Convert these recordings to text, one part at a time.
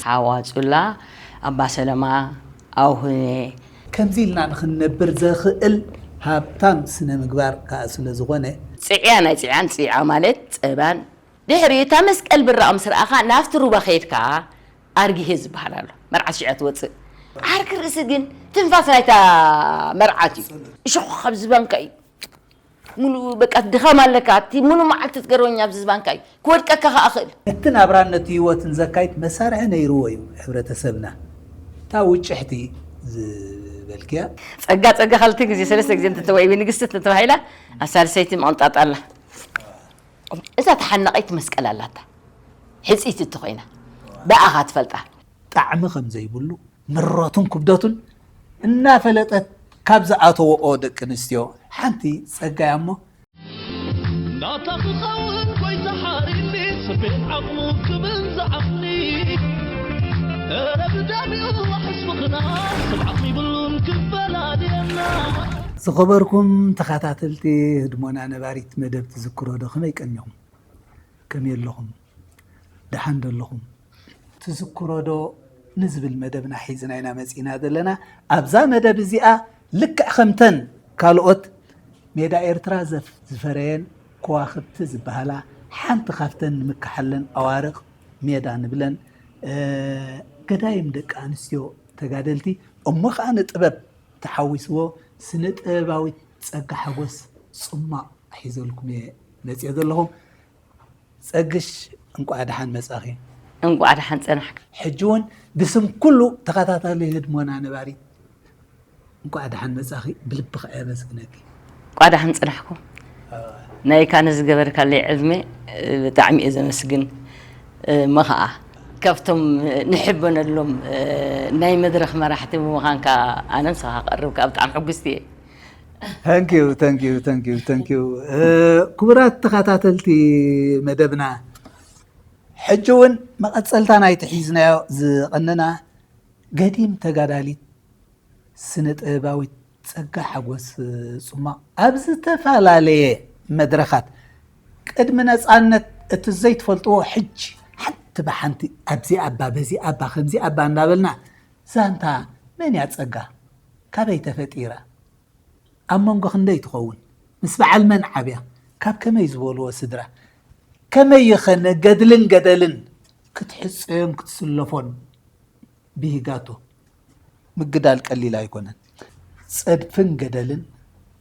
ሓዋጹላ፣ ኣባ ሰለማ፣ ኣውህኔ። ከምዚ ኢልና ንኽንነብር ዘኽእል ሃብታም ስነ ምግባር ከኣ ስለ ዝኾነ። ጽዕያ ናይ ጽዕያን ጽዕያ ማለት ጸባን ድሕሪ እታ መስቀል ብራኦም ስርኣኻ ናብቲ ሩባ ከይድካ ኣርጊሄ ዝበሃል ኣሎ። መርዓት ሽዓ ትወጽእ። ዓርኪ ርእሲ ግን ትንፋስ ናይታ መርዓት እዩ። እሾኽ ካብ ዝባንካ እዩ። ሙሉ በቃ ድኻም ኣለካ። እቲ ሙሉ መዓልቲ ትገርበኛ ኣብዚ ዝባንካ እዩ። ክወድቀካ ከኣ እኽእል። እቲ ናብራን ነቲ ህይወትን ዘካይድ መሳርሒ ነይርዎ እዩ ሕብረተሰብና። እታ ውጭሕቲ ዝበልክያ። ጸጋ ጸጋ ክልተ ግዜ ሰለስተ ግዜ እንተተዋሂቡ ንግስቲ እንተተባሂላ ኣብ ሳልሰይቲ ምቕንጣጥ ኣላ። እዛ ተሓናቒት መስቀል ኣላታ። ሕጽይቲ እንተኾይና ብኣኻ ትፈልጣ። ጣዕሚ ከም ዘይብሉ ምረቱን ክብደቱን እናፈለጠት ካብ ዝኣተወኦ ደቂ ኣንስትዮ ሓንቲ ጸጋ እያ እሞ፣ ናታ ክኸውን ጎይታ ሓሪኒ፣ ስቤን ዓቕሙ ክብል ዝዓቕኒ። እረ ብዳቢኡ ዋሕስ ምኽና፣ ሰብ ዓቕሚ ይብሉን ክፈላልየና። ዝኸበርኩም ተኸታተልቲ ህድሞና ነባሪት መደብ ትዝክሮ ዶ ከመይ ቀኒኹም? ከመይ ኣለኹም? ደሓን ዶ ኣለኹም? ትዝክሮ ዶ ንዝብል መደብና ሒዝና ኢና መጺና ዘለና። ኣብዛ መደብ እዚኣ ልክዕ ከምተን ካልኦት ሜዳ ኤርትራ ዘፍ-፣ ዝፈረየን ከዋኽብቲ ዝበሃላ ሓንቲ ካብተን ንምክሓለን ኣዋርቕ ሜዳ ንብለን፣ እ፣ ገዳይም ደቂ ኣንስትዮ ተጋደልቲ እሞ ኸኣ ንጥበብ ተሓዊስዎ ስነ ጥበባዊት ጸጋ ሓጎስ ጽማቕ ሒዘልኩም እየ መጽየ ዘለኹ። ጸግሽ፣ እንቋዕ ደሓን መጻኺ። እንቋዕ ደሓን ጸናሕካ። ሕጂ እውን ብስም ኩሉ ተኸታታሊ ህድሞና ነባሪት እንቋዕ ደሓን መጻኺ ብልቢ ከኣ የመስግነኪ። እንቋዕ ደሓን ጸናሕኩም። ናይካ ንዝገበርካለይ ዕድመ፣ እ፣ ብጣዕሚ እየ ዘመስግን። እ፣ እሞ ኸኣ ካብቶም ንሕበነሎም፣ እ፣ ናይ መድረኽ መራሕቲ ብምዃንካ ኣነ ንስኻ ክቐርብ ከኣ ብጣዕሚ ሕጉስቲ እየ። Thank you, thank you, thank you, thank you። እ፣ ክቡራት ተኸታተልቲ መደብና፣ ሕጂ እውን መቐጸልታ ናይቲ ሒዝናዮ ዝቐነና ገዲም ተጋዳሊት ስነ ጥበባዊት ጸጋ ሓጎስ ጽማቕ ኣብ ዝተፈላለየ መድረኻት ቅድሚ ነጻነት እቲ ዘይትፈልጥዎ ሕጂ ሓንቲ ብሓንቲ ኣብዚ ኣባ፣ በዚ ኣባ፣ ከምዚ ኣባ እንዳበልና ዛንታ መን እያ ጸጋ? ካበይ ተፈጢራ? ኣብ መንጎ ክንደይ ትኸውን? ምስ በዓል መን ዓብያ? ካብ ከመይ ዝበልዎ ስድራ? ከመይ ይኸነ ገድልን ገደልን ክትሕጸዮን ክትስለፎን ብሂጋቶ ምግዳል ቀሊል ኣይኮነን። ጸድፍን ገደልን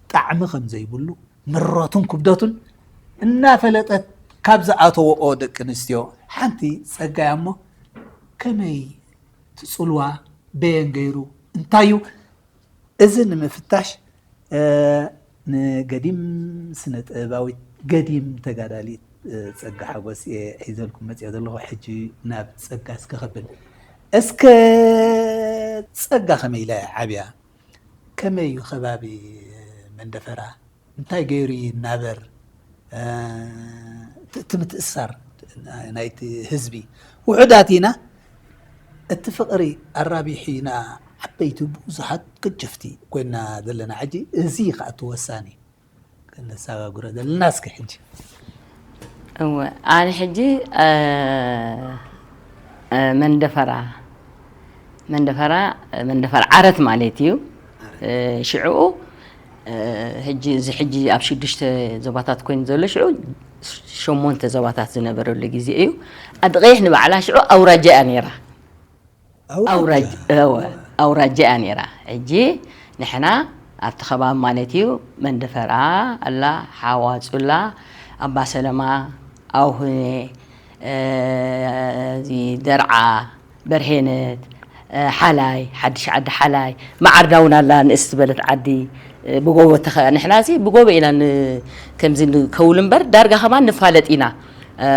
ጣዕሚ ከም ዘይብሉ ምረቱን ክብደቱን እናፈለጠት ካብ ዝኣተወኦ ደቂ ኣንስትዮ ሓንቲ ጸጋ እያ እሞ ከመይ ትጽልዋ በየን ገይሩ እንታይ እዩ እዚ ንምፍታሽ፣ እ፣ ንገዲም ስነ ጥበባዊት ገዲም ተጋዳሊት፣ እ፣ ጸጋ ሓጎስ እየ ሒዘልኩም መጽየ ዘለኹ። ሕጂ ናብ ጸጋ እስከ ከብል። እስከ ጸጋ ከመይ ኢላ እያ ዓብያ? ከመይ እዩ ከባቢ መንደፈራ? እንታይ ገይሩ ይናበር? እ፣ እቲ ምትእስሳር ናይቲ ህዝቢ ውሑዳት ኢና። እቲ ፍቕሪ ኣራቢሑ ኢና ዓበይቲ ብዙሓት ገጀፍቲ ኮይና ዘለና። ሕጂ እዚ እዩ ከኣ እቲ ወሳኒ። ከነሰጋግሮ ዘለና እስኪ ሕጂ። እወ፣ ኣነ ሕጂ፣ እ፣ እ፣ መንደፈራ፣ መንደፈራ፣ መንደፈራ ዓረት ማለት እዩ። እ፣ ሽዕኡ፣ እ፣ ሕጂ፣ እዚ ሕጂ ኣብ ሽዱሽተ ዞባታት ኮይኑ ዘሎ ሽዑ ሸሞንተ ዞባታት ዝነበረሉ ግዜ እዩ። ዓዲ ቀይሕ ንባዕላ ሽዑ ኣውራጃ እያ ነይራ። ኣውራጃ። ኣውራጅ-፣ እወ፣ ኣውራጃ እያ ነይራ። ሕጂ ንሕና ኣብቲ ከባቢ ማለት እዩ መንደፈራ ኣላ፣ ሓዋጹላ፣ ኣባ ሰለማ፣ ኣውህኔ፣ እ፣ እዚ ደርዓ፣ በርሄነት፣ እ፣ ሓላይ፣ ሓድሽ ዓዲ ሓላይ፣ መዓርዳ እውን ኣላ፣ ንእስ ዝበለት ዓዲ፣ እ፣ ብጎቦ ተኸ-፣ ንሕና እዚ ብጎቦ ኢና ን-፣ ከምዚ ንከውል እምበር ዳርጋ ከማን ንፋለጥ ኢና። እ፣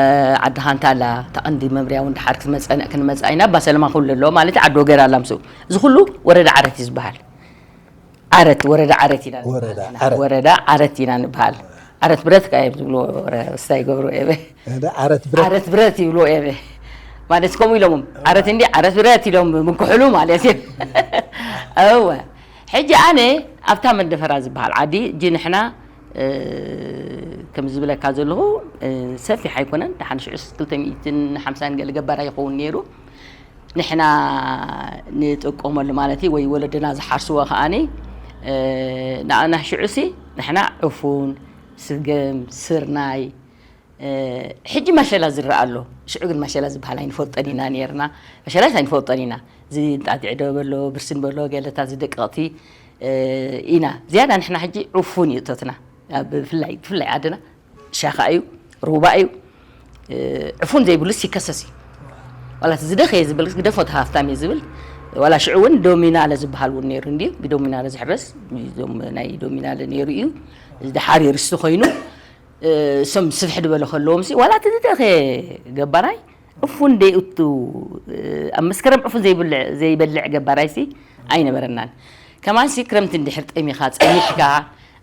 ዓዲ ሃንታ ኣላ፣ እታ ቀንዲ መምርያ እውን ድሓር ክትመጸ-፣ ክንመጻ ኢና። ኣባ ሰለማ ኩሉ ኣለዎ ማለት እዩ፣ ዓዲ ወገራ ኣላ ምስኡ። እዚ ኩሉ ወረዳ ዓረት እዩ ዝበሃል። ዓረት፣ ወረዳ ዓረት ኢና ንበሃል ወረዳ ንሕና። ዓረት። ወረዳ ዓረት ኢና ንበሃል። ዓረት ብረት ከኣ እዮም ዝብልዎ፣ ወረ-፣ ስታይ ገብሩ ኤበ። ወረዳ ዓረት ብረት። ዓረት ብረት ይብልዎ ኤበ። ማለት ከምኡ ኢሎምም። ዓረት እንዲ ዓረት ብረት ኢሎም ምክሕሉ ማለት እዩ። እወ። ሕጂ ኣነ ኣብታ መንደፈራ ዝበሃል ዓዲ፣ እጂ ንሕና፣ እ፣ ከም ዝብለካ ዘለኹ፣ እ፣ ሰፊሕ ኣይኮነን። ደሓን ሽዑስ ክልተ ሚእትን ሓምሳን ገለ ገባር ኣይኸውን ነይሩ። ንሕና ንጥቀመሉ ማለት እዩ፣ ወይ ወለድና ዝሓርስዎ ከኣኒ፣ እ፣ ንኣና ሽዑሲ ንሕና ዕፉን፣ ስገም፣ ስርናይ፣ እ፣ ሕጂ ማሸላ ዝረኣ ኣሎ። ሽዑ ግን ማሸላ ዝበሃል ኣይንፈልጦን ኢና ነይርና። ማሸላስ ኣይንፈልጦን ኢና። እዚ እንጣጢዕ ዶ በሎ፣ ብርስን በሎ፣ ገለታት ዝደቀቕቲ፣ እ፣ ኢና። ዝያዳ ንሕና ሕጂ ዕፉን እዩ እቶትና። ኣብ ብፍላይ፣ ብፍላይ ዓድና ሻኻ እዩ፣ ሩባ እዩ። እ፣ ዕፉን ዘይብሉስ ይከሰስ እዩ። ዋላ እቲ ዝደኸየ ዝብል፣ ግደፎ እቲ ሃፍታም እዩ ዝብል። ዋላ ሽዑ እውን ዶሚናለ ዝበሃል እውን ነይሩ እንድዩ። ብዶሚናለ ዝሕረስ፣ እዞም ናይ ዶሚናለ ነይሩ እዩ። ድሓር እዩ ርስቲ ኮይኑ፣ እ፣ እሶም ስፍሕ ዝበለ ከለዎም ሲ፣ ዋላ እቲ ዝደኸየ ገባራይ ዕፉን ደይእቱ፣ እ፣ ኣብ መስከረም ዕፉን ዘይብልዕ፣ ዘይበልዕ ገባራይ ሲ ኣይነበረናን። ከማን ሲ ክረምቲ እንድሕር ጠሚኻ፣ ጸኒሕካ፣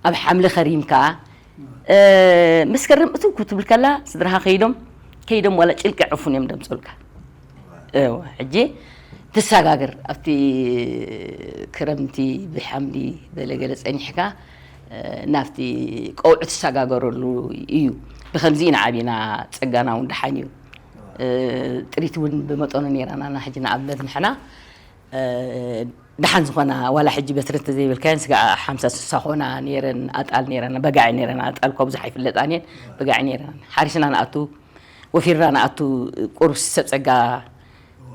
ኣብ ሓምሊ ከሪምካ፣ እ፣ መስከረም እትው ክትብል ከላ፣ ስድራኻ ከይዶም፣ ከይዶም ዋላ ጭልቂ ዕፉን እዮም ደምጽኡልካ። እወ፣ ሕጂ ትሰጋገር፣ ኣብቲ ክረምቲ ብሓምሊ በለገለ ጸኒሕካ፣ እ፣ ናብቲ ቀውዒ ትሰጋገረሉ እዩ። ብኸምዚ ኢና ዓቢና፣ ጸጋና እውን ደሓን እዩ። እ፣ ጥሪት እውን ብመጠኑ ነይራና። ሕጂ ንኣብነት ንሕና፣ እ፣ ደሓን ዝኾና፣ ዋላ ሕጂ በትሪ እንተዘይበልካየን፣ ስጋዕ ሓምሳ ስሳ ኮና ነይረን፣ ኣጣል ነይረን፣ በጋዒ ነይረን፣ ኣጣል እኳ ብዙሕ ኣይፍለጣን እየን፣ በጋዒ ነይረን። ሓሪስና ንኣቱ፣ ወፊርና ንኣቱ፣ ቁሩብ ሰብ ጸጋ፣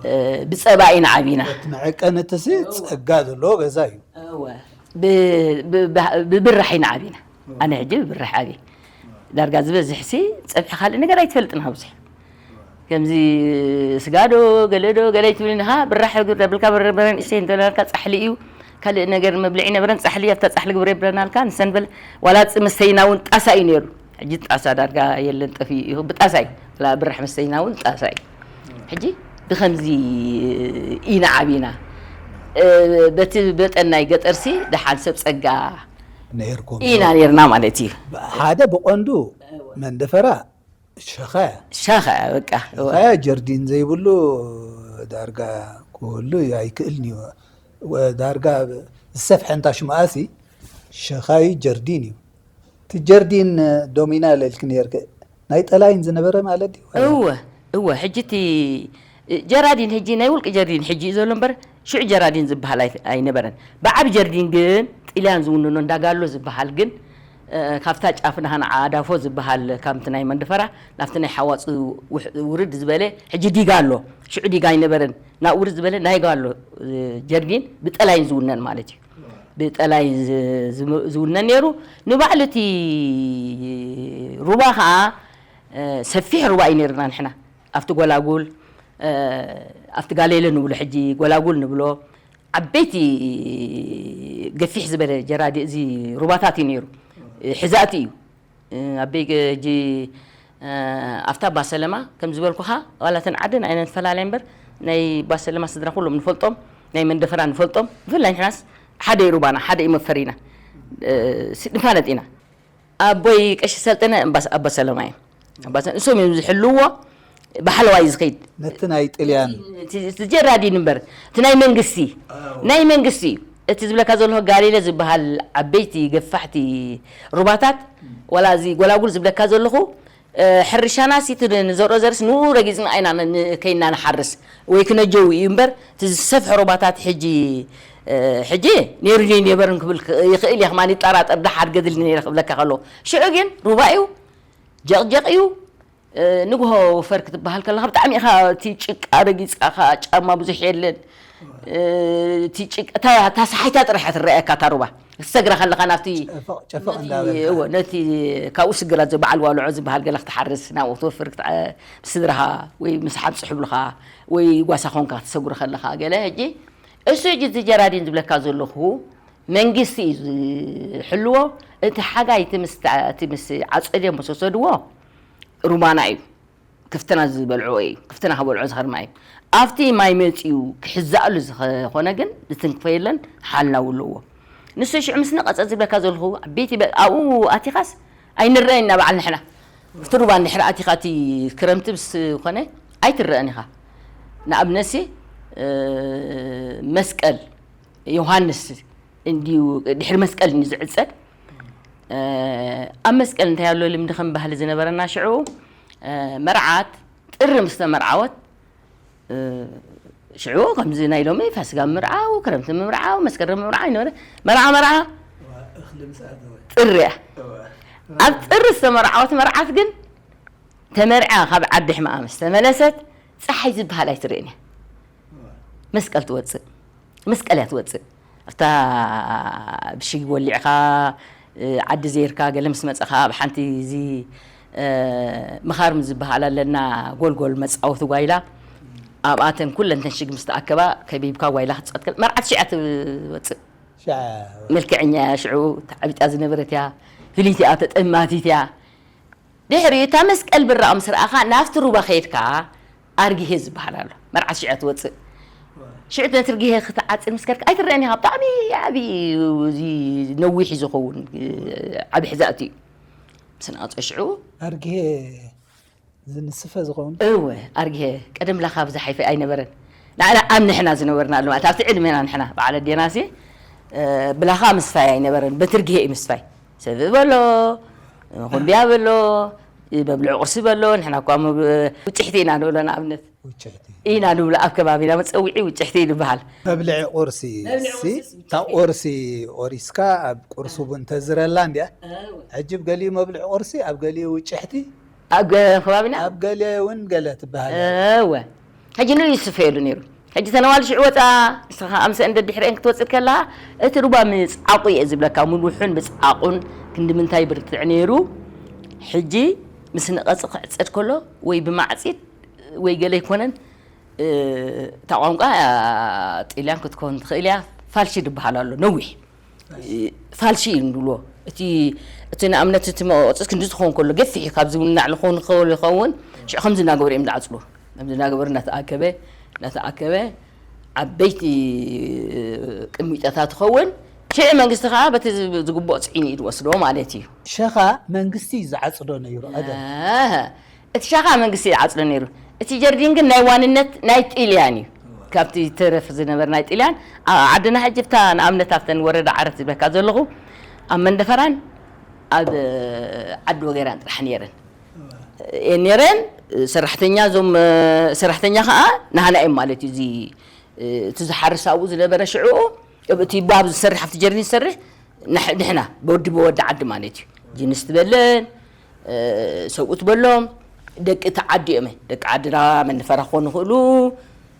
እ፣ ብጸባ ኢና ዓቢና። እቲ መዐቀኒ እትሲ ጸጋ ዘለዎ ገዛ እዩ። እወ። ብ-፣ ብ-፣ ብብራሕ ኢና ዓቢና። ኣነ ሕጂ ብብራሕ ዓብየ። ዳርጋ ዝበዝሕሲ ጸብሒ ካልእ ነገር ኣይትፈልጥን፣ ካብ ብዙሕ። ከምዚ ስጋ ዶ፣ ገለ ዶ፣ ገለ ኣይትብልን ኢኻ። ብራሕ ግር ደብልካ በርበረ ንእሽተይ እንተበልካ ጻሕሊ እዩ። ካልእ ነገር መብልዒ ነበረን፣ ጻሕሊ፣ ኣብታ ጻሕሊ ግብረ ይብለናልካ፣ ንሰን በል። ዋላ ፅ-፣ መስተይና እውን ጣሳ እዩ ነይሩ። ሕጂ ጣሳ ዳርጋ የለን፣ ጠፊኡ እዩ። ብጣሳ እዩ። ዋላ ብራሕ መስተይና እውን ጣሳ እዩ። ሕጂ ብኸምዚ ኢና ዓቢና። እ፣ በቲ መጠን ናይ ገጠርሲ ደሓን ሰብ ጸጋ ነይርኩም። ኢና ነይርና ማለት እዩ። ሓደ ብቐንዱ መንደፈራ ሸኻ እያ። ሸኻ እያ፣ በቃ። ሸኻ እያ፣ ጀርዲን ዘይብሉ ዳርጋ ክህሉ ኣይክእልን እዩ። ወ-፣ ዳርጋ ዝሰፍሐ እንታ ሽምኣሲ ሸኻ እዩ፣ ጀርዲን እዩ። እቲ ጀርዲን ዶሚና ለልክ ነይርክ ናይ ጠላይን ዝነበረ ማለት ድዩ? እወ፣ እወ፣ ሕጂ እቲ ጀራዲን ሕጂ ናይ ውልቂ ጀርዲን ሕጂ እዩ ዘሎ እምበር፣ ሽዑ ጀራዲን ዝበሃል ኣይ-፣ ኣይነበረን። ብዓቢ ጀርዲን ግን ጥልያን ዝውንኖ እንዳጋሎ ዝበሃል ግን፣ እ፣ ካብታ ጫፍ ናሃ ንዓ ዳፎ ዝበሃል፣ ካብቲ ናይ መንደፈራ ናብቲ ናይ ሓዋፅ ውሕ-፣ ውርድ ዝበለ ሕጂ ዲጋ ኣሎ። ሽዑ ዲጋ ኣይነበረን። ናብ ውርድ ዝበለ ናይ ጋሎ፣ እ፣ ጀርዲን ብጠላይን ዝውነን ማለት እዩ። ብጠላይን ዝ-፣ ዝም-፣ ዝውነን ነይሩ። ንባዕሉ እቲ ሩባ ኸዓ፣ እ፣ ሰፊሕ ሩባ እዩ ነይርና ንሕና። ኣብቲ ጎላጉል፣ እ፣ ኣብቲ ጋሌለ ንብሎ ሕጂ፣ ጎላጉል ንብሎ፣ ዓበይቲ ገፊሕ ዝበለ ጀራዲ፣ እዚ ሩባታት እዩ ነይሩ። እ፣ ሕዛእቲ እዩ። እ፣ ኣበይ ገ-፣ ሕጂ፣ እ፣ ኣብታ ባሰለማ ከም ዝበልኩኻ፣ ዋላ እተን ዓድን ኣይነን ፈላለያ እምበር፣ ናይ ባሰለማ ስድራ ኩሎም ንፈልጦም፣ ናይ መንደፈራ ንፈልጦም፣ ብፍላይ ንሕናስ ሓደ እዩ ሩባና፣ ሓደ እዩ መፈሪና። እ፣ ስ-፣ ንፋለጥ ኢና። ኣቦይ ቀሺ ሰልጠነ እምባስ-፣ ኣባ ሰለማ እዮም። ኣባ ሰ-፣ ንሶም እዮም ዝሕልዎ፣ ብሓለዋ እዩ ዝኸይድ። ነቲ ናይ ጥልያን እቲ፣ እቲ ጀራዲን እምበር፣ እቲ ናይ መንግስቲ፣ ናይ መንግስቲ እዩ። እቲ ዝብለካ ዘለኹ ጋሊለ ዝበሃል ዓበይቲ ገፋሕቲ ሩባታት፣ ዋላ እዚ ጎላጉል ዝብለካ ዘለኹ፣ እ፣ ሕርሻና ሲ እቲ ንዘርኦ ዘርስ ንኡ ረጊጽና ኢና ን-፣ ከይና ንሓርስ ወይ ክነጀው እዩ እምበር፣ እቲ ዝሰፍሐ ሩባታት ሕጂ፣ እ፣ ሕጂ ነይሩ ድዩ ነይበርን ክብል ክ-፣ ይኽእል እየ፣ ከማን ይጠራጠር፣ ደሓር ገድል ነይረ ክብለካ ከሎ። ሽዑ ግን ሩባ እዩ፣ ጀቕጀቕ እዩ። እ፣ ንግሆ ወፈር ክትበሃል ከለኻ ብጣዕሚ ኢኻ፣ እቲ ጭቃ ረጊጽካ፣ ጫማ ብዙሕ የለን። እ፣ እቲ ጭቃ፣ እታ፣ እታ ሰሓይታ ጥራሕ እያ ትረኣየካ እታ ሩባ። ክትሰግራ ከለኻ ናብቲ፣ ጨፈቕ ጨፈቕ ነቲ፣ እንዳበልካ። እወ፣ ነቲ ካብኡ ስግራት፣ በዓል ዋልዖ ዝበሃል ገለ ክትሓርስ ናብኡ ክትወፍር ክትዓ-፣ ምስ ስድራኻ ወይ ምስ ሓምፂ ሕብልኻ ወይ ጓሳ ኾንካ ክትሰጉሪ ከለኻ ገለ። ሕጂ እሱ ሕጂ እቲ ጀራዲን ዝብለካ ዘለኹ መንግስቲ እዩ ዝሕልዎ። እቲ ሓጋይ እቲ ምስ፣ እቲ ምስ ዓፀድዮ ምስ ወሰድዎ ሩባና እዩ። ክፍትና ዝበልዕኦ እዩ። ክፍትና ከበልዖ ዝኸርማ እዩ። ኣብቲ ማይ መፂኡ ክሕዛእሉ ዝኾነ ግን ዝትንክፎ የለን፣ ሓላው ኣለዎ። ንሱ ሽዑ ምስ ነቐጸ ዝብለካ ዘለኹ፣ ዓበይቲ በ-፣ ኣብኡ ኣቲኻስ ኣይንረኣን ኢና በዓል ንሕና። እቲ ሩባ እንድሕር ኣቲኻ እቲ ክረምቲ ምስ ኮነ ኣይትረኣን ኢኻ። ንኣብነትሲ፣ እ፣ መስቀል ዮሃንስ እንድዩ ድሕሪ መስቀል እንድዩ ዝዕጸድ። እ፣ ኣብ መስቀል እንታይ ኣሎ ልምዲ ከም ባህሊ ዝነበረና ሽዑ፣ እ፣ መርዓት ጥሪ ምስ ተመርዓወት፣ እ፣ ሽዑ ከምዚ ናይ ሎሚ ፋሲጋ ምምርዓው፣ ክረምቲ ምምርዓው፣ መስከረም ምምርዓው ኣይነበረ። መርዓ፣ መርዓ እዋ፣ እኽሊ ምስ ኣተወ። ጥሪ እያ። እዋ። ኣብ ጥሪ ዝተመርዓወት መርዓት ግን ተመርዓ ካብ ዓዲ ሕማኣ ምስ ተመለሰት፣ ጸሓይ ዝበሃል ኣይትርእን እያ። እዋ። መስቀል ትወጽእ። መስቀል እያ ትወጽእ። ኣብታ ብሽግ ወሊዕኻ፣ እ፣ ዓዲ ዘይርካ ገለ ምስ መጸኻ፣ ኣብ ሓንቲ እዚ፣ እ፣ ምኻርም ዝበሃል ኣለና፣ ጎልጎል መጻወቲ ጓይላ፣ ኣብኣተን ኩለን ተን ሽግ ምስ ተኣከባ፣ ከቢብካ ጓይላ ክትጻወት ከል-፣ መርዓት ሽዓ ትወጽእ። ሽዓ። መልክዐኛ እያ ሽዑ፣ ተዓቢጣ ዝነበረት እያ፣ ፍልይቲ እያ፣ ተጠማቲት እያ። ድሕሪ እታ መስቀል ብራቕ ምስ ረኣኻ፣ ናብቲ ሩባ ከይድካ ኣርጊሄ ዝበሃል ኣሎ። መርዓት ሽዑ ትወጽእ። ሽዑ ነቲ ርጊሄ ክትዓጽድ ምስ ከድካ ኣይትረአን ኢኻ። ብጣዕሚ ዓቢ፣ እዚ ነዊሕ እዩ ዝኸውን፣ ዓቢ ሕዛእቲ እዩ። ምስ ነቐጸ ሽዑ ኣርጊሄ ዝንስፈ ዝኸውን? እወ፣ ኣርጊሄ ቀደም ላኻ ብዝሓ ኣይፈ-፣ ኣይነበረን። ንዓና ኣብ ንሕና ዝነበርና ኣሎ ማለት፣ ኣብቲ ዕድሜና ንሕና በዓል ኣዴናሲ፣ እ፣ ብላኻ ምስፋይ ኣይነበረን፣ በቲ ርጊሄ እዩ ምስፋይ። ሰብእ በሎ፣ ኹንድያ በሎ፣ መብልዒ ቁርሲ በሎ፣ ንሕና እኳ መብ-፣ ውጭሕቲ ኢና ንብሎ፣ ንኣብነት። ውጭሕቲ። ኢና ንብሎ፣ ኣብ ከባቢና መጸውዒ ውጭሕቲ እዩ ዝበሃል። መብልዒ ቁርሲ መብልዒ ሲ፣ ቁርሲ፣ እታ ውጭሕቲ። ቁርሲ ቆሪስካ ኣብ ቁርሲ ቡን ተዝረላ እንድያ። እወ። ሕጂ ኣብ ገሊኡ መብልዒ ቁርሲ፣ ኣብ ገሊኡ ውጭሕቲ፣ ኣብ ገ-፣ ከባቢና? ኣብ ገሊኡ እውን ገለ ትበሃል። እወ። ሕጂ ንኡ ይስፈየሉ ነይሩ። ሕጂ ተነዋል ሽዑ ወጻ፣ ንስኻ ኣምሰ እንደ ድሕሪአን ክትወጽእ ከለኻ፣ እቲ ሩባ ምጽዓቑ እየ ዝብለካ፣ ሙሉሑን ብጻቑን ክንዲ ምንታይ ብርትዕ ነይሩ። ሕጂ ምስ ነቐጽ ክዕጸድ ከሎ፣ ወይ ብማዕጺድ፣ ወይ ገለ ኣይኮነን፣ እ፣ እታ ቋንቋ፣ እ፣ ጥልያን ክትኮን ትኽእል እያ፣ ፋልሺ ዝበሃል ኣሎ፣ ነዊሕ። ፋልሺ እዩ ንብልዎ። እቲ፣ እቲ ንኣብነት እቲ መቐጸጽ ክንዲ ዝኸውን ከሎ፣ ገፊሕ እዩ፣ ካብዚ እውን ንላዕሊ ክኸውን ይኸውን፣ ሽዑ ከምዚ እናገበሩ እዮም ዝዓጽሉ። ከምዚ እናገበሩ እናተኣከበ፣ እናተኣከበ፣ ዓበይቲ ቅሚጦታት ትኸውን። ሽዑ መንግስቲ ኸዓ በቲ ዝግብኦ ጽዒኑ እዩ ዝወስዶ ማለት እዩ። ሸኻ መንግስቲ እዩ ዝዓጽዶ ነይሩ ቀደም። ኣህ፣ እቲ ሸኻ መንግስቲ ይዓጽዶ ነይሩ። እቲ ጀርዲን ግን ናይ ዋንነት ናይ ጥልያን እዩ። ካብቲ ተረፍ ዝነበር ናይ ጥልያን፣ ኣ-፣ ዓድና ሕጂ ብታ ንኣብነት ኣብተን ወረዳ ዓረት ዝብለካ ዘለኹ፣ ኣብ መንደፈራን ኣብ ዓዲ ወገራን ጥራሕ ነይረን። እየን ነይረን፣ ሰራሕተኛ፣ እዞም ሰራሕተኛ ኸዓ ናህና እዮም ማለት እዩ። እዚ፣ እቲ ዝሓርስ ኣብኡ ዝነበረ ሽዑ፣ እቲ ባብ ዝሰርሕ፣ ኣብቲ ጀርዲን ዝሰርሕ፣ ንሕ-፣ ንሕና፣ ብወዲ ብወዲ ዓዲ ማለት እዩ። ጅንስ ትበለን፣ እ፣ ሰብኡት በሎም፣ ደቂ እቲ ዓዲ እዮም። ደቂ ዓድና መንፈራ ክኾኑ ይኽእሉ፣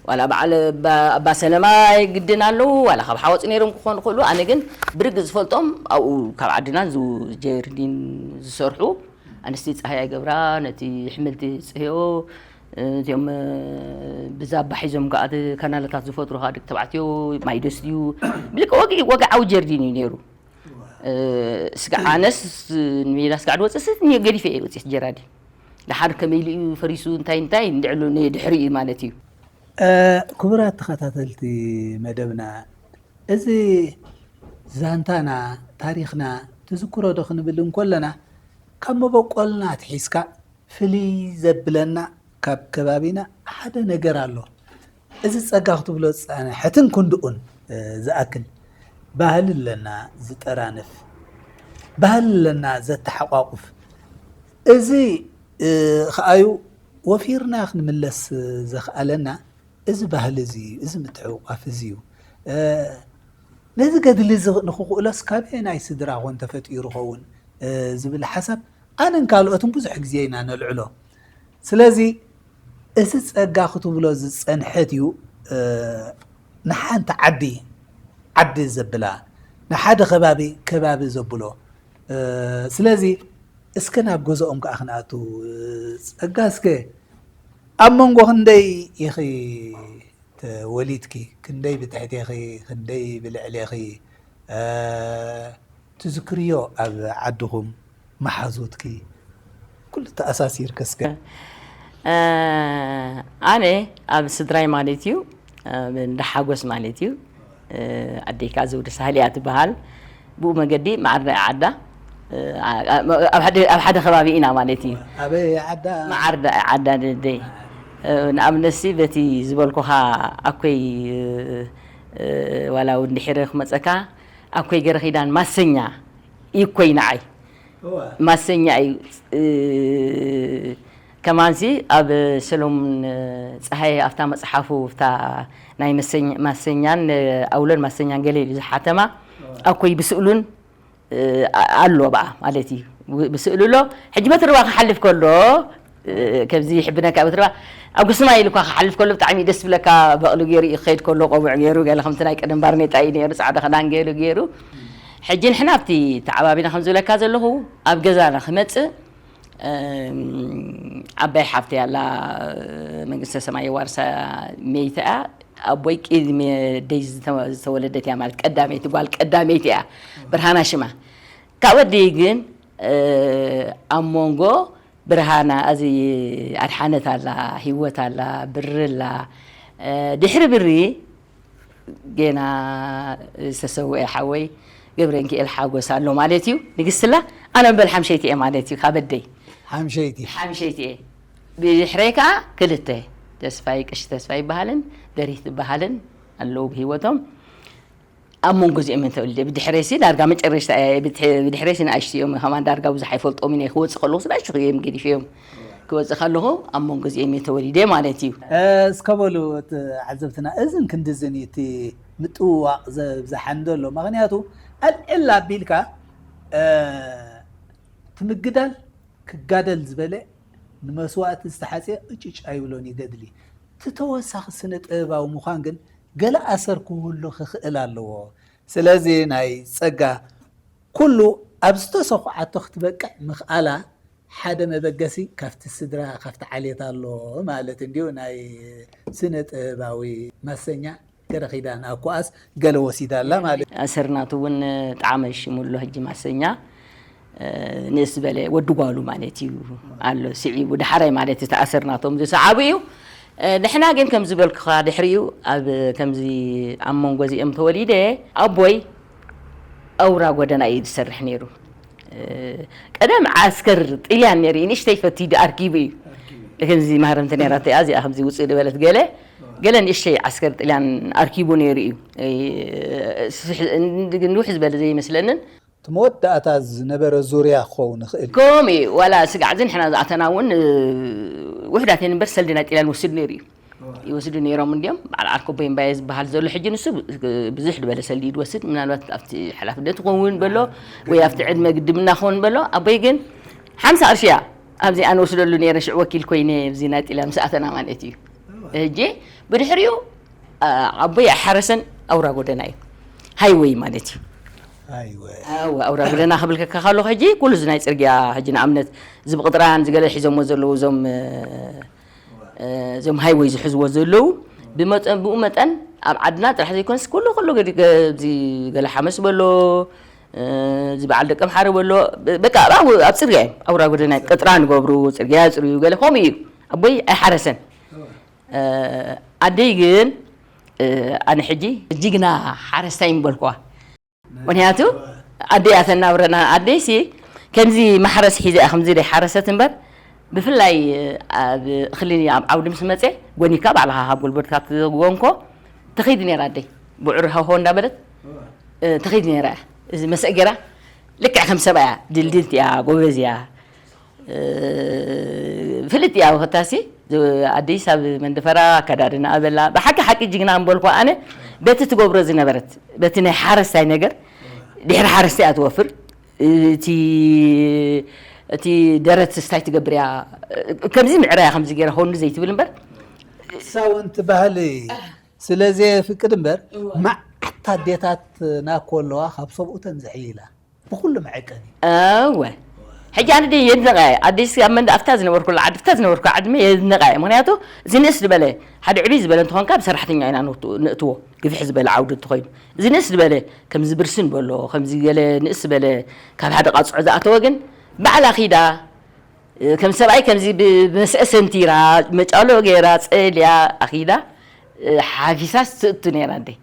ዋላ በዓል ኣባ፣ ኣባ ሰለማይ ግድን ኣለዉ፣ ዋላ ካብ ሓወፅ ነይሮም ክኾኑ ይኽእሉ። ኣነ ግን ብርግፅ ዝፈልጦም ኣብኡ ካብ ዓድና ዝ-፣ ጀርዲን ዝሰርሑ ኣንስቲ ፀሃያ ይገብራ፣ ነቲ ሕምልቲ ፅህዮ፣ እቲኦም፣ እ፣ ብዛባ ሒዞም ከዓ እቲ ካናላታት ዝፈጥሩ ከዓ ደቂ ተባዕትዮ፣ ማይ ደስትዩ፣ ብልክ ወግዒ፣ ወግዓዊ ጀርዲን እዩ ነይሩ። እ፣ ስጋዕ ኣነስ ንሜዳ ስጋዕ ድወፅእ ስ-፣ ኒ-፣ ገዲፈ እየ ወፅት ጀራዲ። ደሓር ከመይ ኢሉ እዩ ፈሪሱ፣ እንታይ እንታይ እንድዕሉ ንድሕሪ እዩ ማለት እዩ። እ፣ ክቡራት ተኸታተልቲ መደብና፣ እዚ ዛንታና፣ ታሪኽና፣ ትዝክሮ ዶ ክንብል እንኮለና፣ ካብ መበቆልና ኣትሒዝካ ፍልይ ዘብለና ካብ ከባቢና ሓደ ነገር ኣሎ። እዚ ጸጋ ክትብሎ ዝጸንሐትን ክንድኡን፣ እ፣ ዝኣክል ባህሊ ኣለና ዝጠራንፍ፣ ባህሊ ኣለና ዘተሓቋቁፍ። እዚ፣ እ፣ ኸኣዩ ወፊርና ክንምለስ ዘኽኣለና እዚ ባህሊ እዚ እዩ፣ እዚ ምትሕውቋፍ እዚ እዩ። እ፣ ነዚ ገድሊ እዚ ንኽኽእሎስ ካበየናይ ስድራ ኾን ተፈጢሩ ኸውን፣ እ፣ ዝብል ሓሳብ ኣነን ካልኦትን ብዙሕ ግዜ ኢና ነልዕሎ። ስለዚ እዚ ጸጋ ክትብሎ ዝጸንሐት እዩ፣ እ፣ ንሓንቲ ዓዲ ዓዲ ዘብላ፣ ንሓደ ከባቢ ከባቢ ዘብሎ። እ፣ ስለዚ እስከ ናብ ገዝኦም ከኣ ክንኣቱ፣ እ፣ ጸጋ እስከ ኣብ መንጎ ክንደይ ኢኺ ተወሊድኪ፣ ክንደይ ብትሕቴኺ፣ ክንደይ ብልዕሌኺ፣ እ፣ ትዝክርዮ ኣብ ዓድኹም፣ መሓዙትኪ፣ ኩሉ ተኣሳሲርኪ እስከ። እ፣ ኣነ ኣብ ስድራይ ማለት እዩ፣ ኣብ እንዳ ሓጎስ ማለት እዩ፣ እ፣ ኣደይ ከኣ ዘውዲ ሳህል እያ ትበሃል። ብኡ መገዲ መዓር ዳኣ ዓዳ፣ እ፣ ኣ-፣ ኣ-፣ ኣብ ሓደ፣ ኣብ ሓደ ከባቢ ኢና ማለት እዩ። ኣበይ ዓዳ? መዓር ዳኣ ዓዳ ደደይ። እ፣ ንኣብነትሲ በቲ ዝበልኩኻ ኣኮይ፣ እ፣ እ፣ ዋላ እውን ድሒረ ክመጸካ፣ ኣኮይ ገረ ኪዳን ማሰኛ ይኮይ ንዓይ። እዋ። ማሰኛ እዩ። እ፣ ከማንሲ ኣብ ሰሎሙን ጸሃየ ኣብታ መጽሓፉ፣ ኣብታ ናይ መሰኝ-፣ ማሰኛን ኣውሎን ማሰኛን ገለ ኢሉ ዝሓተማ፣ ኣኮይ ብስእሉን እ፣ ኣ-፣ ኣሎ ብኣ ማለት እዩ። ብ-፣ ብስእሉ ኣሎ። ሕጂ በቲ ርባ ክሓልፍ ከሎ፣ እ፣ ከምዚ ይሕብነካ፣ በቲ ርባ ኣብ ጉስማ ኢሉ እኳ ክሓልፍ ከሎ ብጣዕሚ ደስ ዝብለካ፣ በቕሊ ገይሩ እዩ ክኸይድ ከሎ፣ ቆቡዕ ገይሩ፣ ገለ ከምቲ ናይ ቀደም ባርኔጣ እዩ ነይሩ፣ ጻዕዳ ክዳን ገይሩ፣ ገይሩ። ሕጂ ንሕና ኣብቲ ተዓባቢና ከም ዝብለካ ዘለኹ፣ ኣብ ገዛና ክመጽእ፣ እም፣ ዓባይ ሓፍተይ ኣላ፣ መንግስተ ሰማይ የዋርሳ፣ መይታ እያ። ኣቦይ ቅድሚ ኣደይ ዝተ-፣ ዝተወለደት እያ ማለት ቀዳመይቲ፣ ጓል ቀዳመይቲ እያ፣ ብርሃና ሽማ። ካብ ኣደይ ግን፣ እ፣ ኣብ መንጎ ብርሃና፣ እዚ ኣድሓነት ኣላ፣ ህይወት ኣላ፣ ብሪ ኣላ። እ፣ ድሕሪ ብሪ ጌና ዝተሰውአ ሓወይ ገብረንኪኤል ሓጎስ ኣሎ ማለት እዩ። ንግስትላ ኣነ በል ሓምሸይቲ እየ ማለት እዩ፣ ካብ ኣደይ ሓምሸይቲ። ሓምሸይቲ እየ። ብድሕረይ ከዓ ክልተ፣ ተስፋይ፣ ቀሺ ተስፋይ ይበሃልን ደሪት ትበሃልን ኣለዉ ብህይወቶም። ኣብ መንጎ እዚኦም እየ ተወሊደ። ብድሕረይሲ ዳርጋ መጨረሽታ እየ። ብድሕ-፣ ብድሕረይሲ ንኣሽቱ እዮም፣ ከማን ዳርጋ ብዙሕ ኣይፈልጦምን እየ። ክወፅእ ከለኹ ንኣሽቱ እዮም ገዲፈዮም። ክወፅእ ከለኹ ኣብ መንጎ እዚኦም እየ ተወሊደ ማለት እዩ። እ፣ እስከ በሉ፣ እቲ ዓዘብትና፣ እዝን ክንድዝን እዩ እቲ ምጥውዋቕ ዘብዝሓ እንዶ ኣሎ። ምኽንያቱ ኣልዕል ኣቢልካ፣ እ፣ እቲ ምግዳል ክጋደል ዝበለ ንመስዋእቲ ዝተሓጽየ ዕጭጭ ኣይብሎን እዩ ገድሊ። እቲ ተወሳኺ ስነ ጥበባዊ ምዃን ግን ገለ ኣሰር ክህሉ ክኽእል ኣለዎ። ስለዚ ናይ ጸጋ ኩሉ ኣብ ዝተሰኹዓቶ ክትበቅዕ ምኽኣላ ሓደ መበገሲ ካብቲ ስድራ፣ ካብቲ ዓሌት ኣሎ ማለት እንድዩ። ናይ ስነ ጥበባዊ ማሰኛ ገረኺዳን ኣኮኣስ ገለ ወሲዳ ኣላ ማለት እዩ። ኣሰር ናቱ እውን ጣዕመ ሽሙ ኣሎ። ሕጂ ማሰኛ፣ እ፣ ንእስ ዝበለ ወዲ ጓሉ ማለት እዩ ኣሎ ስዒቡ ዳሕራይ ማለት እቲ ኣሰር ናቶም ዝሰዓቡ እዩ። እ፣ ንሕና ግን ከም ዝበልኩኻ ድሕሪኡ ኣብ ከምዚ ኣብ መንጎ እዚኦም ተወሊደ ኣቦይ ኣውራ ጎደና እዩ ዝሰርሕ ነይሩ። እ፣ ቀደም ዓስከር ጥልያን ነይሩ እዩ፣ ንእሽተይ ፈትዩ ኣርኪቡ እዩ። ከምዚ ማህረምቲ ነይራ እቲኣ፣ እዚኣ ከምዚ ውፅእ ዝበለት ገለ፣ ገለ ንእሽተይ ዓስከር ጥልያን ኣርኪቡ ነይሩ እዩ። እ፣ ስሕ-፣ ንውሕ ዝበለ ዘይመስለንን። እቲ መወዳእታ ዝነበረ ዙርያ ክኸውን ይኽእል እዩ። ከምኡ እዩ። ዋላ ስጋዕ እዚ ንሕና ዝኣተና እውን፣ እ፣ ውሑዳት እየን እምበር ሰልዲ ናይ ጥልያን ወስድ ነይሩ እዩ። ይወስዱ ነይሮም እንድዮም። በዓል ዓርኮቦይ እምባየ ዝበሃል ዘሎ ሕጂ ንሱ ብዙሕ ዝበለ ሰልዲ እዩ ዝወስድ። ምናልባት ኣብቲ ሓላፍነት ክኸውን በሎ ወይ ኣብቲ ዕድመ ግድምና ክኸውን በሎ። ኣቦይ ግን ሓምሳ ቅርሺ እያ ኣብዚ ኣነ ወስደሉ ነይረ፣ ሽዑ ወኪል ኮይነ ኣብዚ ናይ ጥልያን ምስ ኣተና ማለት እዩ። ሕጂ ብድሕሪኡ፣ ኣ፣ ኣቦይ ኣይሓረሰን፣ ኣውራ ጎደና እዩ። ሃይወይ ማለት እዩ። ኣይወ። ኣወ፣ ኣውራ ጎደና ክብልከካ ከለኹ ሕጂ ኩሉ እዚ ናይ ጽርግያ ሕጂ ንኣብነት እዚ ብቕጥራን ዝገለ ሒዞሞ ዘለዉ እዞም፣ እ፣ እዞም ሃይወይ ዝሕዝዎ ዘለዉ ብመጠን፣ ብኡ መጠን ኣብ ዓድና ጥራሕ ዘይኮነስ ኩሉ፣ ኩሉ ገዲ-፣ ገ-፣ እዚ ገለ ሓመስ በሎ፣ እ፣ እዚ በዓል ደቀምሓረ በሎ፣ በቃ ኣብ፣ ኣብ ጽርግያ እዮም። ኣውራ ጎደና ቅጥራ ንገብሩ፣ ጽርግያ የጽርዩ፣ ገለ ከምኡ እዩ። ኣቦይ ኣይሓረሰን። እ፣ ኣደይ ግን፣ እ፣ ኣነ ሕጂ ጅግና ሓረስታይ ምበልኩዋ። ምክንያቱ ኣደ እያ ተናብረና። ኣደይሲ ከምዚ ማሕረስ ሒዛ እያ ከምዚ ደይ ሓረሰት እምበር፣ ብፍላይ ኣብ እኽሊ ኣብ ዓውዲ ምስ መፀ ጎኒካ ባዕልኻ ካብ ጎልጎልካ ትጎንኮ ትኸይድ ነይራ ኣደይ። ብዕሩ ሃውሃው እንዳበለት፣ እ፣ ትኸይድ ነይራ እያ። እዚ መስአ ገይራ ልክዕ ከም ሰብኣያ ድልድልቲ እያ፣ ጎበዝ እያ። እ፣ ፍልጥ እያ ወኸታሲ፣ ኣደይስ ኣብ መንደፈራ ኣከዳድና ኣበላ። ብሓቂ ሓቂ ጅግና እምበልኳ ኣነ በቲ ትገብሮ ዝነበረት፣ በቲ ናይ ሓረስታይ ነገር፣ ድሕሪ ሓረስታይ እያ ትወፍር። እቲ፣ እቲ ደረት ስታይ ትገብር እያ። ከምዚ ምዕራያ ከምዚ ገይራ ሆኑ ዘይትብል እምበር። ክሳውንቲ ባህሊ ስለ ዘየፍቅድ እምበር፣ እወ። መዓት ኣዴታትና እኮ ኣለዋ ካብ ሰብኡተን ዝሕይላ። ብኹሉ መዐቀኒ። እወ። ሕጂ ኣነ ድየ የድንቐ እየ። ኣደይስ ኣብ መንደ ኣብታ ዝነበርኩላ ዓዲ፣ ኣብታ ዝነበርኩ ዓድመ የድንቐ እየ። ምኽንያቱ እዚ ንእስ ዝበለ፣ ሓደ ዕብይ ዝበለ እንተኾንካ ብሰራሕተኛ ኢና ንእቱ-፣ ንእትዎ፣ ግፍሕ ዝበለ ዓውዲ እንተኾይኑ። እዚ ንእስ ዝበለ፣ ከምዚ ብርስን በሎ፣ ከምዚ ገለ ንእስ ዝበለ ካብ ሓደ ቃጽዖ ዝኣተወ ግን ባዕላ ኺዳ፣ ከም ሰብኣይ ከምዚ ብ-፣ ብመስአ ሰንቲራ፣ መጫሎ ገይራ፣ ጸልያ፣ ኣኺዳ፣ ሓፊሳስ ትእቱ ነይራ ኣደይ።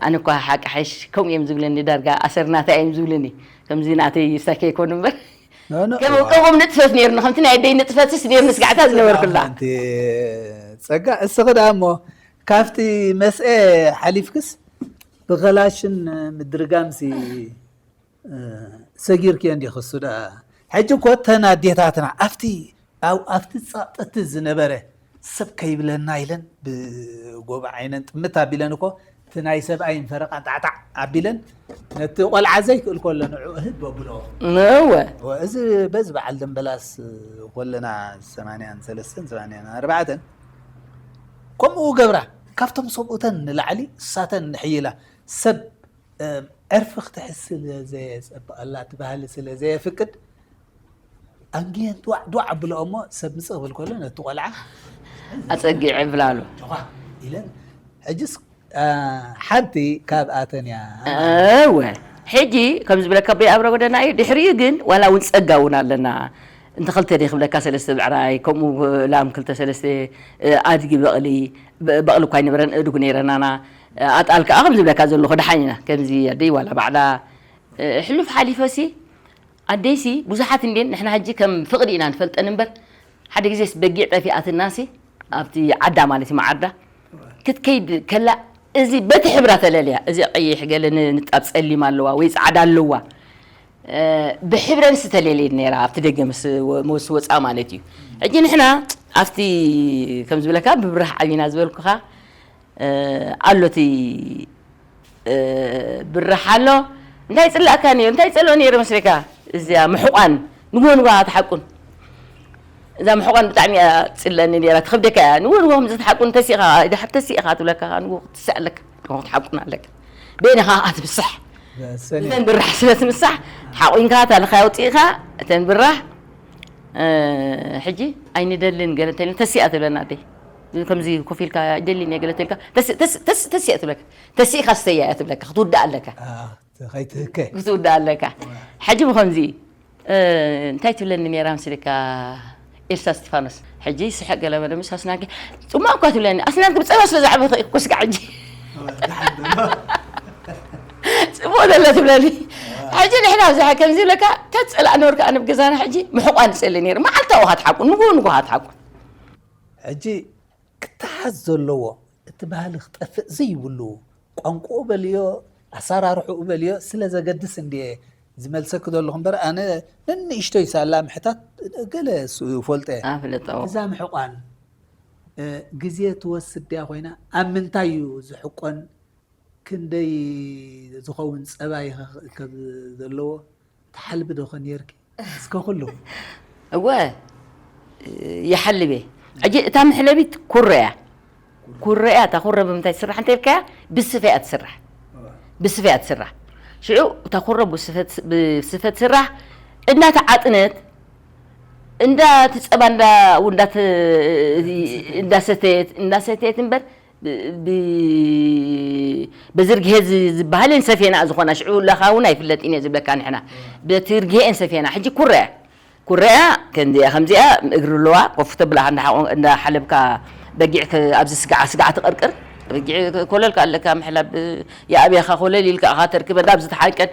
ኣነ እኳ ሓቂ ሓይሽ ከምኡ እዮም ዝብለኒ፣ ዳርጋ ኣሰር ናታ እዮም ዝብልኒ። ከምዚ ናተይ ስታይ ከይኮኑ እምበር። ኖ፣ ኖ፣ ከምኡ፣ እዋ። ከምኦም ንጥፈት ነይርኒ፣ ከምቲ ናይ ኣደይ ንጥፈትስ ነይርኒ ስጋዕታ ዝነበርኩላ። ኣንቲ ጸጋ፣ እስኺ ደኣ እሞ ካብቲ መስአ ሓሊፍክስ ብኸላሽን ምድርጋምሲ፣ እ፣ ሰጊርክዮ እንዲኺ እሱ ደኣ። ሕጂ እኮ እተን ኣዴታትና ኣብቲ ኣብ ኣብቲ ጸቕጢ ዝነበረ ሰብ ከይብለና ኢለን ብጎቦ ዓይነን ጥምት ኣቢለን እኮ እቲ ናይ ሰብኣይን ፈረቓን ጣዕጣዕ ኣቢለን ነቲ ቆልዓ ዘይክእል ከሎ ንዕኡ እህድ በብሎ። እወ እዚ በዚ በዓል ደምበላስ ኮለና ሰማንያን ሰለስተን ሰማንያን ኣርባዕተን ከምኡ ገብራ። ካብቶም ሰብኡተን ንላዕሊ እሳተን ንሕይላ ሰብ ዕርፊ ክትሕዝ ስለ ዘየጸብቐላ እቲ ባህሊ ስለ ዘየፍቅድ ኣንግየን ድዋዕ ድዋዕ ኣብልኦ እሞ ሰብ ምጽእ ክብል ከሎ ነቲ ቆልዓ ኣጸጊዐ ብላሉ ጆኻ ኢለን ሕጅስ ሓንቲ ካብኣተን እያ። እወ ሕጂ ከም ዝብለካ ኣቦይ ኣብረ ጎደና እዩ። ድሕሪኡ ግን ዋላ እውን ጸጋ እውን ኣለና። እንተ ክልተ ደ ክብለካ ሰለስተ ብዕራይ ከምኡ ላም ክልተ ሰለስተ ኣድጊ በቕሊ በቕሊ እኳ ኣይነበረን እድጉ ነይረናና። ኣጣል ከዓ ከም ዝብለካ ዘለኹ ደሓን ኢና። ከምዚ ኣደይ ዋላ ባዕላ ሕሉፍ ሓሊፈሲ ኣደይሲ ብዙሓት እንዴን ንሕና ሕጂ ከም ፍቕዲ ኢና ንፈልጠን እምበር ሓደ ግዜስ በጊዕ ጠፊኣትናሲ ኣብቲ ዓዳ ማለት እዩ መዓዳ ክትከይድ ከላ እዚ በቲ ሕብራ ተለልያ እዚ ቀይሕ ገለ ንጣብ ጸሊም ኣለዋ ወይ ጻዕዳ ኣለዋ ብሕብረን ዝተለልየት ነይራ ኣብቲ ደገ ምስ ወፃ ማለት እዩ። ሕጂ ንሕና ኣብቲ ከም ዝብለካ ብብራህ ዓቢና ዝበልኩኻ ኣሎ እቲ ብራህ ኣሎ። እንታይ ይፅላእካ ነይሩ እንታይ ይፀልኦ ነይሩ መስለካ? እዚኣ ምሕቋን ንጎ ንጎ ትሓቁን እዛ ምሕቋን ብጣዕሚ እያ ትፅለኒ ነይራ ትኸብደካ እያ። ንጎ ንጎ ከምዚ ትሓቁን ተሲእኻ ድሓር ተሲእኻ ትብለካ ንጎ ክትስእ ኣለካ ንጎ ክትሓቁን ኣለካ። በይንኻ ኣትብስሕ እተን ብራህ ስለ ትምሳሕ ሓቑንካ ታልኻ ኣውፂእካ እተን ብራህ ሕጂ ኣይንደልን ገለ እንተልና ተሲኣ ትብለና ኣደይ ከምዚ ኮፍ ኢልካ ኣይደልን እየ ገለ ተልካ ተሲኣ ትብለካ ተሲእካ ስተያ እያ ትብለካ ክትውዳእ ኣለካ ከይትህከ ክትውዳእ ኣለካ። ሕጂ ብከምዚ እንታይ ትብለኒ ነራ ምስልካ ኤልሳ እስቲፋኖስ ሕጂ ስሕቅ ገለ በለ ምስ ኣስናንኪ ፅማቅ እኳ ትብለኒ ኣስናንኪ ብፀባ ስለ ዝዓበ እኮ ስጋ ሕጂ ፅቡቅ ዘሎ ትብለኒ። ሕጂ ንሕና ኣብዚሓ ከምዚ ኢለካ ተፀላእ ነበርካ ኣነ ብገዛና ሕጂ ምሕቋን ይፀሊ ነይሩ መዓልታዊ ሃትሓቁ ንጎ ንጎ ሃትሓቁ ሕጂ ክተሓዝ ዘለዎ እቲ ባህሊ ክጠፍእ ዘይብሉ ቋንቋኡ በልዮ ኣሰራርሕኡ በልዮ ስለ ዘገድስ እንድየ ዝመልሰኪ ዘለኹ እምበር ኣነ ነንእሽቶይ ሳላ ምሕታት ገለ ፈልጠ ኣፍልጦ እዛ ምሕቋን ግዜ ትወስድ ድያ ኮይና ኣብ ምንታይ እዩ ዝሕቆን ክንደይ ዝኸውን ጸባይ ክእከብ ዘለዎ ትሓልቢ ዶ ኾን ነርኪ እስከ ኩሉ እወ ይሓልብ እየ። ሕጂ እታ መሕለቢት ኩረ እያ። ኩረ እያ። እታ ኩረ ብምንታይ ትስራሕ እንተ ኢልካያ ብስፈ እያ ትስራሕ። ብስፈ እያ ትስራሕ። ሽዑ እታ ኩረ ብስፈ ትስራሕ እንዳተዓጥነት እንዳትጸባ እንዳሰተየት እንዳሰተየት እምበር በዝርግሄ ዝበሃል የን ሰፌና ዝኾና ሽዑ ለኻ እውን ኣይፍለጥን እየ ዝብለካ ንሕና በቲ ርግሄ የን ሰፌና ሕጂ ኩረያ ኩረያ ከምዚኣ ከምዚኣ እግሪ ኣለዋ ኮፍ ተብላ እንዳሓለብካ በጊዕ ኣብዚ ስጋዓ ስጋዓ ትቐርቅር በጊዕ ኮለልካ ኣለካ ምሕላብ የኣብያኻ ኮለል ኢልካ ኢኻ ተርክበላ ኣብዚ ተሓንቀን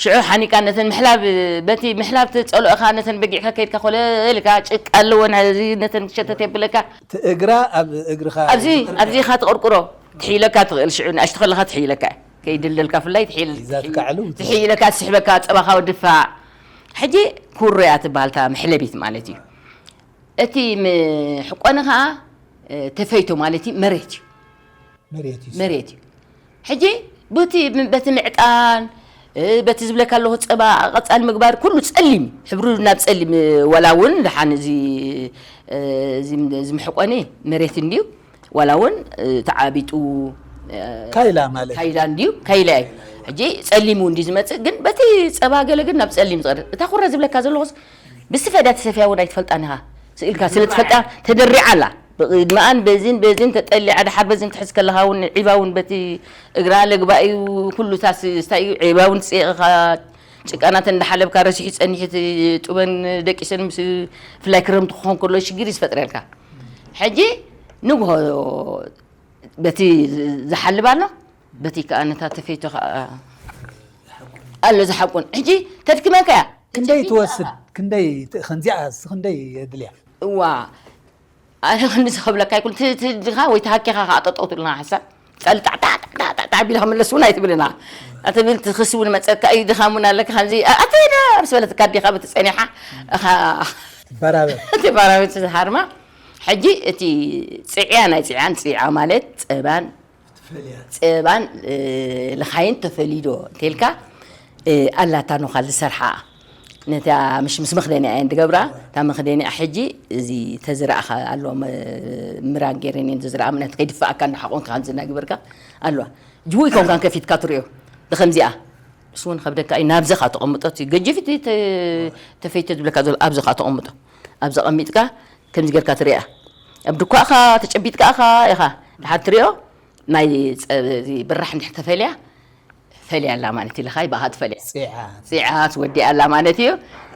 ሽዑ ሓኒቃ ነተን ምሕላብ በቲ ምሕላብ ትጸልኦኻ ነተን በጊዕካ ከይድካ ኮለ ኢልካ ጭቃ ኣለወን እዚ ነተን ሸተት የብለካ እቲ እግራ ኣብ እግርኻ ኣብዚ ኣብዚ ኢኻ ትቕርቁሮ ትሕይለካ ትኽእል ሽዑ ንኣሽቱ ከለኻ ትሕይለካ ከይድልደልካ ፍላይ ትሕይል- ሒዛ ትካዕሉ ትሕይለካ ትስሕበካ ጸባኻ ድፋዕ ሕጂ ኩርያ ትበሃል እታ መሕለቢት ማለት እዩ እቲ ምሕቆኒ ኸዓ ተፈይቶ ማለት እዩ መሬት እዩ መሬት እዩ መሬት እዩ። ሕጂ ቡቲ በቲ ምዕጣን በቲ ዝብለካ ኣለኹ ፀባ ቀፃሊ ምግባር ኩሉ ፀሊም ሕብሩ ናብ ፀሊም ዋላ እውን ደሓን እዚ እዚ ምሕቆኒ መሬት እንድዩ ዋላ እውን ተዓቢጡ ካይላ ማለት ካይላ እንድዩ ካይላ እዩ። ሕጂ ፀሊሙ እንዲ ዝመፅእ ግን በቲ ፀባ ገለ ግን ናብ ፀሊም ዝቐርብ እታ ኩረ ዝብለካ ዘለኹስ ብስፈ ዳ ተሰፍያ እውን ኣይትፈልጣን ኢኻ ስኢልካ ስለ ትፈልጣ ተደሪዓ ኣላ ብቕድመኣን በዚን በዚን ተጠሊዓ ድሓር በዚን ትሕዝ ከለኻ እውን ዒባ እውን በቲ እግራ ለግባ እዩ ኩሉ ታስ ስታይ እዩ ዒባ እውን ትፅኢቕኻ ጭቃናተን እንዳሓለብካ ረሲሑ ፀኒሑ እቲ ጡበን ደቂሰን ምስ ፍላይ ክረምቲ ክኾን ከሎ ሽግር እዩ ዝፈጥረልካ ሕጂ ንግሆ በቲ ዝሓልብ ኣሎ በቲ ከዓ ነታ ተፈይቶ ከዓ ኣሎ ዝሓቁን ሕጂ ተድክመካ እያ ክንደይ ትወስድ ክንደይ ት- ከምዚኣ ስ- ክንደይ የድልያ እዋ ኣነ ክንዲ ዝኸብለካ ይኩን ት- ት- ድኻ ወይ ተሃኪኻ ከዓ ጠጠው ትብልና ሓሳብ ጸልጣዕጣዕጣዕጣዕ ቢልካ መለስ እውን ኣይትብልና ኣትብል ትኽስ እውን መጸካ እዩ ድኻም እውን ኣለካ ከምዚ ኣተይዳ ምስ በለትካ ዲኻ ብትጸኒሓ እኻ ትበራበር። እቲ ባራበት ዝሃርማ። ሕጂ እቲ ጽዕያ ናይ ጽዕያን፣ ጽዕያ ማለት ጸባን፣ ጸባን እ፣ ልኻይን ተፈሊዶ እንተልካ፣ እ፣ ኣላታ ኖኻል ዝሰርሓ ነታ ምሽ ምስ መኽደኒያ እየን ዝገብራ። እታ መኽደኒያ ሕጂ እዚ ተዝረእኻ ኣሎ፣ መ- ምራን ገይረን እየን ዝዝረኣ፣ ምክንያቱ ከይድፈኣካ እንዳሓቆንካ ከምዚ እናግበርካ ኣለዋ። ጅቡ ይኮንካን ከፊትካ ትሪኦ ብከምዚኣ። ንሱ እውን ከብደካ እዩ። ናብዚ ኻ ተቐምጦ፣ እቲ ገጀፊት ተ- ተፈይተ ዝብለካ ዘሎ ኣብዚ ኻ ተቐምጦ፣ ኣብዚ ቀሚጥካ ከምዚ ጌርካ ትሪኣ። ኣብ ድኳእኻ ተጨቢጥካ ኢኻ ኢኻ ድሓር ትሪኦ። ናይ ጸ- እዚ ብራሕ እንድሕር ተፈልያ፣ ፈልያ ኣላ ማለት እዩ። ልኻይ ብኣኻ ትፈልያ፣ ፂዓ ፂዓ ትወዲኣ ኣላ ማለት እዩ።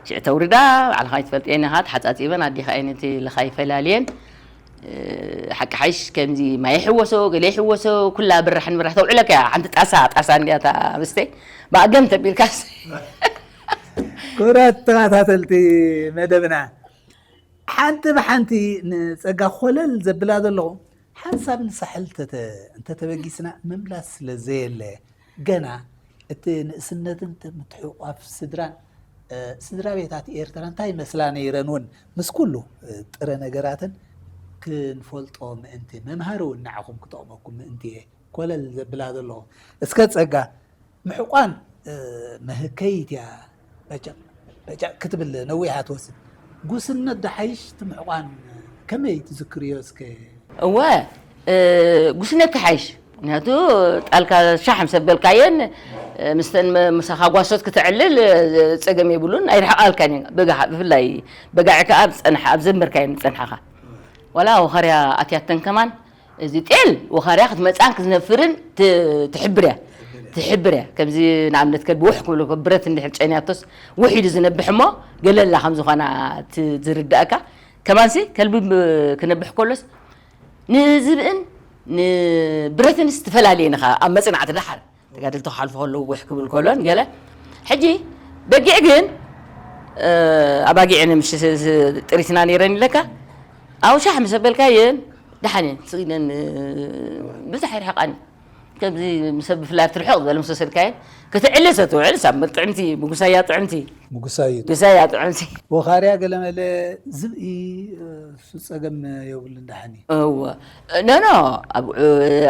ሽዕ ተውርዳ፣ ባዕልኻ ይትፈልጥየን ኢኻ። ተሓፃፂበን ኣዴኻ እየን እቲ ልኻይ ፈላልየን። ሓቂ ሓይሽ ከምዚ ማይ ይሕወሶ፣ ገለ ይሕወሶ፣ ኩላ ብራሕ ንብራሕ ተውዕለካ እያ። ሓንቲ ጣሳ ጣሳ እንዲያ እታ ምስተ ብኣገም ተቢልካስ። ክቡራት ተኸታተልቲ መደብና፣ ሓንቲ ብሓንቲ ንፀጋ ኮለል ዘብላ ዘለኹ ሓንሳብ ንሳሕል ተተ- እንተተበጊስና ምምላስ ስለ ዘየለ፣ ገና እቲ ንእስነትን እቲ ምትሕቋፍ ስድራን፣ እ፣ ስድራ ቤታት ኤርትራ እንታይ ይመስላ ነይረን እውን ምስ ኩሉ፣ እ፣ ጥረ ነገራትን ክንፈልጦ ምእንቲ፣ መምሃሪ እውን ንዓኹም ክጠቕመኩም ምእንቲ እየ ኮለል ዘብላ ዘለኹ። እስከ ፀጋ፣ ምሕቋን፣ እ፣ መህከይት እያ። በጨቕ በጨቕ ክትብል ነዊሓ ትወስድ። ጉስነት ዶ ሓይሽ እቲ ምሕቋን፣ ከመይ ትዝክርዮ እስከ? እወ፣ እ፣ ጉስነት ክሓይሽ። ምክንያቱ ጣልካ ሻሕ ምስ ኣበልካየን፣ እ፣ ምስተን መ- ምሳኻ ጓሶት ክተዕልል፣ እ፣ ጸገም የብሉን። ኣይርሕቓልካን እየን። በጋ- ብፍላይ በጋዕ ከኣ ኣብ ዝጸንሓ- ኣብ ዘንበርካየን ዝጸንሓኻ። ዋላ ወኸርያ ኣትያተን ከማን እዚ ጤል ወኻርያ ክትመጽኣን ክትነፍርን ት- ትሕብር እያ። ትሕብር እያ። ከምዚ ንኣብነት ከልቢ ውሕ ክብሉ ብረት እንድሕር ጨንያቶስ ውሕ ኢሉ ዝነብሕ እሞ ገለላ ከም ዝኾና ት- ዝርዳእካ። ከማንሲ ከልቢ ብ- ክነብሕ ከሎስ ንዝብእን ንብረትንስ ትፈላልየን ኢኻ ኣብ መጽናዕቲ ደሓር። ተጋደልቲ ክሓልፉ ከለዉ ውሕ ክብል ከሎን ገለ። ሕጂ በጊዕ ግን፣ እ፣ ኣባጊዕ ንምሽ ስ- ስ- ጥሪትና ነይረን ኢለካ። ኣብ ሻሕ ምስ ኣበልካየን ደሓን እየን ስኢነን፣ እ፣ ብዙሕ ኣይርሕቓን እዩ። ከምዚ ምስ ሰብ ብፍላይ ኣብቲ ርሕቕ ዝበለ ምስ ወሰድካየን ክትዕልስ ትውዕል ሳብ ጥዕምቲ ምጉሳያ ጥዕምቲ ምጉሳዩ ጉሳያ ጥዕምቲ። ወኻርያ ገለመለ ዝብኢ፣ እ፣ እሱ ጸገም የብሉን ደሓን እዩ። እወ። ኖ ኖ፣ ኣብ-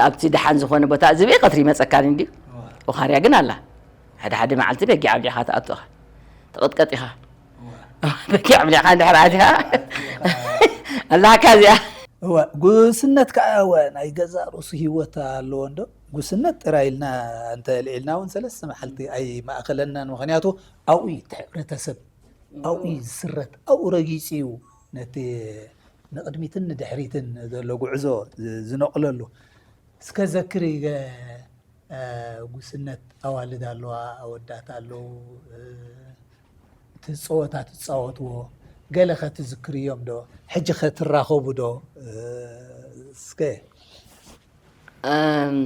ኣብቲ ደሓን ዝኾነ ቦታ ዝብኢ ቀትሪ ይመፀካን እንድዩ። ወኻርያ ግን ኣላ። ሓደ ሓደ መዓልቲ በጊዕ ኣብሊዕኻ ትኣቱ ኢኻ። ትቕጥቀጥ ኢኻ። በጊዕ ኣብሊዕኻ እንድሕር ኣትኻ ኣላካ እዚኣ። እወ፣ ጉስነት ከኣ እወ ናይ ገዛእ ርእሱ ህይወት ኣለዎ እንዶ። ጉስነት ጥራይ ኢልና እንተ ልዒልና እውን ሰለስተ መዓልቲ ኣይማእኸለናን። ምኽንያቱ ኣብኡ እዩ እቲ ሕብረተሰብ ኣብኡ እዩ ዝስረት፣ ኣብኡ ረጊፁ እዩ ነቲ ንቕድሚትን ንድሕሪትን ዘሎ ጉዕዞ ዝ- ዝነቕለሉ። እስከ ዘክር ይገ- እ፣ ጉስነት ኣዋልድ ኣለዋ፣ ኣወዳት ኣለዉ። እ፣ እቲ ጸወታ ትጻወትዎ ገለ ከ ትዝክርዮም ዶ? ሕጂ ከ ትራኸቡ ዶ? እ፣ እስከ እም፣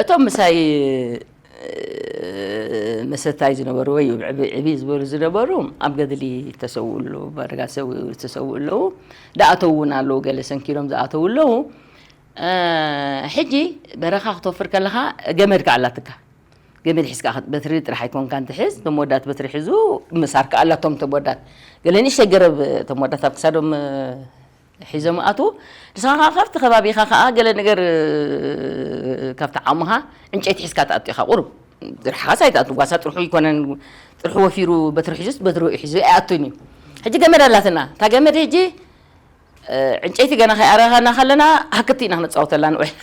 እቶም ምሳይ፣ እ፣ መሰታይ ዝነበሩ ወይ ዕብ- ዕብይ ዝበሉ ዝነበሩ ኣብ ገድሊ ተሰውኡ ኣለዉ፣ በረጋ ሰው ተሰውኡ ኣለዉ። ዝኣተዉ እውን ኣለዉ፣ ገለ ሰንኪሎም ዝኣተዉ ኣለዉ። እ፣ ሕጂ በረኻ ክትወፍር ከለኻ ገመድ ከኣ ኣላትካ። ገመድ ሒዝካ ከ- በትሪ ጥራሕ ኣይኮንካን ትሕዝ፣ እቶም ወዳት በትሪ ሒዙ ምሳር ከኣ ኣላቶም እቶም ወዳት። ገለ ንእሽተይ ገረብ እቶም ወዳት ኣብ ክሳዶም፣ እ፣ ሒዞም ኣትዉ። ንስኻ ከኣ ካብቲ ከባቢኻ ከኣ ገለ ነገር፣ እ፣ ካብቲ ዓቕምኻ ዕንጨይቲ ሒዝካ ትኣቱ ኢኻ። ቁሩብ ርሓኻስ ኣይትኣቱ። ጓሳ ጥርሑ ኣይኮነን፣ ጥርሑ ወፊሩ በትሪ ሒዙስ በትሪ ሒዙ ኣይኣቱን እዩ። ሕጂ ገመድ ኣላትና። እታ ገመድ ሕጂ፣ እ፣ ዕንጨይቲ ገና ከይኣረኻና ከለና ሃክቲ ኢና ክንጻወተላ ንውዕል።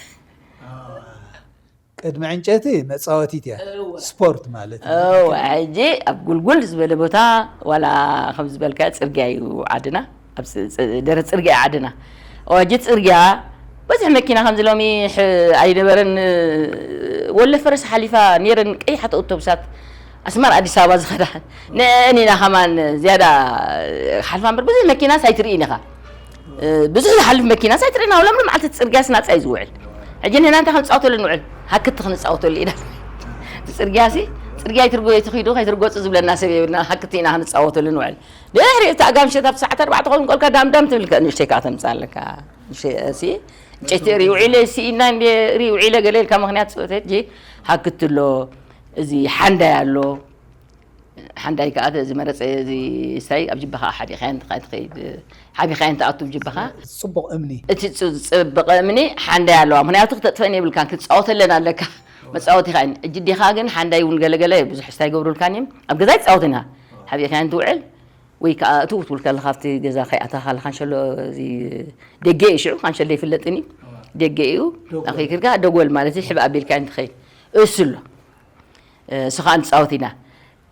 ቅድሚ ዕንጨይቲ መጻወቲት እያ፣ ስፖርት ማለት እዩ። እወ፣ ሕጂ ኣብ ጉልጉል ዝበለ ቦታ ዋላ ከም ዝበልካ ጽርግያ እዩ ዓድና፣ ኣብ ስ- ስ- ደረት ጽርግያ እዩ ዓድና። ሕጂ ጽርግያ ብዙሕ መኪና ከምዚ ሎሚ ሕ- ኣይነበረን። ወለ ፈረስ ሓሊፋ ነይረን ቀያሕቲ ኣውቶቡሳት ኣስመራ ኣዲስ ኣበባ ዝኸዳ። ንአን ኢና ከማን ዝያዳ ሓልፋ እምበር ብዙሕ መኪናስ ኣይትርእይን ኢኻ። ብዙሕ ዝሓልፍ መኪናስ ኣይትርእይን። ኣብ ለምለም መዓልቲ እቲ ጽርግያስ ናጻ እዩ ዝውዕል። ሕጂ ንሕና እንታይ ክንጻወተሉ ንውዕል? ሃክቲ ክንጻወተሉ ኢና። እቲ ጽርግያሲ፣ ጽርግያ ኣይትርጎ፣ ኣይትኺዱ፣ ከይትርገጹ ዝብለና ሰብ የብልና። ሃክቲ ኢና ክንጻወተሉ ንውዕል። ድሕሪ እቲ ኣጋ ምሸት ኣብቲ ሰዓት ኣርባዕተ ክኸውን ከልካ ዳምዳም ትብል ከ ንእሽተይ ከኣ ተምጽእ ኣለካ። ንእሽተይ፣ እሲ፣ ዕንጨይቲ ርኢ ውዒለ፣ ስኢና እንደ ርኢ ውዒለ ገለ ኢልካ ምኽንያት ጽወት። ሕጂ ሃክቲ ኣሎ፣ እዚ ሓንዳይ ኣሎ። ሓንዳይ ከዓ ዝመረፀ እዚ ስታይ ኣብ ጅባኻ ሓቢኻያን ትኸይድ፣ ሓቢኻያን ትኣቱ ጅባኻ። ጽቡቕ እምኒ። እቲ ዝፅብቐ እምኒ ሓንዳይ ኣለዋ፣ ምክንያቱ ክተጥፈእን የብልካን፣ ክትፃወተለን ኣለካ። መፃወቲ ኻ እጅዲኻ ግን ሓንዳይ እውን ገለገለ ብዙሕ ስታይ ገብሩልካን እዮም። ኣብ ገዛ ይፃወትን ኢኻ፣ ሓቢኻያን ትውዕል። ወይ ከዓ እትው ክትብል ከለካ ኣብቲ ገዛ ከይኣተካ ከለካ እንሸሎ እዚ ደገ እዩ፣ ሽዑ ካንሸሎ ይፍለጥን እዩ። ደገ እዩ። ኣኺክርካ ደጎል ማለት እዩ፣ ሕብእ ኣቢልካ እንትኸይድ እሱ ኣሎ። እሱ ከዓ ንፃወት ኢና።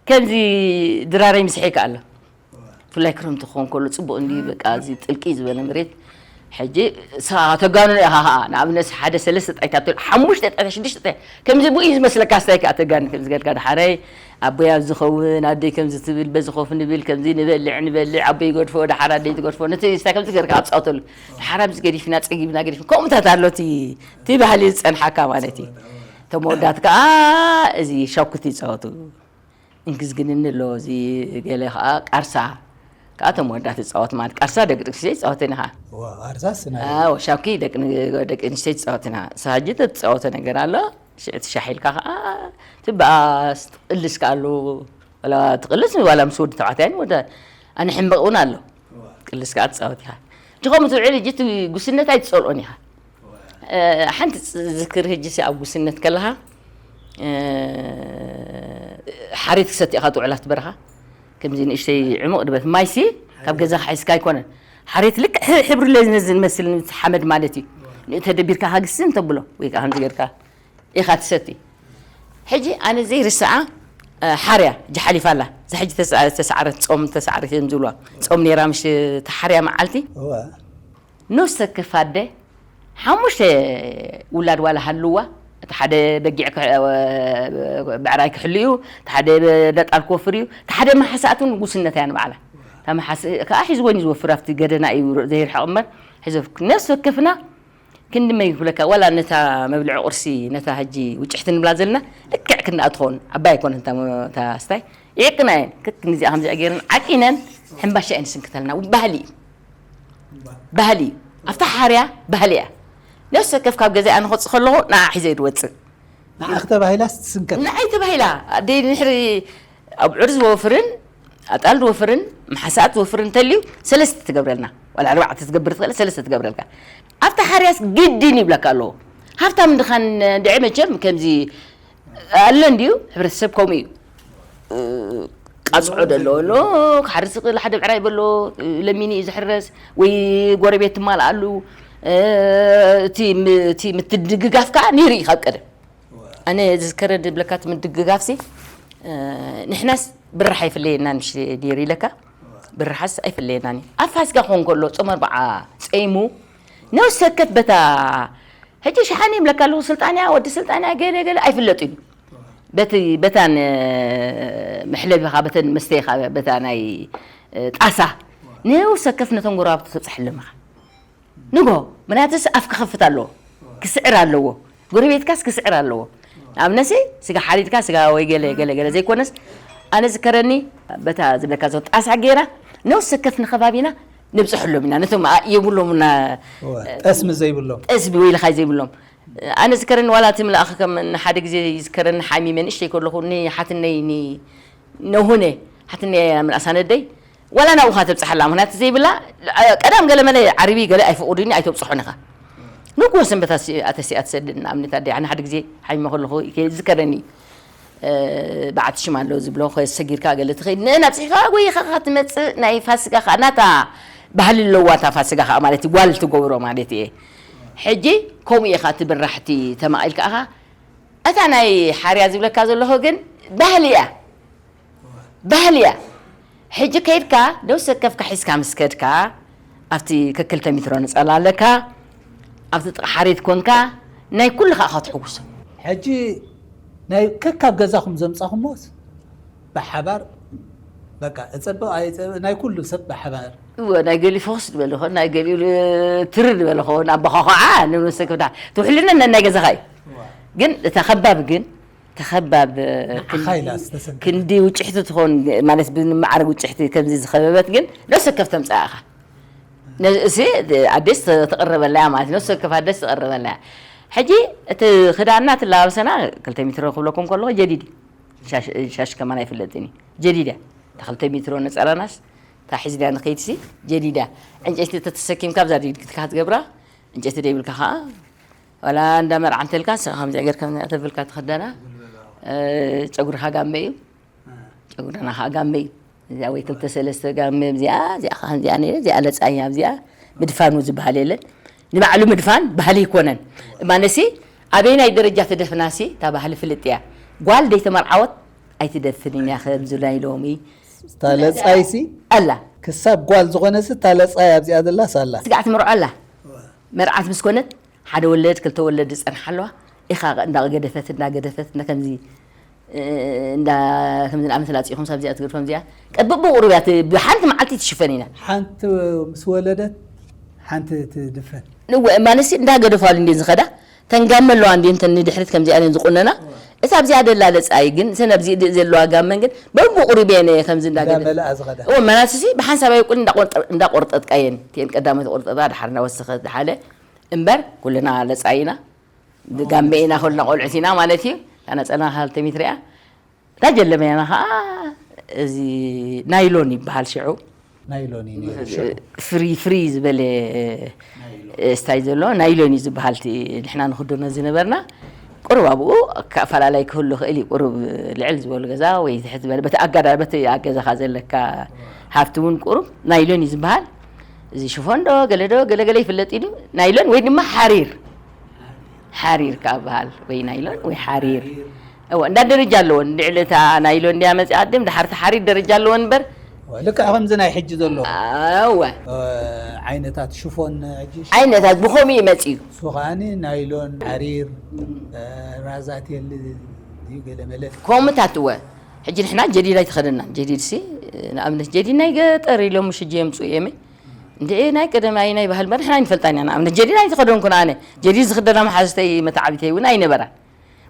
ከምዚ ድራረይ ምስሐይ ከዓ ኣሎ። ብፍላይ ክረምቲ ክኾን ከሎ ፅቡቕ እንዲ በቃ እዚ ጥልቂ ዝበለ መሬት። ሕጂ ንስኻ ተጋንኖ ኢኻ ከዓ፣ ንኣብነት ሓደ ሰለስተ ጣይታት፣ ሓሙሽተ ጣይታት፣ ሽዱሽተ ጣይታት፣ ከምዚ ብኡ እዩ ዝመስለካ። ስታይ ከዓ ተጋንኖ ከምዚ ጌርካ፣ ደሓረይ ኣቦይ ኣብ ዝኸውን ኣደይ ከምዚ ትብል፣ በዚ ኮፍ ንብል፣ ከምዚ ንበልዕ ንበልዕ፣ ኣቦይ ይገድፎ፣ ደሓር ኣደይ ትገድፎ፣ ነቲ ስታይ ከምዚ ጌርካ ኣብ ፃወተሉ፣ ደሓር ኣብዚ ገዲፍና፣ ፀጊብና ገዲፍና፣ ከምኡታት ኣሎ እቲ እቲ ባህሊ ዝፀንሓካ ማለት እዩ። እቶም መወዳት ከዓ እዚ ሻኩቲ ይፃወቱ። እንግዝግንኒ ኣሎ፣ እዚ ገለ ከዓ ቃርሳ ከዓ እቶም መወዳት ይፃወት ማለት፣ ቃርሳ ደቂ ኣንስትዮ ይፃወተን ኢኻ። ዋ፣ ቃርሳስ ናይ ኣዎ፣ ሻኩቲ ደቂ ደቂ ኣንስትዮ ይፃወትና። ሳጅ ተትፃወተ ነገር ኣሎ። ሽዕቲ ሻሕ ኢልካ ከዓ ትበኣስ ትቕልስ ከኣሉ፣ ዋላ ትቕልስ ዋላ ምስ ወዲ ተባዕታይን ወደ ኣነ ሕምበቕ እውን ኣሎ። ቅልስ ከዓ ትፃወት ኢኻ። ሕጂ ከምኡ ትውዕል፣ ሕጂ እቲ ጉስነት ኣይትፀልኦን ኢኻ። እ፣ ሓንቲ ፅ- ዝክር፣ ሕጂ ሲ ኣብ ጉስነት ከለኻ፣ እ፣ ሓሬት ክሰቲ ኢኻ ትውዕል ኣብቲ በረኻ። ከምዚ ንእሽተይ ዕሙቕ ድበት ማይሲ ካብ ገዛኻ ሒዝካ ኣይኮነን። ሓሬት ልክዕ ሕ- ሕብሪ ለዝነዝ ዝመስል ሓመድ ማለት እዩ። ንእተደቢርካ ሃግስን ተብሎ ወይ ከዓ ከምዚ ጌርካ ኢኻ ትሰቲ። ሕጂ ኣነ ዘይርስዓ፣ እ፣ ሓርያ፣ ሕጂ ሓሊፋ ኣላ። እዛ ሕጂ ተስ- ተሳዕረት፣ ጾም ተሳዕረት እዮም ዝብልዋ። ጾም ነይራ፣ ምሽ ተሓርያ መዓልቲ። እወ። ነፍሰ ወከፍ ኣደ ሓሙሽተ ውላድ ዋላ ሃልዋ፣ እቲ ሓደ በጊዕ ክሕ- ብዕራይ ክሕሉ እዩ፣ እቲ ሓደ ነጣል ክወፍር እዩ፣ እቲ ሓደ መሓሳእቱ ንጉስነት እያ ንባዕላ። እታ መሓስ- ከዓ ሒዝወን እዩ ዝወፍር፣ ኣብቲ ገደና እዩ ዘይርሕቕ እምበር ሒዞ። ነፍሲ ወከፍና ክንዲ መይ ክብለካ፣ ዋላ ነታ መብልዒ ቁርሲ፣ ነታ ሕጂ ውጭሕቲ ንብላ ዘለና፣ ልክዕ ክንድኣ ትኸውን፣ ዓባይ ኣይኮነን እታ መ- እታ ስታይ፣ ይዕቅና እየን። ክክ ንዚኣ ከምዚኣ ገይረን ዓቂነን ሕምባሻ እየን ዝስንክተልና። ባህሊ እዩ። ባህሊ እዩ። ኣብታ ሓርያ ባህሊ እያ። ነፍሲ ወከፍ ካብ ገዛኣ ንኸውፅእ ከለኹ ንዓ ሒዘ ድወፅእ። ንዓኽ ተባሂላስ ትስንከት። ንዓይ ተባሂላ፣ ኣደይ ንድሕሪ ኣብዑር ዝወፍርን ኣጣል ዝወፍርን መሓሳት ዝወፍርን እንተልዩ ሰለስተ ትገብረልና፣ ዋላ ኣርባዕተ ትገብር ትኽእል፣ ሰለስተ ትገብረልካ። ኣብታ ሓርያስ ግድን ይብለካ ኣለዎ። ሃብታም ድኻን ድዒ መቸም ከምዚ ኣሎ እንድዩ፣ ሕብረተሰብ ከምኡ እዩ። እ፣ ቃጽዖ ደሎ ኣሎ፣ ክሓርስ ይኽእል፣ ሓደ ብዕራይ በሎ፣ እ፣ ለሚኒ እዩ ዝሕረስ፣ ወይ ጎረቤት ትማልኣሉ። እ፣ እቲ ም- እቲ ምትድግጋፍ ከዓ ነይሩ እዩ ካብ ቀደም። ኣነ ዝዝከረ ድብለካ እቲ ምድግጋፍሲ፣ እ፣ ንሕናስ ብራሕ ኣይፍለየናን ምሽ ነይሩ ኢለካ። ብርሓስ ኣይፍለየናን እዩ። ኣብ ፋሲካ ክኾን ከሎ ጾም ኣርባዓ ጸይሙ ነፍሲ ወከፍ በታ፣ ሕጂ ሸሓኒ ይብለካ ኣለኹ፣ ስልጣንያ፣ ወዲ ስልጣንያ፣ ገለ ገለ ኣይፍለጥን እዩ። በቲ በታን መሕለቢኻ፣ በተን መስተይኻ፣ በታ ናይ ጣሳ ነብሰ ከፍ ነቶም ጎረባብቲ ተብፅሐሎም ኢኻ። ንጎ ምናትስ ኣፍ ክኸፍት ኣለዎ፣ ክስዕር ኣለዎ። ጎረቤትካስ ክስዕር ኣለዎ። ኣብነሲ ስጋ ሓሪድካ ስጋ ወይ ገለ ገለ ገለ ዘይኮነስ፣ ኣነ ዝከረኒ በታ ዝብለካ ዘሎ ጣሳ ገይራ ነብሰ ከፍ ንኸባቢና ነብፅሐሎም ኢና። ነቶም የብሎምና ጠስሚ ዘይብሎም ጠስቢ ወይ ልኻይ ዘይብሎም። ኣነ ዝከረኒ ዋላ እቲ ምልኣኽ ከም ንሓደ ግዜ ዝከረኒ ሓሚመ ንእሽተይ ከለኹ ንሓትነይ ኒ- ነሁነ ሓትነይ ምልኣሳ ነደይ ዋላ ናብኡ ካ ተብፅሓላ ምክንያት ዘይብላ ቀዳም ገለ መለ ዓርቢ ገለ ኣይፈቕዱኒ ኣይተብፅሖን ኢኻ። ንግሆ ሰንበት ኣተሲኣ ትሰድድ ንኣብነት ኣደ ኣነ ሓደ ግዜ ሓሚመ ከለኹ ዝከረኒ በዓቲ ሽማ ኣሎ ዝብሎ ሰጊርካ ገለ ትኸይድ ንእን ኣብፅሕካ ጎይኻ ካ ትመፅእ ናይ ፋሲካ ካ ናታ ባህሊ ኣለዋ እታ ፋሲካ ከዓ ማለት እዩ ጓል ትገብሮ ማለት እየ። ሕጂ ከምኡ ኢኻ እቲ ብራሕቲ ተማቒልካ ኢኻ። እታ ናይ ሓርያ ዝብለካ ዘለኹ ግን ባህሊ እያ፣ ባህሊ እያ። ሕጂ ከይድካ ደው ሰከፍካ ሒዝካ ምስ ከድካ ኣብቲ ከክልተ ሚትሮ ነጸላ ኣለካ ኣብቲ ጥቓ ሓሬት ኮንካ ናይ ኩሉ ከዓ ክትሕውሶ። ሕጂ ናይ ከካብ ገዛኹም ዘምጻኹሞስ ብሓባር በቃ እጸብቕ ኣይጸብቕ ናይ ኩሉ ሰብ ብሓባር እወ ናይ ገሊኡ ፈኹስ ዝበለ ኾን ናይ ገሊኡ ትርር ዝበለ ኾን ኣባኻ ኸዓ ንብሎ ሰከፍታ ትውሕልና ናይ ገዛኻ እዩ። ግን እታ ከባቢ ግን ተኸባብ ንዓኻ ኢላ ዝተሰንከፈት። ክንዲ ውጭሕቲ ትኾን ማለት ብመዓረግ ውጭሕቲ ከምዚ ዝኸበበት ግን ደስ ከፍ ተምፅኣ ኢኻ። ነዚ ኣደስ ተቐረበላ እያ ማለት ነፍሲ ወከፍ ኣደስ ተቐረበላ እያ። ሕጂ እቲ ክዳና ትላበሰና ክልተ ሚትሮ ክብለኩም ከለኹ ጀዲድ እዩ። ሻሽ ከማን ኣይፍለጥን እዩ። ጀዲዳ፣ እታ ክልተ ሜትሮ ነጸላናስ፣ እታ ሒዝና ንኸይድሲ፣ ጀዲዳ። ዕንጨይቲ ተተሰኪምካ ኣብዛ ድግድግትካ ክትገብራ፣ ዕንጨይቲ ደይብልካ ኸዓ፣ ዋላ እንዳ መርዓ እንተልካ፣ ንስኻ ከምዚኣ ጌርካ ከምዚኣ ተብልካ ትኽደና። እ፣ ጨጉርኻ ጋመ እዩ። ጨጉርና ኸዓ ጋመ እዩ። እዚኣ ወይ ክልተ ሰለስተ ጋመ፣ እዚኣ፣ እዚኣ ኸዓ ከምዚኣ ነይረ፣ እዚኣ ለጻኛ፣ እዚኣ ምድፋኑ ዝበሃል የለን። ንባዕሉ ምድፋን ባህሊ ኣይኮነን። ማለትሲ፣ ኣበየናይ ደረጃ ተደፍናሲ፣ እታ ባህሊ ፍልጥ እያ። ጓል ደይተመርዓወት ኣይትደፍንን እያ፣ ከምዚ ናይ ሎሚ። እታ ለጻይሲ ኣላ። ክሳብ ጓል ዝኾነሲ፣ እታ ለጻይ ኣብዚኣ ዘላስ ኣላ። ስጋዕ ትምርዖ ኣላ። መርዓት ምስ ኮነት፣ ሓደ ወለድ፣ ክልተ ወለድ ዝጸንሓ ኣለዋ። ኢኻ እንዳገደፈት፣ እንዳገደፈት፣ እንዳ ከምዚ፣ እ፣ እንዳ ከምዚ ንኣመት ላጺኹም ሳብ እዚኣ ትገድፎም እዚኣ። ቀ-፣ ብቑሩብ እያ ት-፣ ብሓንቲ መዓልቲ ትሽፈን ኢና። ሓንቲ ምስ ወለደት፣ ሓንቲ ትድፈን። ንወ-፣ ማለትሲ እንዳገደፋሉ እንድየን ዝኸዳ፣ ተን ጋመ ኣለዋ እንድየን፣ ተን ንድሕሪት ከምዚኣ እየን ዝቑነና። እታ ኣብዚኣ ደላ ለጻይ ግን፣ እተን ኣብዚ ድ-፣ ዘለዋ ጋመን ግን፣ በብቑሩብ እየን ከምዚ እንዳገደ-፣ እንዳመልኣ ዝኸዳ። እወ፣ መናስሲ ብሓንሳብ ኣይቁን እንዳቆርጠ-፣ እንዳቆርጠጥካ እየን። እቲአን ቀዳሞት ቆርጠጣ፣ ድሓር እንዳወሰኸት፣ ድሓለ እምበር፣ ኩልና ለጻይ ኢና። ብጋምቤና ኮልና ቆልዑት ኢና ማለት እዩ። እታ ነጸላ ክልተ ሜትር እያ። እታ ጀለመያና ኸዓ እዚ ናይሎን ይበሃል ሽዑ። ናይሎን እዩ ነይሩ ሽዑ። ፍሪ፣ ፍሪ ዝበለ ስታይ ዘሎ ናይሎን እዩ ዝበሃል። እቲ ንሕና ንኽደኖ ዝነበርና ቁሩብ ኣብኡ ኣፈላላይ ክህሉ ይኽእል እዩ። ቁሩብ ልዕል ዝበሉ ገዛ ወይ ትሕት ዝበለ በቲ ኣጋዳ-፣ በቲ ኣብ ገዛኻ ዘለካ ሃፍቲ እውን ቁሩብ ናይሎን እዩ ዝበሃል። እዚ ሽፎን ዶ ገለ ዶ ገለ ገለ ይፍለጥ እዩ። ናይሎን ወይ ድማ ሓሪር። ሓሪር ከኣ በሃል፣ ወይ ናይሎን ወይ ሓሪር። እወ፣ እንዳ ደረጃ ኣለወን። ልዕሊ እታ ናይሎን እንድያ መጺኣ ቅድም፣ ድሓር እቲ ሓሪር ደረጃ ኣለወን እምበር። እወ፣ ልክዕ ከምዚ ናይ ሕጂ ዘሎ። እወ። እ፣ ዓይነታት ሽፎን ሕጂ ሽ-፣ ዓይነታት ብኸምኡ እዩ መጺኡ። እሱ ከኣኒ ናይሎን፣ ሓሪር፣ እ፣ ራዛቴል እዩ ገለ መለ። ከምኡታት እወ። ሕጂ ንሕና ጀዲድ ኣይተኸደናን። ጀዲድሲ፣ ንኣብነት ጀዲድ ናይ ገጠር ኢሎም ምሽ ሕጂ የምጽኡ እዮም። እንድዒ ናይ ቀደም ኣይ ናይ ባህል እምበር ንሕና ኣይንፈልጣን ኢና። ንኣብነት ጀዲድ ኣይተኸደንኩን ኣነ። ጀዲድ ዝኽደና መሓዝተይ መተዓቢተይ እውን ኣይነበራን።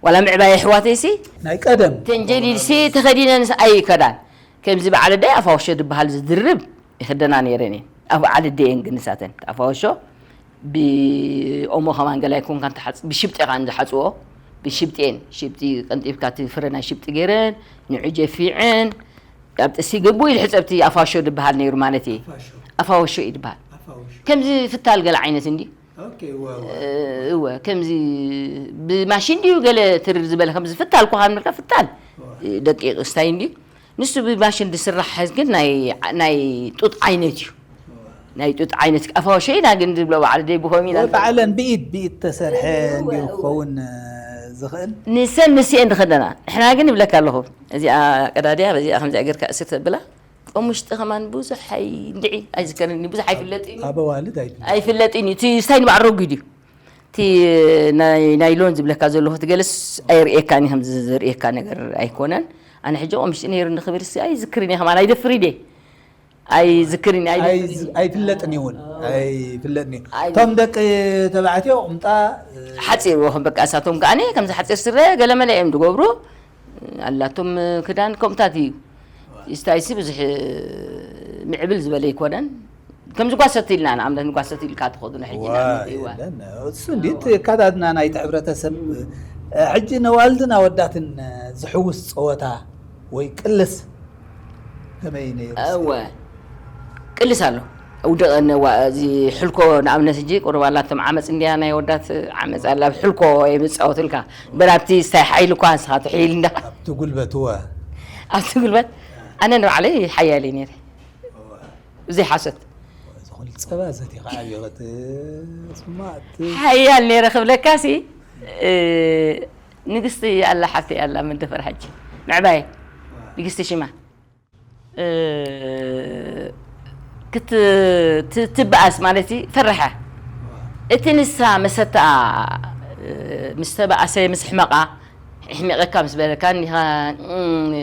ዋላ ምዕባይ ኣሕዋተይሲ ናይ ቀደም። ተን ጀዲድሲ ተኸዲነንስ ኣይከዳን። ከምዚ በዓል ኣደይ ኣፋውሾ ዝበሃል ዝድርብ ይኽደና ነይረን እየን። ኣብ በዓል ኣደየን ግን ንሳተን ኣፋውሾ ብኦሞ ከማን ገለ ኣይኮንካን ትሓጽ-፣ ብሽብጢ ኢኻ ዝሓጽዎ። ብሽብጢ እየን። ሽብጢ ቀንጢብካ እቲ ፍረ ናይ ሽብጢ ገይረን፣ ንዑ ጀፊዐን፣ ኣብ ጥሲ ግቡ ኢሉ ሕጸብቲ ኣፋውሾ ዝበሃል ነይሩ ማለት እየ። ኣፋውሾ። ኣፋውሾ እዩ ዝበሃል። ኣፋውሾ። ከምዚ ፍታል ገለ ዓይነት እንዲ። ኦኬ፣ እወ፣ እወ። እወ፣ ከምዚ ብማሽን ድዩ ገለ ትርር ዝበለ ከምዚ ፍታል እኮ ካብ ንብልካ ፍታል። እወ። ደቂቕ ስታይ እንድዩ። ንሱ ብማሽን ዝስራሕ ግን ናይ፣ ናይ ጡጥ ዓይነት እዩ። እወ። ናይ ጡጥ ዓይነት ኣፋውሾ ኢና ግን ዝብሎ በዓል ደይ ብኸም ኢና። እወ፣ ባዕለን ብኢድ፣ ብኢድ ተሰርሐ እወ፣ እንድዩ እወ። ክኸውን፣ እ፣ ዝኽእል። ንሰን ንስኤን ዝኸደና። ንሕና ግን ይብለካ ኣለኹ። እዚኣ ቀዳድያ፣ በዚኣ ከምዚኣ ጌርካ እስር ተብላ። ኣብ ውሽጢ ከማን ብዙሕ ኣይ-፣ እንድዒ ኣይዝከርን እዩ፣ ብዙሕ ኣይፍለጥን እዩ። ኣብ ኣዋልድ ኣይፍለጥን። ኣይፍለጥን እዩ። እቲ ስታይ ንባዕሉ ረጒድ እዩ። እቲ ናይ ናይሎን ዝብለካ ዘለኹ፣ እቲ ገለስ ኣይርእየካን እዩ፣ ከምዚ ዝርእየካ ነገር ኣይኮነን። ኣነ ሕጂ ኣብ ውሽጢ ነይሩ ንኽብል ሲ ኣይዝክርን እየ፣ ከማን ኣይደፍርን እየ። ኣይዝክርን እየ፣ ኣይደፍርን እየ። ኣይዝ-፣ ኣይፍለጥን እዩ እውን። ኣይፍለጥን እዩ። ኣይ-፣ እቶም ደቂ ተባዕትዮ ቁምጣ፣ ሓጺር ይኹን በቃ፣ እሳቶም ከኣኒ ከምዚ ሓጺር ስረ ገለመለ እዮም ዝገብሩ። ኣላቶም ክዳን ከምኡታት እዩ። ስታይሲ ብዙሕ ምዕብል ዝበለ ኣይኮነን። ከምዚ ጓሰት ኢልና ንኣብነት ንጓሰት ኢልካ ትኸዱ ንሕጂ ዋ፣ ንኣብነት፣ እዋ። የለን። እሱ እንዲ እቲ ኣካዳድና ናይቲ ሕብረተሰብ፣ ሕጂ ነዋልድን ኣወዳትን ዝሕውስ ጸወታ ወይ ቅልስ ከመይ ነይሩ? እወ። ቅልስ ኣሎ። ውድቕ ነዋ-፣ እዚ ሕልኮ ንኣብነት ሕጂ ቁሩብ ኣላቶም ዓመፅ እንድያ ናይ ወዳት ዓመፅ ኣላ፣ ኣብ ሕልኮ እዮም ዝፃወቱልካ። እምበር ኣብቲ ስታይ ሓይሊ እኳ ንስኻ ትሕይል እንዳ ኣብቲ ጉልበት፣ እወ። ኣብቲ ጉልበት ኣነ ንባዕለይ ሓያል እየ ነይረ። እወ። ብዘይ ሓሶት። እዚ ኩሉ ፀባ ዘቲኻ ዓብዪ ክትስማዕ እቲ ሓያል ነይረ ክብለካሲ፣ እ፣ ንግስቲ ኣላ፣ ሓፍተይ ኣላ፣ መደፈር ሓጂ ምዕባየ፣ ንግስቲ ሽማ። እ፣ ክት-፣ ት-፣ ትበኣስ ማለት እዩ፣ ፈርሐ። እቲ ንሳ መሰተኣ፣ እ፣ ምስ ተበኣሰ፣ ምስ ሕመቓ፣ ኣሕሚቐካ ምስ በለካ፣ እኒኻ፣ እም፣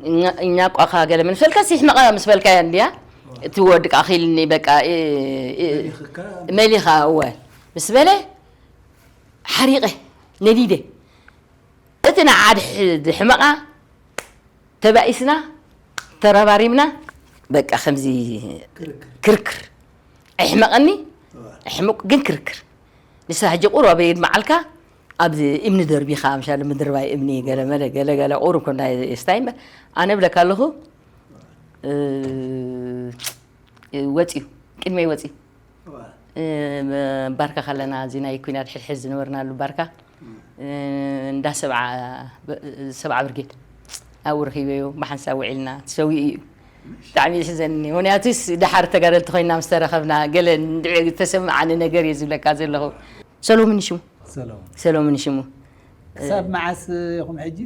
እኛ፣ እኛ ቋኻ ገለ ምን ፈልካ፣ ሲ ሕመቓ ምስ በልካያ እንድያ፣ እቲ ወዲ ቃ ኺልኒ፣ በቃ፣ እ፣ እ፣ መሊኽካ? መሊኻ፣ እወ። ምስ በለ፣ ሓሪቐ፣ ነዲደ። እቲ ንዓ ድሕ-፣ ድሕመቓ ተባኢስና፣ ተረባሪብና፣ በቃ ከምዚ ክርክር። ክርክር። ኣይሕመቐኒ፣ እዋ። ኣይሕመቁ፣ ግን ክርክር። ንሳ ሕጂ ቁሩብ ኣበይ የድምዓልካ፣ ኣብዚ እምኒ ደርቢኻ ምሻሉ ምድርባይ እምኒ ገለ መለ ገለ ገለ ቁሩብ ኮንዳ የስታይ እምበር ኣነ ብለካ ኣለኹ። እ፣ ወፂኡ ቅድመይ ወፂኡ። እ፣ ባርካ ከለና እዚ ናይ ኩናት ሕድሕድ ዝነበርናሉ ባርካ፣ እ፣ እንዳ ሰብዓ፣ ሰብዓ ብርጌድ ኣብኡ ረኺበዮ። ብሓንሳብ ውዒልና ተሰዊኡ እዩ። ብጣዕሚ ይሕዘኒ። ምክንያቱስ ደሓር ተጋደልቲ ኮይና ምስ ተረኸብና ገለ እንድዒ ዝተሰማዓኒ ነገር እየ ዝብለካ ዘለኹ። ሰሎምን ሽሙ። ሰሎሞን። ሰሎምን ሽሙ። ክሳብ መዓስ ኢኹም ሕጂ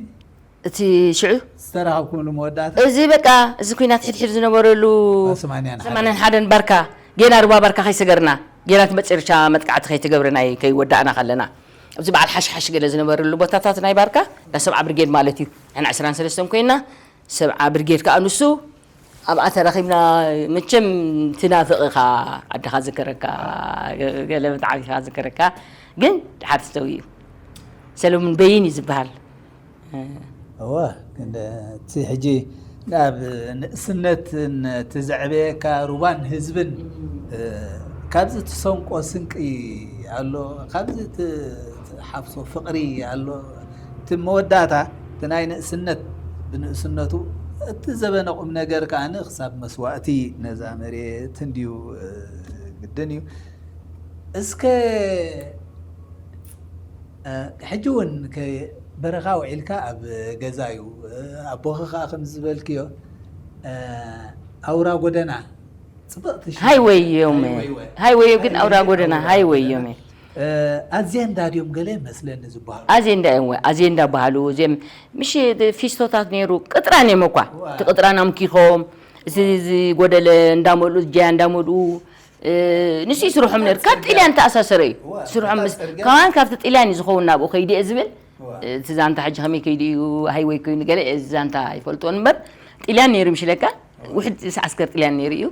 እቲ ሽዑ ዝተራኸብኩምሉ መወዳእታ? እዚ በቃ፣ እዚ ኩናት ሕድሕድ ዝነበረሉ ኣብ ሰማንያን ሓደን። ሰማንያን ሓደን ባርካ፣ ጌና ሩባ ባርካ ከይሰገርና፣ ጌና እቲ መጨረሻ መጥቃዕቲ ከይተገብረ ናይ ከይወዳእና ከለና፣ ኣብዚ በዓል ሓሽሓሽ ገለ ዝነበረሉ ቦታታት ናይ ባርካ፣ እንዳ ሰብዓ ብርጌድ ማለት እዩ። ንሕና ዕስራን ሰለስተን ኮይና፣ ሰብዓ ብርጌድ ከኣ ንሱ ኣብኣ ተራኺብና። መቸም ትናፍቕ ኢኻ፣ ዓድኻ ዝከረካ፣ ገለ ብጣዕሚ ኢኻ ዝከረካ፣ ግን ድሓር ተሰዊኡ። ሰለሙን በይን እዩ ዝበሃል። እወ፣ ግን እቲ ሕጂ ናብ ንእስነትን እቲ ዘዕበየካ ሩባን ህዝብን፣ እ፣ ካብዚ ትሰንቆ ስንቂ ኣሎ፣ ካብዚ ት-፣ ትሓፍሶ ፍቕሪ ኣሎ። እቲ መወዳእታ፣ እቲ ናይ ንእስነት ብንእስነቱ፣ እቲ ዘበነ ቁም ነገር ከኣ ክሳብ መስዋእቲ ነዛ መሬት እንድዩ፣ እ፣ ግድን እዩ። እስከ፣ እ፣ ሕጂ እውን ከ-፣ በረኻ ውዒልካ ኣብ ገዛ እዩ። እ፣ ኣቦኺ ከኣ ከም ዝበልክዮ፣ እ፣ ኣውራ ጎደና፣ ጽብቕቲ ሽም። ሃይወይ እዮም። ሃይወይ ወ-፣ ሃይወይ ግን ሃይወይ ኣውራ ግን ጎደና ኣውራ ሃይወይ ጎደና። እዮም። እ፣ ኣዜንዳ ድዮም ገለ መስለኒ ዝበሃሉ። ኣዜንዳ እዮም ወ-፣ ኣዜንዳ በሃሉ። እዚኦም ምሽ ፊስቶታት ነይሩ፣ ቅጥራን እዮም እኳ። ዋ። እቲ ቅጥራን ኣምኪኾም፣ እቲ ዝጎደለ እንዳመልኡ፣ ጃያ እንዳመልኡ፣ እ፣ ንሱ እዩ ስርሖም ነይሩ። ካብ ጽርግያ። ጥልያን ተኣሳሰረ እዩ። እዋ፣ ስርሖም እታ ምስ-፣ ጽርግያ። ከማን ካብቲ ጥልያን እዩ ዝኸውን ናብኡ ከይዱ እየ ዝብል። እዋ። እ፣ እቲ ዛንታ ሕጂ ከመይ ከይዱ እዩ፣ ሃይወይ ኮይኑ ገለ፣ እዚ ዛንታ ኣይፈልጦን እምበር፣ ጥልያን ነይሩ ምሽለካ፣ እዋ። ውሕድ ዓስከር ጥልያን ነይሩ እዩ።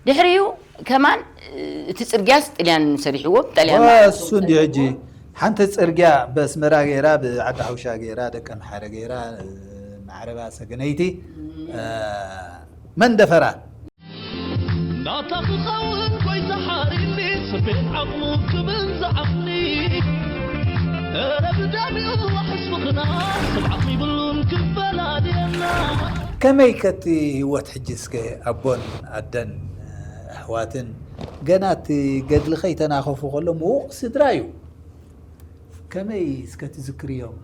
ድሕሪኡ ከማን፣ እ፣ እቲ ጽርግያስ ጥልያን ሰሪሕዎ፣ ጥልያን እዋ፣ እሱ እንዲ ሕጂ ሓንቲ ጽርግያ በስመራ ገይራ፣ ብዓዲ ሓውሻ ገይራ፣ ደቀ ምሓረ ገይራ፣ እ፣ ማዕረባ ሰገነይቲ፣ እ፣ መንደፈራ። ናታ ክኸውን ጎይታ ሓሪኒ፣ ስርቤት ዓቕሙ ክብል ዝዓቕኒ። እረ ብዳሚኡ ዋሕስ ፍቕርና፣ ሰብ ዓቕሚ ይብሉን ክፈላልየና። ከመይ ከቲ ህይወት ሕጂ እስከ ኣቦን ኣደን ኣሕዋትን ገና እቲ ገድሊ ከይተናኸፉ ከሎ ምዉቕ ስድራ እዩ። ከመይ እስከ ትዝክርዮም?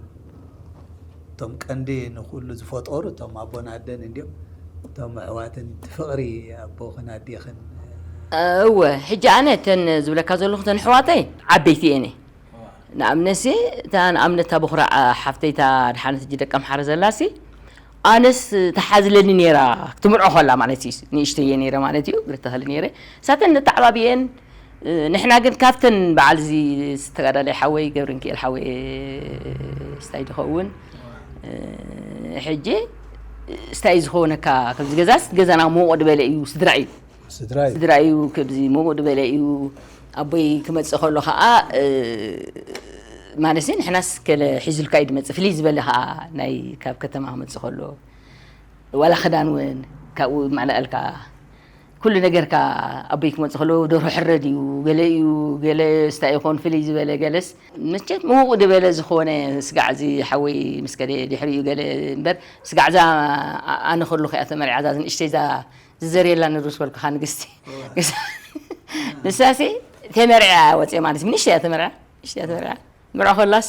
እቶም ቀንዲ ንኹሉ ዝፈጠሩ እቶም ኣቦን ኣደን እንድዮም። እቶም ኣሕዋትን እቲ ፍቕሪ ኣቦኽን ኣዴኽን። እወ፣ ሕጂ ኣነ እተን ዝብለካ ዘለኹ እተን ኣሕዋተይ ዓበይቲ እየን። ንኣብነትሲ እታ ንኣብነት እታ በኹራ ሓፍተይ እታ ድሓነት ሕጂ ደቀ ኣምሓረ ዘላሲ ኣነስ ተሓዝለኒ ነይራ ክትምርዖ ከላ ማለት እዩ። ንእሽተይ እየ ነይረ ማለት እዩ፣ እግሪ ተኸሊ ነይረ። እሳተን ነተዓባብየን። ንሕና ግን ካብተን በዓል እዚ ተጋዳላይ ሓወይ ገብረንክኤል ሓወይ ስታይ ዝኸውን፣ ሕጂ ስታይ ዝኸውነካ ከምዚ ገዛስ ገዛና ምውቕ ዝበለ እዩ፣ ስድራ እዩ። ስድራ እዩ። ስድራ እዩ፣ ከምዚ ምውቕ ዝበለ እዩ። ኣቦይ ክመጽእ ከሎ ኸዓ፣ እ፣ ማለት ንሕናስ ገለ ሒዙልካ እዩ ዝመጽእ፣ ፍልይ ዝበለ ኸዓ ናይ ካብ ከተማ ክመጽእ ከሎ ዋላ ክዳን እውን ካብኡ ይማላኣልካ። ኩሉ ነገርካ ኣቦይ ክመጽእ ከሎ ደርሆ ሕረድ እዩ፣ ገለ እዩ፣ ገለ ስታይ ይኾን ፍልይ ዝበለ፣ ገለስ መቸት ምውቕ ዝበለ ዝኾነ ስጋዕ እዚ ሓወይ ምስ ከደ ድሕሪኡ ገለ እምበር፣ ስጋዕ እዛ ኣ-፣ ኣነ ከለኹ እያ ተመርዓ፣ እዛ ንእሽተይ እዛ ዝዘርየላ ንሩስ በልኩኻ ንግስቲ። እዋ። ንሳሲ ተመርዕያ ወፅየ ማለት እዩ። ንእሽተይ እያ ተመርዕያ፣ ንእሽተይ እያ ተመርዕያ። ምርዖ ከላስ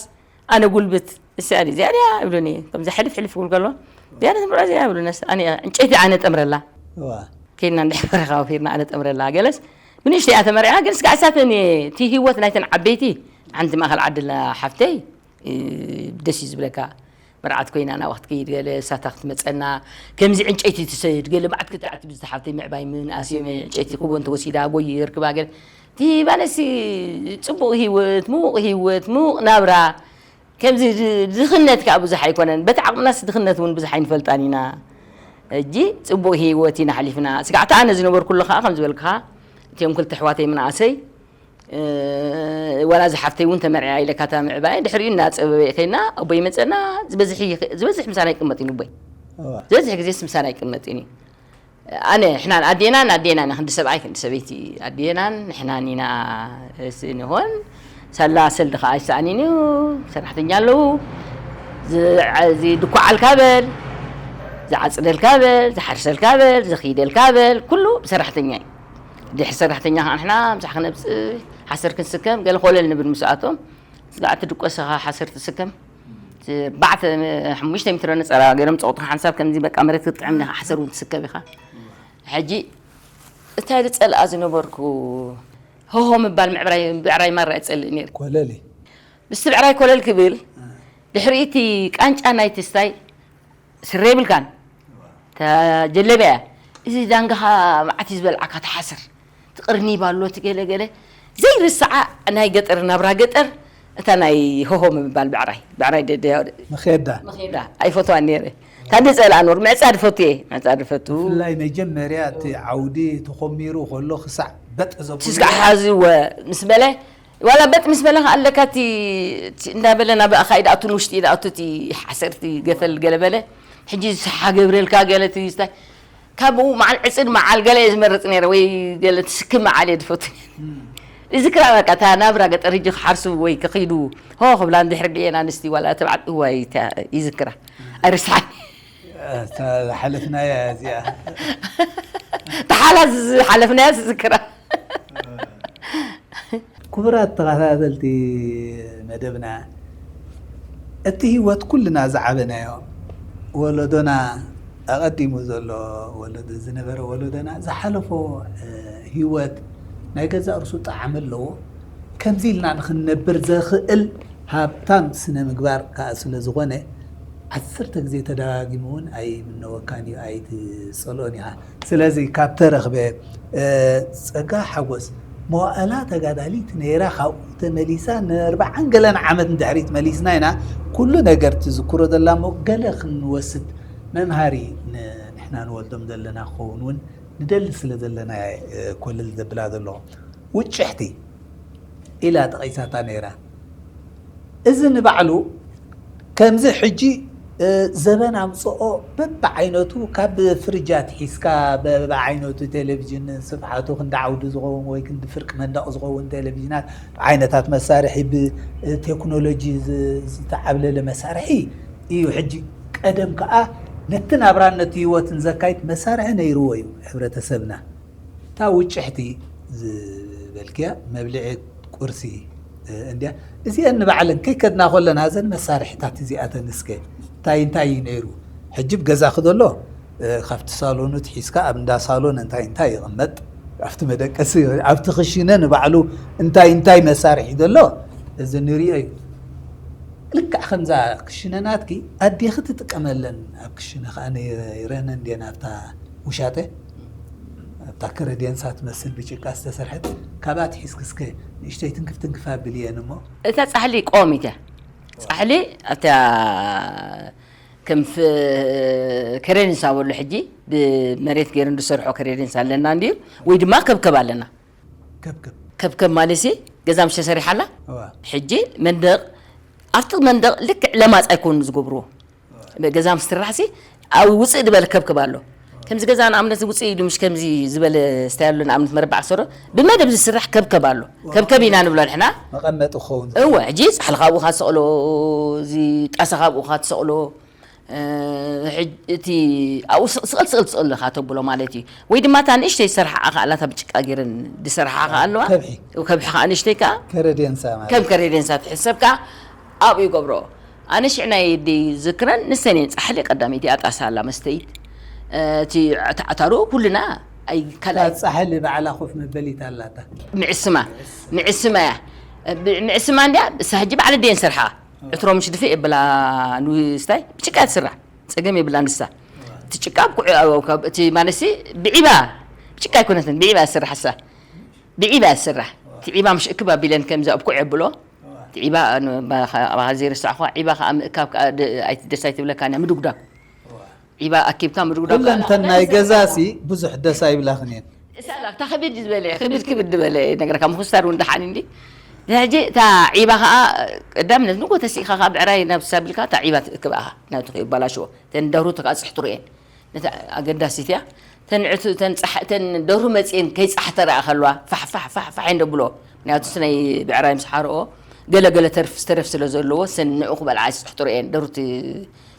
ኣነ ጉልብት፣ እሳ እያ እዚኣ ድያ ይብሉኒ። ከምዚ ሕልፍ ሕልፍ ክብል ከሎ፣ እዚኣ ትምርዖ እዚኣ ይብሉኒ። ኣነ ዕንጨይቲ ኣነ ጠምረላ። እዋ። ኬድና እንድሕር በረኻ ወፊርና ኣነ ጠምረላ። ገለስ ብንእሽተይ እያ ተመርዕያ፣ ግን ስጋዕ እሳተን እቲ ህይወት ናይተን ዓበይቲ፣ ሓንቲ ማእኸል ዓዲ ኣላ ሓፍተይ፣ እ፣ ደስ እዩ ዝብለካ። መርዓት ኮይና ናብኣ ክትከይድ ገለ፣ እሳታ ክትመጸና፣ ከምዚ ዕንጨይቲ ትሰይድ ገለ፣ መዓት ክትዓት ብዝተሓፍተይ ምዕባይ ምንኣስ እዮም፣ ዕንጨይቲ ክቦ እንተወሲዳ ጎይ የርክባ ገለ። እቲ ባለሲ ጽቡቕ ህይወት፣ ምዉቕ ህይወት፣ ምዉቕ ናብራ፣ ከምዚ ድ-፣ ድኽነት ከኣ ብዙሕ ኣይኮነን። በቲ ዓቕምናስ ድኽነት እውን ብዙሕ ኣይንፈልጣን ኢና። ሕጂ ጽቡቕ ህይወት ኢና ሓሊፍና። ስጋዕቲ ኣነ ዝነበርኩሉ ከኣ ከም ዝበልክኻ፣ እቲኦም ክልተ ኣሕዋተይ ምንኣሰይ፣ እ፣ ዋላ እዛ ሓፍተይ እውን ተመርዕያ ኢለካ እታ ምዕባየ፣ ድሕሪኡ እናጸበበ ከይና፣ ኣቦይ መጸና፣ ዝበዝሕ ይኸ-፣ ዝበዝሕ ምሳና ይቅመጥ እዩ ንቦይ። እዋ። ዝበዝሕ ግዜስ ምሳና ይቅመጥ እዩ። ኣነ፣ ሕናን ኣዴናን፣ ኣዴናን፣ ክንዲ ሰብኣይ፣ ክንዲ ሰበይቲ፣ ኣዴናን፣ ንሕናን ኢና፣ እስ ንሆን፣ ሳላ ሰልዲ ከዓ ኣይሰኣንን እዩ። ሰራሕተኛ ኣለዉ። ዝ-፣ ዝድኳዓልካ በል፣ ዝዓፅደልካ በል፣ ዝሓርሰልካ በል፣ ዝኽይደልካ በል፣ ኩሉ ብሰራሕተኛ እዩ። ድሕሪ ሰራሕተኛ ከዓ ንሕና ምሳሕ ክነብፅእ፣ ሓሰር ክንስከም፣ ገለ ኮለል ንብል ምስኣቶም። እዛ እትድቆሰኻ ሓሰር ትስከም። ኣርባዕተ፣ ሓሙሽተ ሜትሮ ነፀላ ገይሮም ፀቑጥኻ ሓንሳብ ከምዚ በቃ መሬት ክትጥዕም ኢኻ፣ ሓሰር እውን ትስከም ኢኻ። ሕጂ እንታይ ዝፀልኣ ዝነበርኩ፣ ሆሆ ምባል ምዕብራይ፣ ብዕራይ ማራ እፀልእ ነይረ። ኮለል እዩ። ምስቲ ብዕራይ ኮለል ክብል፣ ድሕሪ እቲ ቃንጫ ናይቲ ስታይ ስረ የብልካን። እታ ጀለብያ እያ። እዚ ዳንጋኻ መዓት እዩ ዝበልዓካ፣ ትሓስር። ትቕርኒብ ኣሎ፣ እቲ ገለ ገለ። ዘይርስዓ ናይ ገጠር ናብራ ገጠር፣ እታ ናይ ሆሆ ምባል ብዕራይ። ብዕራይ ደ-፣ ደ-፣ መኼዳ። መኼዳ። ኣይፈትዋን ነይረ። እታ ዝፀልኣ ኖር፣ ምዕፃድ ፈቱ እየ። ምዕፃድ ፈቱ። ብፍላይ መጀመርያ እቲ ዓውዲ ተኾሚሩ ከሎ ክሳዕ በጥ ዘብሉ። ስስጋዕ ሓዚ ወ-፣ ምስ በለ፣ ዋላ በጥ ምስ በለ ከኣ ኣለካ፣ እቲ፣ እቲ እንዳበለ ናብ ኣኻ ኢዳ ኣቱ፣ ንውሽጢ ኢዳ ኣቱ፣ እቲ ሓሰርቲ ገፈል ገለ በለ። ሕጂ ዝሰሓ ገብረልካ ገለ እቲ ስታይ። ካብኡ መዓል ዕፅድ መዓል ገለ እየ ዝመርፅ ነይረ፣ ወይ ገለ ትስክም መዓል እየ ዝፈቱ። እም። ይዝክራ በቃ፣ እታ ናብራ ገጠር ሕጂ ክሓርሱ ወይ ክኸይዱ፣ ሆ ክብላ እንድሕር ድየን ኣንስቲ ዋላ ተባዕት፣ እዋይ፣ እታ ይዝክራ። ኣይርስዓን። እታ ዝሓለፍናያ እዚኣ። እታ ሓላ ዝሓለፍናያ ዝዝክራ። ክቡራት ተኸታተልቲ መደብና፣ እቲ ህይወት ኩልና ዝዓበናዮ፣ ወለዶና፣ ኣቐዲሙ ዘሎ ወለዶ፣ ዝነበረ ወለዶና ዝሓለፎ፣ እ፣ ህይወት ናይ ገዛእ ርእሱ ጣዕሚ ኣለዎ። ከምዚ ኢልና ንኽንነብር ዘኽእል ሃብታም ስነ ምግባር ከኣ ስለ ዝኾነ፣ ዓሰርተ ግዜ ተደጋጊሙ እውን ኣይምነወካን እዩ፣ ኣይትጸልኦን ኢኻ። ስለዚ ካብ ተረኽበ፣ እ፣ ጸጋ ሓጎስ መዋእላ ተጋዳሊት ነይራ፣ ካብኡ ተመሊሳ ንኣርብዓን ገለን ዓመት ንድሕሪት መሊስና ኢና። ኩሉ ነገር ትዝክሮ ዘላ እሞ ገለ ክንወስድ መምሃሪ ን-፣ ንሕና ንወልዶም ዘለና ክኸውን እውን ንደሊ ስለ ዘለና እየ፣ እ፣ ኮለል ዘብላ ዘለኹ። ውጭሕቲ ኢላ ጠቒሳታ ነይራ። እዚ ንባዕሉ ከምዚ ሕጂ፣ እ፣ ዘበን ኣምጽኦ በብዓይነቱ፣ ካብ ፍርጃት ሒዝካ በብዓይነቱ ቴሌቪዥን ስፍሓቱ ክንዲ ዓውዲ ዝኸውን ወይ ክንዲ ፍርቂ መንደቕ ዝኸውን ቴሌቪዥናት፣ ዓይነታት መሳርሒ፣ ብቴክኖሎጂ ዝ-፣ ዝተዓብለለ መሳርሒ እዩ። ሕጂ ቀደም ከኣ ነቲ ናብራን ነቲ ህይወትን ዘካይድ መሳርሒ ነይርዎ እዩ ሕብረተሰብና። እታ ውጭሕቲ ዝበልክያ መብልዒ ቁርሲ፣ እ፣ እንድያ። እዚአን ንባዕለን ከይከድና ከለና እዘን መሳርሒታት እዚኣተን እስከ እንታይ እንታይ እዩ ነይሩ? ሕጂ ኣብ ገዛኺ ዘሎ፣ እ፣ ካብቲ ሳሎኑ ትሒዝካ ኣብ እንዳ ሳሎን እንታይ እንታይ ይቕመጥ? ኣብቲ መደቀሲ፣ ኣብቲ ክሽነ ንባዕሉ እንታይ እንታይ መሳርሒ ዘሎ እዚ ንሪኦ እዩ። ልክዕ ከምዛ ክሽነ ናትኪ ኣዴኺ ትጥቀመለን ኣብ ክሽነ ከኣ ነይረን እንድየን ኣብታ ውሻጠ፣ ኣብታ ከረዴንሳ ትመስል ብጭቃ ዝተሰርሐት፣ ካብኣ ትሒዝኪ እስከ ንእሽተይ ትንክፍ ትንክፍ ኣብልየን እሞ። እታ ጻሕሊ ቆሚት እያ። ጻሕሊ ኣብታ ከም ፍ-፣ ከረዴንሳ በሉ ሕጂ ብመሬት ገይረን ዝሰርሖ ከረዴንሳ ኣለና እንድዩ፣ ወይ ድማ ከብከብ ኣለና። ከብከብ። ከብከብ ማለት ሲ ገዛ ምሽ ተሰሪሓ ኣላ። እዋ። ሕጂ መንደቕ፣ ኣብቲ መንደቕ ልክዕ ለማጽ ኣይኮኑ ዝገብርዎ። ገዛ ምስ ትስራሕ ሲ ኣብ ውፅእ ዝበለ ከብከብ ኣሎ። ከምዚ ገዛ ንኣብነት ውፅእ ኢሉ ምሽ ከምዚ ዝበለ ስታይ ኣሎ፣ ንኣብነት መረባዕ ክሰርሖ ብመደብ ዝስራሕ ከብከብ ኣሎ። ከብከብ ኢና ንብሎ ንሕና። መቐመጢ ክኸውን ዝኽእል። እወ፣ ሕጂ ጻሕሊ ካብኡ ኻ ትሰቕሎ፣ እዚ ጣሳ ካብኡ ኻ ትሰቕሎ፣ እ፣ ሕጅ-፣ እቲ ኣብኡ ስቕ-፣ ስቕል ስቕል ትስቕል ኢኻ ተብሎ ማለት እዩ። ወይ ድማ እታ ንእሽተይ ዝሰርሓ ከኣ ኣላ፣ እታ ብጭቃ ገይረን ዝሰርሓ ከኣ ኣለዋ። ከብሒ። ከብሒ ከኣ ንእሽተይ ከኣ ከረዴንሳ ማለት። ከም ከረዴንሳ ትሕሰብ ከኣ ኣብኡ ይገብሮ። ኣነ ሽዕ ናይ የደይ ዝክረን ንሰን እየን ጻሕሊ ቀዳመይቲ ኣጣሳ ኣላ መስተይት። እ፣ እቲ ዕታ-፣ ዕታሩ ኩልና ኣይ ካልኣይ እታ ጻሕሊ ባዕላ ኮፍ መበሊት ኣላታ። ምዕስማ። ምዕስማ እያ። ብ-፣ ምዕስማ እንድያ፣ እሳ ሕጂ ባዕለ ደየን ሰርሓ። ዕትሮ ምሽ ድፍእ የብላ ንስታይ ብጭቃ ትስራሕ። ጸገም የብላ ንሳ። እቲ ጭቃ ኣብ ኩዕ-፣ ኣብ፣ ካብ፣ እቲ ማለትሲ ብዒባ፣ ብጭቃ ኣይኮነትን፣ ብዒባ ትስራሕ እሳ። ብዒባ ትስራሕ። እቲ ዒባ ምሽ እክብ ኣቢለን ከምዚ ኣብ ኩዕ የብሎ። እቲ ዒባ ን-፣ ባ-፣ ኻ-፣ ኣባኻ ዘይረሳዕኹዋ፣ ዒባ ኸኣ ምእካብ ከኣ ደ-፣ ኣይት-፣ ደስ ኣይትብለካን እያ፣ ምድጉዳግ። ዒባ ኣኪብካ ምድጉዳግ ከኣ ኩለንተን ናይ ገዛሲ ብዙሕ ደስ ኣይብላኽን እየን። እሳ ኣላ፣ እታ ክብድ ዝበለ፣ ክብድ ክብድ ዝበለ ነገርካ፣ ምኹስታር እውን ደሓን እንዲ። ሕጂ እታ ዒባ ኸኣ ቀዳምነት ንጎ ተሲእኻ ኸኣ ብዕራይ ናብ ሳቢልካ እታ ዒባ ትእክብ ኣኻ፣ ናብቲ ከይባላሽዎ። እተን ደርሁ ተካጽሕትሩ እየን። ነታ ኣገዳሲት እያ። እተን ዕቱ-፣ እተን ጻሕ-፣ እተን ደርሁ መጺኤን ከይጻሕተራ ከለዋ ፋሕ፣ ፋሕ፣ ፋሕ፣ ፋሕ እየን ደብሎ። ምክንያቱ እቲ ናይ ብዕራይ ምስ ሓርኦ ገለ ገለ ተርፍ ዝተረፍ ስለ ዘለዎ ሰን ንዑ ክበልዓ ይፅሕትሮ እየን። ደሩቲ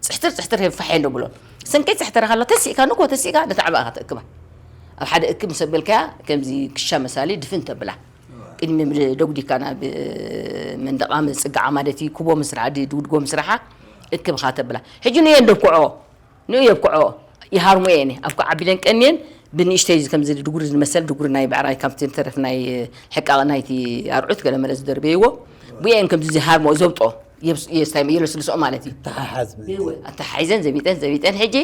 ፅሕትር ፅሕትር የፋሕ እየን ደብሎ። ሰን ከይፅሕተረ ከሎ ተሲእካ ንጎ ተሲእካ ነታ ዕባእኻ ተእክባ። ኣብ ሓደ እክብ ምስ ኣበልካያ ከምዚ ክሻ መሳሊ ድፍን ተብላ። ቅድሚ ደጉዲካ ናብ መንደቓ ምፅጋዓ ማለት እዩ። ክቦ ምስራሕ ድጉድጎ ምስራሓ እክብኻ ተብላ። ሕጂ ንየን ደብክዖ ንኡ የብክዖ። ይሃርሞ እየን ኣብ ዓቢለን ቀንየን ብንእሽተይ ከምዚ ድጉሪ ዝመሰል ድጉሪ ናይ ብዕራይ ካብቲ ተረፍ ናይ ሕቃቕ ናይቲ ኣርዑት ገለ መለ ዝደርበይዎ ብኤን ከምዚ ዝሃርሞ ዘብጦ የብስ- የስታይ የለስልስኦ ማለት እዩ። ተሓሓዝ ኣተሓሒዘን ዘቢጠን ዘቢጠን ሕጂ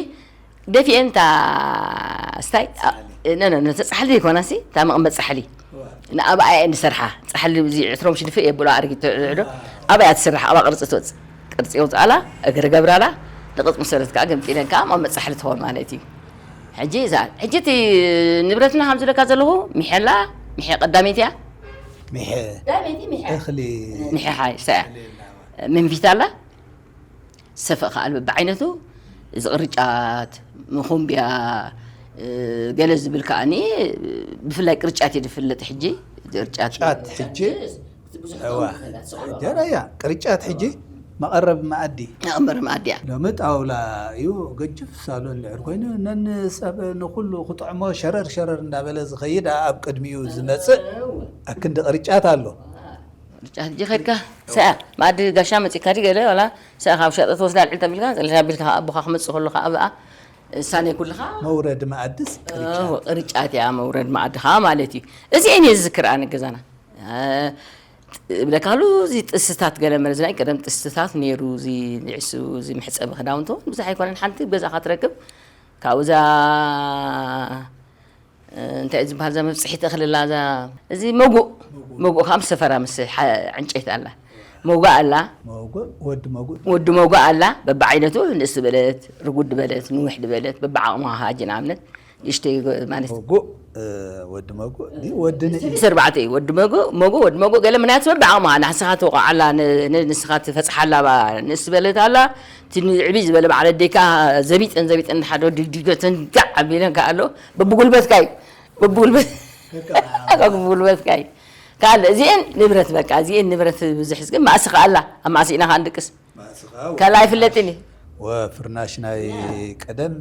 ደፊኤን እታ ስታይ ነነ ፃሕሊ ዘይኮና ሲ እታ መቕመጥ ፃሕሊ ንኣበኣ እየን ዝሰርሓ። ፃሕሊ እዚ ዕትሮም ሽድፍእ የብሎ ኣረጊት ትዕዶ ኣበያ ትስራሕ ኣባ ቅርፂ ትወፅእ ቅርፂ የውፅኣላ እግሪ ገብራላ ንቅፅ መሰረት ከዓ ገምፂለን ከዓ መቐመጥ ፃሕሊ ትኾን ማለት እዩ። ሕጂ እዛ ሕጂ እቲ ንብረትና ከም ዝለካ ዘለኹ ሚሐላ ሚሐ ቀዳመይቲ እያ። ሚሐ ቀዳመይቲ ሚሐ እኽሊ ሚሐ ሓይ ሰያ መንፊት ኣላ ሰፈእ ከኣል በብዓይነቱ እዚ ቅርጫት መኾምቢያ ገለ ዝብል ከዓኒ ብፍላይ ቅርጫት እዩ ዝፍለጥ ሕጂ ቅርጫት ጫት ሕጂ እዋ ጀራያ ቅርጫት ሕጂ መቐረብ መኣዲ መቐመሪ መኣዲ እያ ሎሚ ጣውላ እዩ ገጅፍ ሳሎን ልዕር ኮይኑ ነን ሰብ ንኩሉ ክጥዕሞ ሸረር ሸረር እንዳበለ ዝኸይድ ኣብ ቅድሚኡ ዝመፅእ ኣክንዲ ቅርጫት ኣሎ ቅርጫት ሕጂ ከድካ ሰኣ መኣዲ ጋሻ መፂካ ዲ ገለ ዋላ ሰኣ ካብ ሸጠ ትወስዳ ልዕል ተቢልካ ፀለሻ ቢልካ ኣቦኻ ክመፅእ ከሎ ከዓ ኣብኣ ሳኔ ኩልኻ መውረድ መኣድስ ቅርጫት ቅርጫት እያ መውረድ መኣድኻ ማለት እዩ። እዚአን እየ ዝዝክር ኣነ ገዛና እብለካሉ እዚ ጥስታት ገለ መለ ናይ ቀደም ጥስታት ነይሩ እዚ ንዕሱ እዚ መሕፀቢ ክዳውንቲ እውን ብዙሕ ኣይኮነን ሓንቲ ገዛ ካትረክብ ካብኡ እዛ እንታይ እዩ ዝበሃል እዛ መብፅሒት እኽልላ እዛ እዚ መጉእ መጉእ ከዓ ምስ ሰፈራ ምስ ዕንጨይቲ ኣላ መጉእ ኣላ መጉእ ወዲ መጉእ ወዲ መጉእ ኣላ በብዓይነቱ ንእስ ዝበለት ርጉድ በለት ንውሕ ዝበለት በብዓቕማ ሃጂ ንኣብነት ንእሽተይ ማለት መጉእ ወዲ መጉእ ወዲ ንኢ ሰርባዕተ እዩ ወዲ መጉእ መጉእ ወዲ መጉእ ገለ ምናያት ዝበል ብዓቕማ ንስኻ ትወቕዓላ ንስኻ ትፈፅሓላ ንእስ ዝበለት ኣላ እቲ ንዕብይ ዝበለ በዓል ኣዴካ ዘቢጠን ዘቢጠን ሓደ ድግዲገተን ጋዕ ኣቢለን ከኣሎ በብጉልበትካ እዩ በብጉልበት በብጉልበትካ እዩ ካልእ እዚአን ንብረት በቃ እዚአን ንብረት ብዙሕ ዝግን ማእሲ ከኣላ ኣብ ማእሲ ኢና ከኣ ንድቅስ ካልእ ኣይፍለጥን እዩ ወፍርናሽ ናይ ቀደም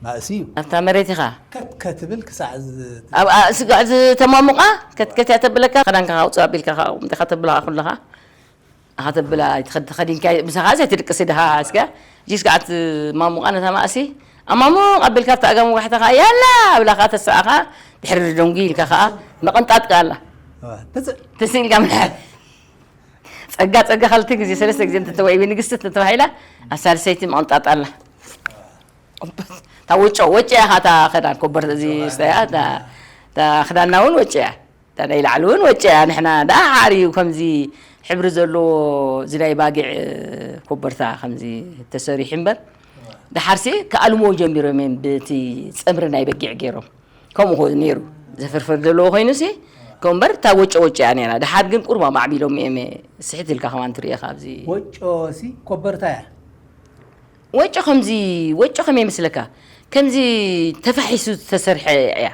ማእሲ እዩ ኣብታ መሬት ኢኻ ከት ከትብል ክሳዕ ዝ- ኣብኣ ስጋዕ ዝተማሙቓ ከትከትያ ተብለካ ክዳንካ ካውፅእ ኣቢልካ ከዓ ቁምጢኻ ተብልኻ ኩለኻ ኣኻ ተብላ ኣይትኸድ ተኸዲንካ ምሳኻ ዘይትድቅስ ድኻ እስከ ጂስ ከዓ ትማሙቓ ነታ ማእሲ ኣማሙቕ ኣቢልካ ኣብቲ ኣጋም ዋሕታ ከዓ ያላ ኣብላኻ ተስኣኻ ድሕሪ ደንጉ ኢልካ ከዓ መቐንጣጥቃ ኣላ ተዘ- ተስኢልካ ምድሓር ጸጋ ጸጋ ካልተ ግዜ ሰለስተ ግዜ እንተተዋሂቢ ንግስቲ እንተተባሂላ ኣብ ሳልሰይቲ መቐንጣጥ ኣላ እታ ወጮ ወጭ እያ እታ ክዳን ኮበርት እዚ ስተያ እታ ክዳንና እውን ወጭ እያ እታ ናይ ላዕሊ እውን ወጭ እያ ንሕና ደኣ ሓር እዩ ከምዚ ሕብሪ ዘለዎ እዚ ናይ ባጊዕ ኮበርታ ከምዚ ተሰሪሑ እምበር ደሓርሲ ክኣልምዎ ጀሚሮም እዮም ብቲ ፀምሪ ናይ በጊዕ ገይሮም ከምኡ ኮይኑ ነይሩ ዘፍርፍር ዘለዎ ኮይኑ ሲ ከምኡ እምበር እታ ወጭ ወጭ እያ ነይራ ደሓር ግን ቁሩብ ኣማዕቢሎም እዮም ስሕት ኢልካ ከማን ትሪኦ ካብዚ ወጮ ሲ ኮበርታ እያ ወጮ ከምዚ ወጮ ከመይ ይመስለካ ከምዚ ተፋሒሱ ዝተሰርሐ እያ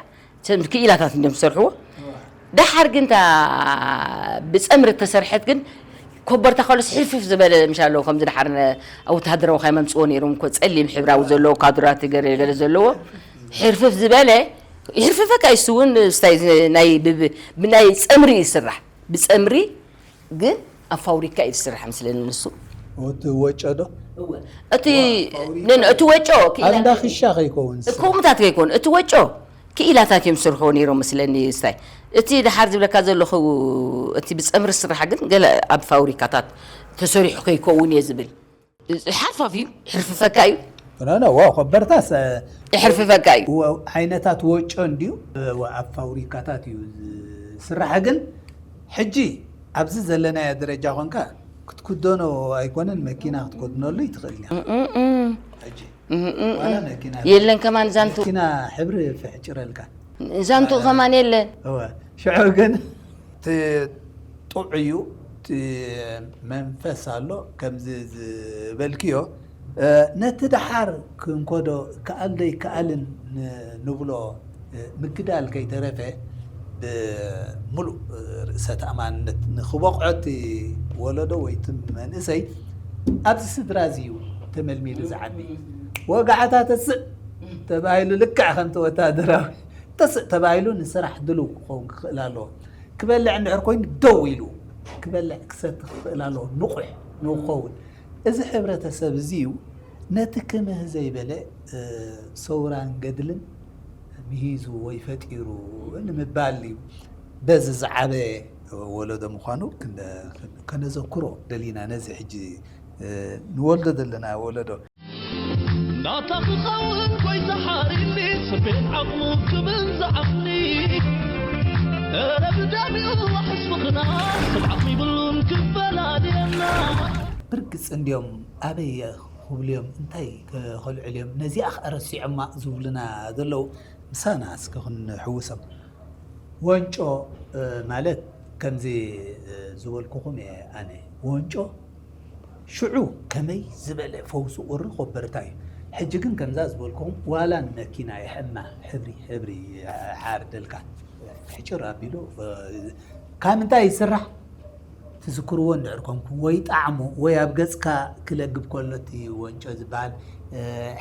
ክኢላታት እንዲም ዝሰርሕዎ ደሓር ግን እታ ብፀምሪ እተሰርሐት ግን ኮበርታ ከሎስ ሕልፍፍ ዝበለ ምሻ ኣለዎ ከምዚ ደሓር ኣብ ወተሃደራዊ ካይ መምፅዎ ነይሮም እኮ ፀሊም ሕብራዊ ዘለዎ ካዱራት ገለ ገለ ዘለዎ ሕርፍፍ ዝበለ ይሕርፍፈካ ይሱ እውን ስታይ ናይ ብናይ ፀምሪ ይስራሕ ብፀምሪ ግን ኣብ ፋብሪካ እዩ ዝስራሕ ምስለኒ ንሱ እቲ ወጮ ዶ እቲ ነን እቲ ወጮ ኣብ እንዳ ክሻ ከይከውን ዝስራሕ። ከምኡታት ከይኮን እቲ ወጮ ክኢላታት እዮም ዝሰርሕዎ ነይሮም መስለኒ ስታይ እቲ ድሓር ዝብለካ ዘለኹ እቲ ብፀምሪ ዝስራሕ ግን ገለ ኣብ ፋብሪካታት ተሰሪሑ ከይከውን እየ ዝብል ሓርፋፍ እዩ ሕርፍፈካ እዩ ኖ ኖ ዋ ኮበርታስ ይሕርፍፈካ እዩ ወ- ዓይነታት ወጮ እንድዩ ወ- ኣብ ፋብሪካታት እዩ ዝስራሕ ግን ሕጂ ኣብዚ ዘለናዮ ደረጃ ኮንካ ክትክደኖ ኣይኮነን መኪና ክትከድነሉ ይትኽእል ኢኻ ሕጂ ዋላ መኪና የለን ከማን ዛንቱ መኪና ሕብሪ ፍሕጭረልካ ዛንቱ ከማን የለን እወ ሽዑ ግን እቲ ጥዑዩ እቲ መንፈስ ኣሎ ከምዚ ዝበልክዮ እ፣ ነቲ ደሓር ክንኮዶ ከኣል ዶ ይከኣልን ን- ንብሎ እ፣ ምግዳል ከይተረፈ ብምሉእ ርእሰ ተኣማንነት ንክበቕዖ እቲ ወለዶ ወይ እቲ መንእሰይ ኣብዚ ስድራ እዚ እዩ ተመልሚሉ ዝዓቢ። ወጋዕታ ተስእ ተባሂሉ ልክዕ ከምቲ ወታደራዊ ተስእ ተባሂሉ ንስራሕ ድሉው ክኸውን ክኽእል ኣለዎ። ክበልዕ እንድሕር ኮይኑ ደው ኢሉ ክበልዕ ክሰቲ ክኽእል ኣለዎ። ንቑሕ ንክኸውን እዚ ሕብረተሰብ እዚ እዩ ነቲ ክምህ ዘይበለ ሰውራን ገድልን ምሂዙ ወይ ፈጢሩ ንምባል እዩ። በዚ ዝዓበየ ወለዶ ምዃኑ ከነዘክሮ ደሊና ነዚ ሕጂ ንወልዶ ዘለና ወለዶ። ናታ ክኸውን ጎይታ ሓሪኒ ስቤት ዓቕሙ ክብል ዝዓቕኒ። እረ ብደሚኡ ዋሕስ ምኽና ሰብ ዓቕሚ ይብሉን ክፈላልየና። ብርግጽ እንድዮም ኣበይ ክብሉ እዮም እንታይ ከልዕሉ እዮም ነዚኣ ከኣ ረሲዖማ ዝብሉና ዘለዉ ምሳና እስከ ክንሕውሶም። ወንጮ ማለት ከምዚ ዝበልኩኹም እየ ኣነ ወንጮ ሽዑ ከመይ ዝበለ ፈውሲ ቁሪ ኮበርታ እዩ። ሕጂ ግን ከምዛ ዝበልኩኹም ዋላ ንመኪና የሕማ ሕብሪ ሕብሪ ሓርደልካ ሕጭር ኣቢሉ ካብ ምንታይ ይስራሕ ትዝክርዎ እንድሕር ኮንኩም ወይ ጣዕሙ ወይ ኣብ ገጽካ ክለግብ ከሎ እቲ ወንጮ ዝበሃል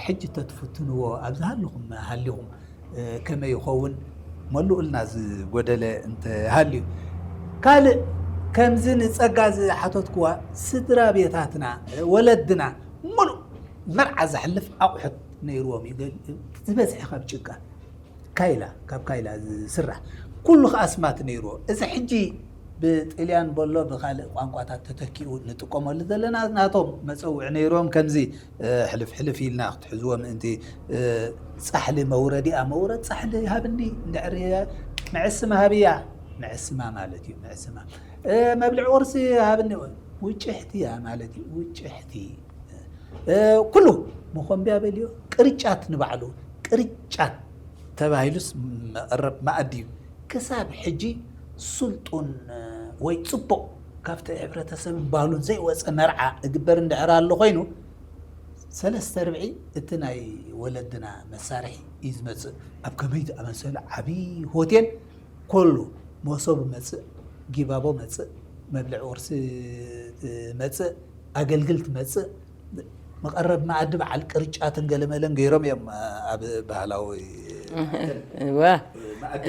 ሕጂ ተትፍትንዎ ኣብ ዝሃለኹም ሃሊኹም ከመይ ይኸውን መሉእልና ዝጎደለ እንተሃልዩ ካልእ ከምዚ ንጸጋ ዝሓተትክዋ ስድራ ቤታትና ወለድና ሙሉእ መርዓ ዘሕልፍ ኣቑሑት ነይርዎም እዩ ዝበዝሐ ካብ ጭቃ ካይላ ካብ ካይላ ዝስራሕ ኩሉ ከዓ ስማት ነይርዎ እዚ ሕጂ ብጥልያን በሎ ብካልእ ቋንቋታት ተተኪኡ ንጥቀመሉ ዘለና ናቶም መፀውዒ ነይርዎም ከምዚ ሕልፍ ሕልፍ ኢልና ክትሕዝዎ ምእንቲ ፃሕሊ መውረዲኣ መውረድ ፃሕሊ ሃብኒ እንድሕር ምዕስማ ሃብያ ምዕስማ ማለት እዩ ምዕስማ መብልዒ ቁርሲ ሃብኒ ውጭሕቲ እያ ማለት እዩ ውጭሕቲ ኩሉ መኾንቢያ በልዮ ቅርጫት ንባዕሉ ቅርጫት ተባሂሉስ መቐረብ መኣዲ እዩ ክሳብ ሕጂ ስልጡን ወይ ፅቡቕ ካብቲ ሕብረተሰብን ባህሉን ዘይወፀ መርዓ እግበር እንድሕር ኣሎ ኮይኑ ሰለስተ ርብዒ እቲ ናይ ወለድና መሳርሒ እዩ ዝመፅእ ኣብ ከመይ ዝኣመሰለ ዓብዪ ሆቴል ኮሉ መሶብ መፅእ ጊባቦ መፅእ መብልዒ ቁርሲ መፅእ ኣገልግል ትመፅእ መቐረብ መኣዲ በዓል ቅርጫትን ገለመለን ገይሮም እዮም ኣብ ባህላዊ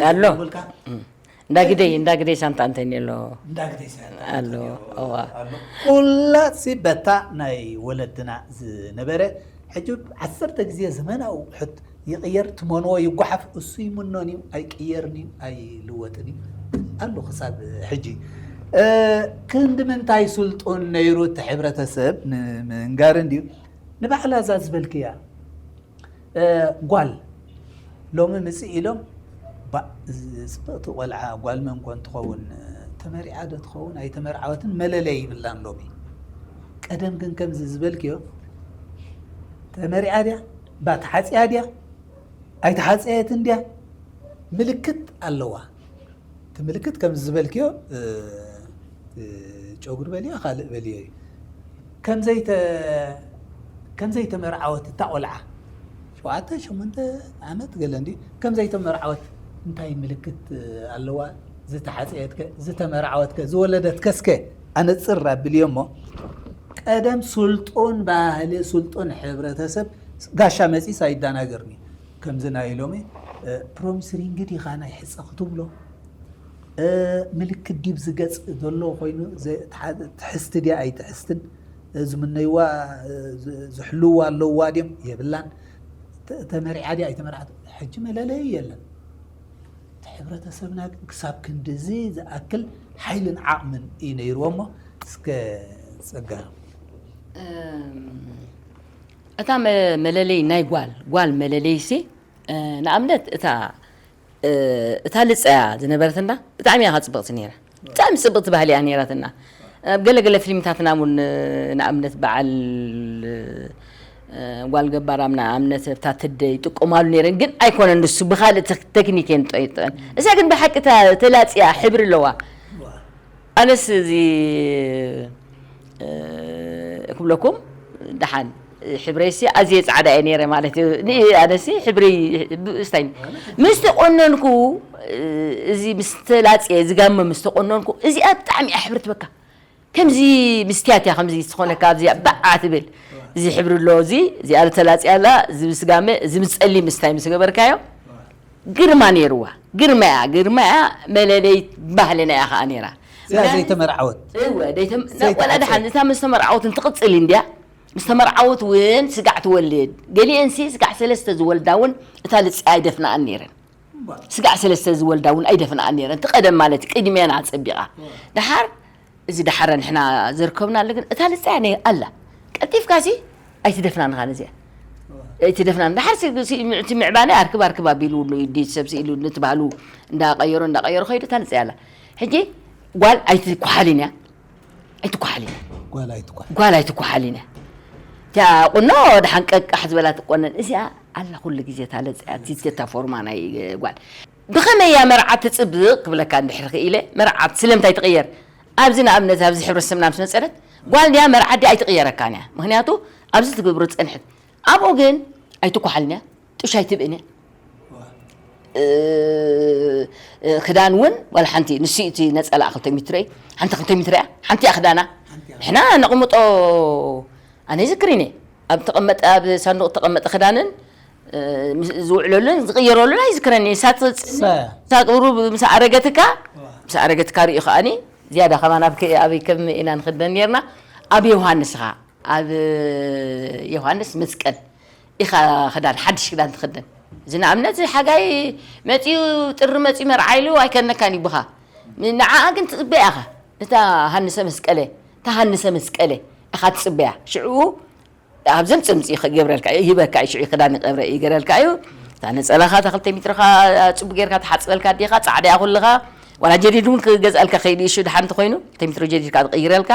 ኣሎ እንዳግደይ እንዳግደይ ሳንታ እንተኒ ኣሎ እንዳግደይ ሳንታ ኣሎ እዋ ኩላሲ በታ ናይ ወለድና ዝነበረ ሕጂ ዓሰርተ ግዜ ዘመናዊ ኣቑሑት ይቕየር ትመንዎ ይጓሓፍ እሱ ይምኖን እዩ ኣይቅየርን እዩ ኣይልወጥን እዩ ኣሎ ክሳብ ሕጂ ክንዲ ምንታይ ስልጡን ነይሩ እቲ ሕብረተሰብ ንምንጋር እንድዩ ንባዕላ እዛ ዝበልክያ ጓል ሎሚ ምፅእ ኢሎም ጽብቕቲ ቆልዓ ጓል መን ኮን ትኸውን ተመሪዓ ዶ ትኸውን ኣይተመርዓወትን መለለይ ይብላን ሎሚ ቀደም ግን ከምዚ ዝበልክዮ ተመሪዓ ድያ ባ ተሓፅያ ድያ ኣይተሓፀየትን ድያ ምልክት ኣለዋ እቲ ምልክት ከምዚ ዝበልክዮ ጨጉሪ በልዮ ካልእ በልዮ እዩ ከም ዘይተመርዓወት እታ ቆልዓ ሸውዓተ ሸሞንተ ዓመት ገለ እንዲ ከም ዘይተመርዓወት እንታይ ምልክት ኣለዋ ዝተሓፀየትከ ዝተመርዓወትከ ዝወለደትከ እስከ ኣነፅር ኣብልዮ እሞ ቀደም ስልጡን ባህሊ ስልጡን ሕብረተሰብ ጋሻ መፂስ ኣይዳናገርኒ ከምዚ ናይ ሎሚ ፕሮሚስ ሪንግ ዲኻ ናይ ሕፀ ክትብሎ ምልክት ዲብ ዝገፅ ዘሎ ኮይኑ ትሕዝቲ ድያ ኣይትሕዝትን ዝምነይዋ ዝሕልዋ ኣለዋ ድዮም የብላን ተመሪዓ ድያ ኣይተመርዓት ሕጂ መለለይ የለን እቲ ሕብረተሰብና ግን ክሳብ ክንድዚ ዝኣክል ሓይልን ዓቕምን እዩ ነይርዎ እሞ እስከ ፀጋ እታ መለለይ ናይ ጓል ጓል መለለይሲ ንኣብነት እታ እታ ልፀያ ዝነበረትና ብጣዕሚ እያ ፅብቕቲ ነይራ ብጣዕሚ ፅብቕቲ ባህሊ እያ ነይራትና ኣብ ገለገለ ፊልምታትና እውን ንኣብነት በዓል ጓል ገባራም ንኣብነት እታ ትደ ይጥቀማሉ ነይረን ግን ኣይኮነን ንሱ ብካልእ ተክኒክ እየን ጠይጠን እዛ ግን ብሓቂ ተላፅያ ሕብሪ ኣለዋ ኣነስ እዚ ክብለኩም ደሓን ሕብረይሲ ኣዝየ ጻዕዳ እየ ነይረ ማለት እዩ። ን-፣ ኣነሲ ሕብረይ ብ-፣ እስታይ ምስ ተቆነንኩ፣ እዚ ምስ ተላጽየ፣ እዚ ጋመ ምስ ተቆነንኩ፣ እዚኣ ብጣዕሚ እያ ሕብሪ ትበካ። ከምዚ ምስትያት እያ፣ ከምዚ ዝኾነካ ኣብዚኣ ባዓ ትብል። እዚ ሕብሪ ኣሎ፣ እዚ፣ እዚኣ ተላጽያ ኣላ፣ እዚ ምስ ጋመ፣ እዚ ምስ ጸሊም ምስታይ ምስ ገበርካዮ፣ ግርማ ነይርዋ። ግርማ እያ፣ ግርማ እያ፣ መለለይ ባህልና እያ ከኣ ነይራ። እዚኣ ዘይተመርዓወት። እወ፣ ደይተም-፣ ዘይተሓጸ። ወላ ደሓን፣ እታ ምስ ተመርዓወት እንትቕጽል እንድያ። ምስ ተመርዓወት እውን ስጋዕ ትወልድ። ገሊአንሲ ስጋዕ ሰለስተ ዝወልዳ እውን እታ ልጽያ ኣይደፍንኣን ነይረን። ስጋዕ ሰለስተ ዝወልዳ እውን ኣይደፍንኣን ነይረን። እቲ ቀደም ማለት ቅድሜና ጸቢቓ። ደሓር፣ እዚ ደሓረ ንሕና ዘርከብና ኣሎ፣ ግን እታ ልጽያ ናይ ኣላ። ቀልጢፍካሲ ኣይትደፍናን ኻን እዚኣ። ኣይትደፍናን። ደሓር ሲ-፣ ሲ-፣ እቲ ምዕባለ ኣርክብ ኣርክብ ኣቢሉ ንኢድ ሰብ ስኢሉ ንትባህሉ እንዳቀየሮ እንዳቀየሮ ከይዱ እታ ልጽያ ኣላ። ሕጂ ጓል ኣይትኳሓልን እያ። ኣይትኳሓልን እያ። ጓል ኣይትኳሓል። ጓል ኣይትኳሓልን እያ። እታ ቁኖ ደሓን ቀቃሕ ዝበላ ትቆነን። እዚኣ ኣላ ኩሉ ግዜ እታ ለጽያ፣ እቲ፣ እታ ፎርማ ናይ ጓል። ብኸመይ እያ መርዓት ትጽብቕ ክብለካ እንድሕር ክኢለ፣ መርዓት ስለምንታይ ትቕየር? ኣብዚ ንኣብነት ኣብዚ ሕብረተሰብና ምስ መጸለት፣ ጓል ድያ መርዓት ድያ ኣይትቕየረካን እያ። ምኽንያቱ ኣብዚ ትገብሮ ዝጸንሐት። ኣብኡ ግን ኣይትኳሓልን እያ፣ ጡሽ ኣይትብእን እያ። እ፣ እ፣ ክዳን እውን ዋላ ሓንቲ፣ ንሱ እቲ ነጸላ ክልተ ሜትሮ እዩ። ሓንቲ ክልተ ሜትሮ እያ፣ ሓንቲ እያ ክዳና። ንሕና ነቕምጦ፣ ኣነ ይዝክር እየ። ኣብ ተቐመጠ፣ ኣብ ሳንዱቕ ተቐመጠ ክዳንን፣ እ፣ ምስ ዝውዕለሉን ዝቕየረሉን ኣይዝክረን እየ። ሳት-፣ ሳያ። ሳት ቁሩብ ምስ ኣረገትካ፣ ምስ ኣረገትካ ርእዩ ከኣኒ፣ ዝያዳ ከማን ኣብ ከ-፣ ኣበይ ከም ኢና ንኽደን ነርና? ኣብ ዮሃንስ ኻ፣ ኣብ ዮሃንስ መስቀል ኢኻ ክዳን፣ ሓድሽ ክዳን ትኽደን። እዚ ንኣብነት፣ እዚ ሓጋይ መጺኡ፣ ጥሪ መጺኡ መርዓ ኢሉ ኣይከነካን ይብኻ። ንዓኣ ግን ትጽበያ ኢኻ። እታ ሃንሰ መስቀለ፣ እታ ሃንሰ መስቀለ ኢኻ ትጽበያ። ሽዑ ኣብ ዘምጽእ ምጽእ ይገብረልካ እዩ፣ ይህበካ እዩ፣ ሽዑ ክዳን ይቀብረ ይገረልካ እዩ። እታ ነጸላኻ፣ እታ ክልተ ሜትሮኻ ጽቡቅ ጌርካ ትሓጽበልካ ኣዴኻ፣ ጻዕዳ እያ ኩልኻ። ዋላ ጀዲድ እውን ክገዝኣልካ ከይዱ እዩ፣ ሽዑ ደሓን እንተኾይኑ፣ ክልተ ሜትሮ ጀዲድካ ትቕይረልካ፣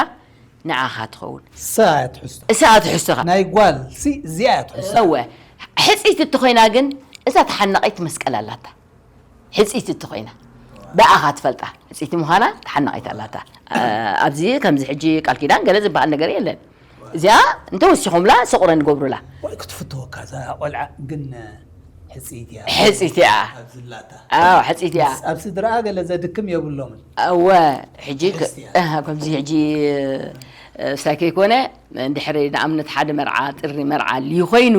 ንዓኻ ትኸውን። እሳ እያ ትሕዝቶ። እሳ ትሕዝቶኻ። ናይ ጓል ሲ እዚኣ እያ ትሕዝቶ። እወ፣ ሕጽይቲ እንተኾይና ግን፣ እዛ ተሓናቒት መስቀል ኣላታ። ሕጽይቲ እንተኾይና፣ ብኣኻ ትፈልጣ። ሕጽይቲ ምዃና ተሓናቒት ኣላታ። ኣ-፣ ኣብዚ ከምዚ ሕጂ ቃል ኪዳን ገለ ዝበሃል ነገር የለን። እዚኣ እንተወሲኹምላ ሰቑረ ንገብሩላ። ወይ ክትፍትወካ እዛ ቆልዓ ግን ሕጽይቲ እያ። ሕጽይቲ እያ። ኣብዚ ላታ። ኣዎ፣ ሕጽይቲ እያ። ኣብ ስድራኣ ገለ ዘድክም የብሎምን። እወ፣ ሕጂ ክ-፣ ሕጽቲ እያ። ኣሃ፣ ከምዚ ሕጂ፣ እ፣ ሳይ ከይኮነ፣ እንድሕሪ ንኣብነት ሓደ መርዓ፣ ጥሪ መርዓ ልዩ ኮይኑ፣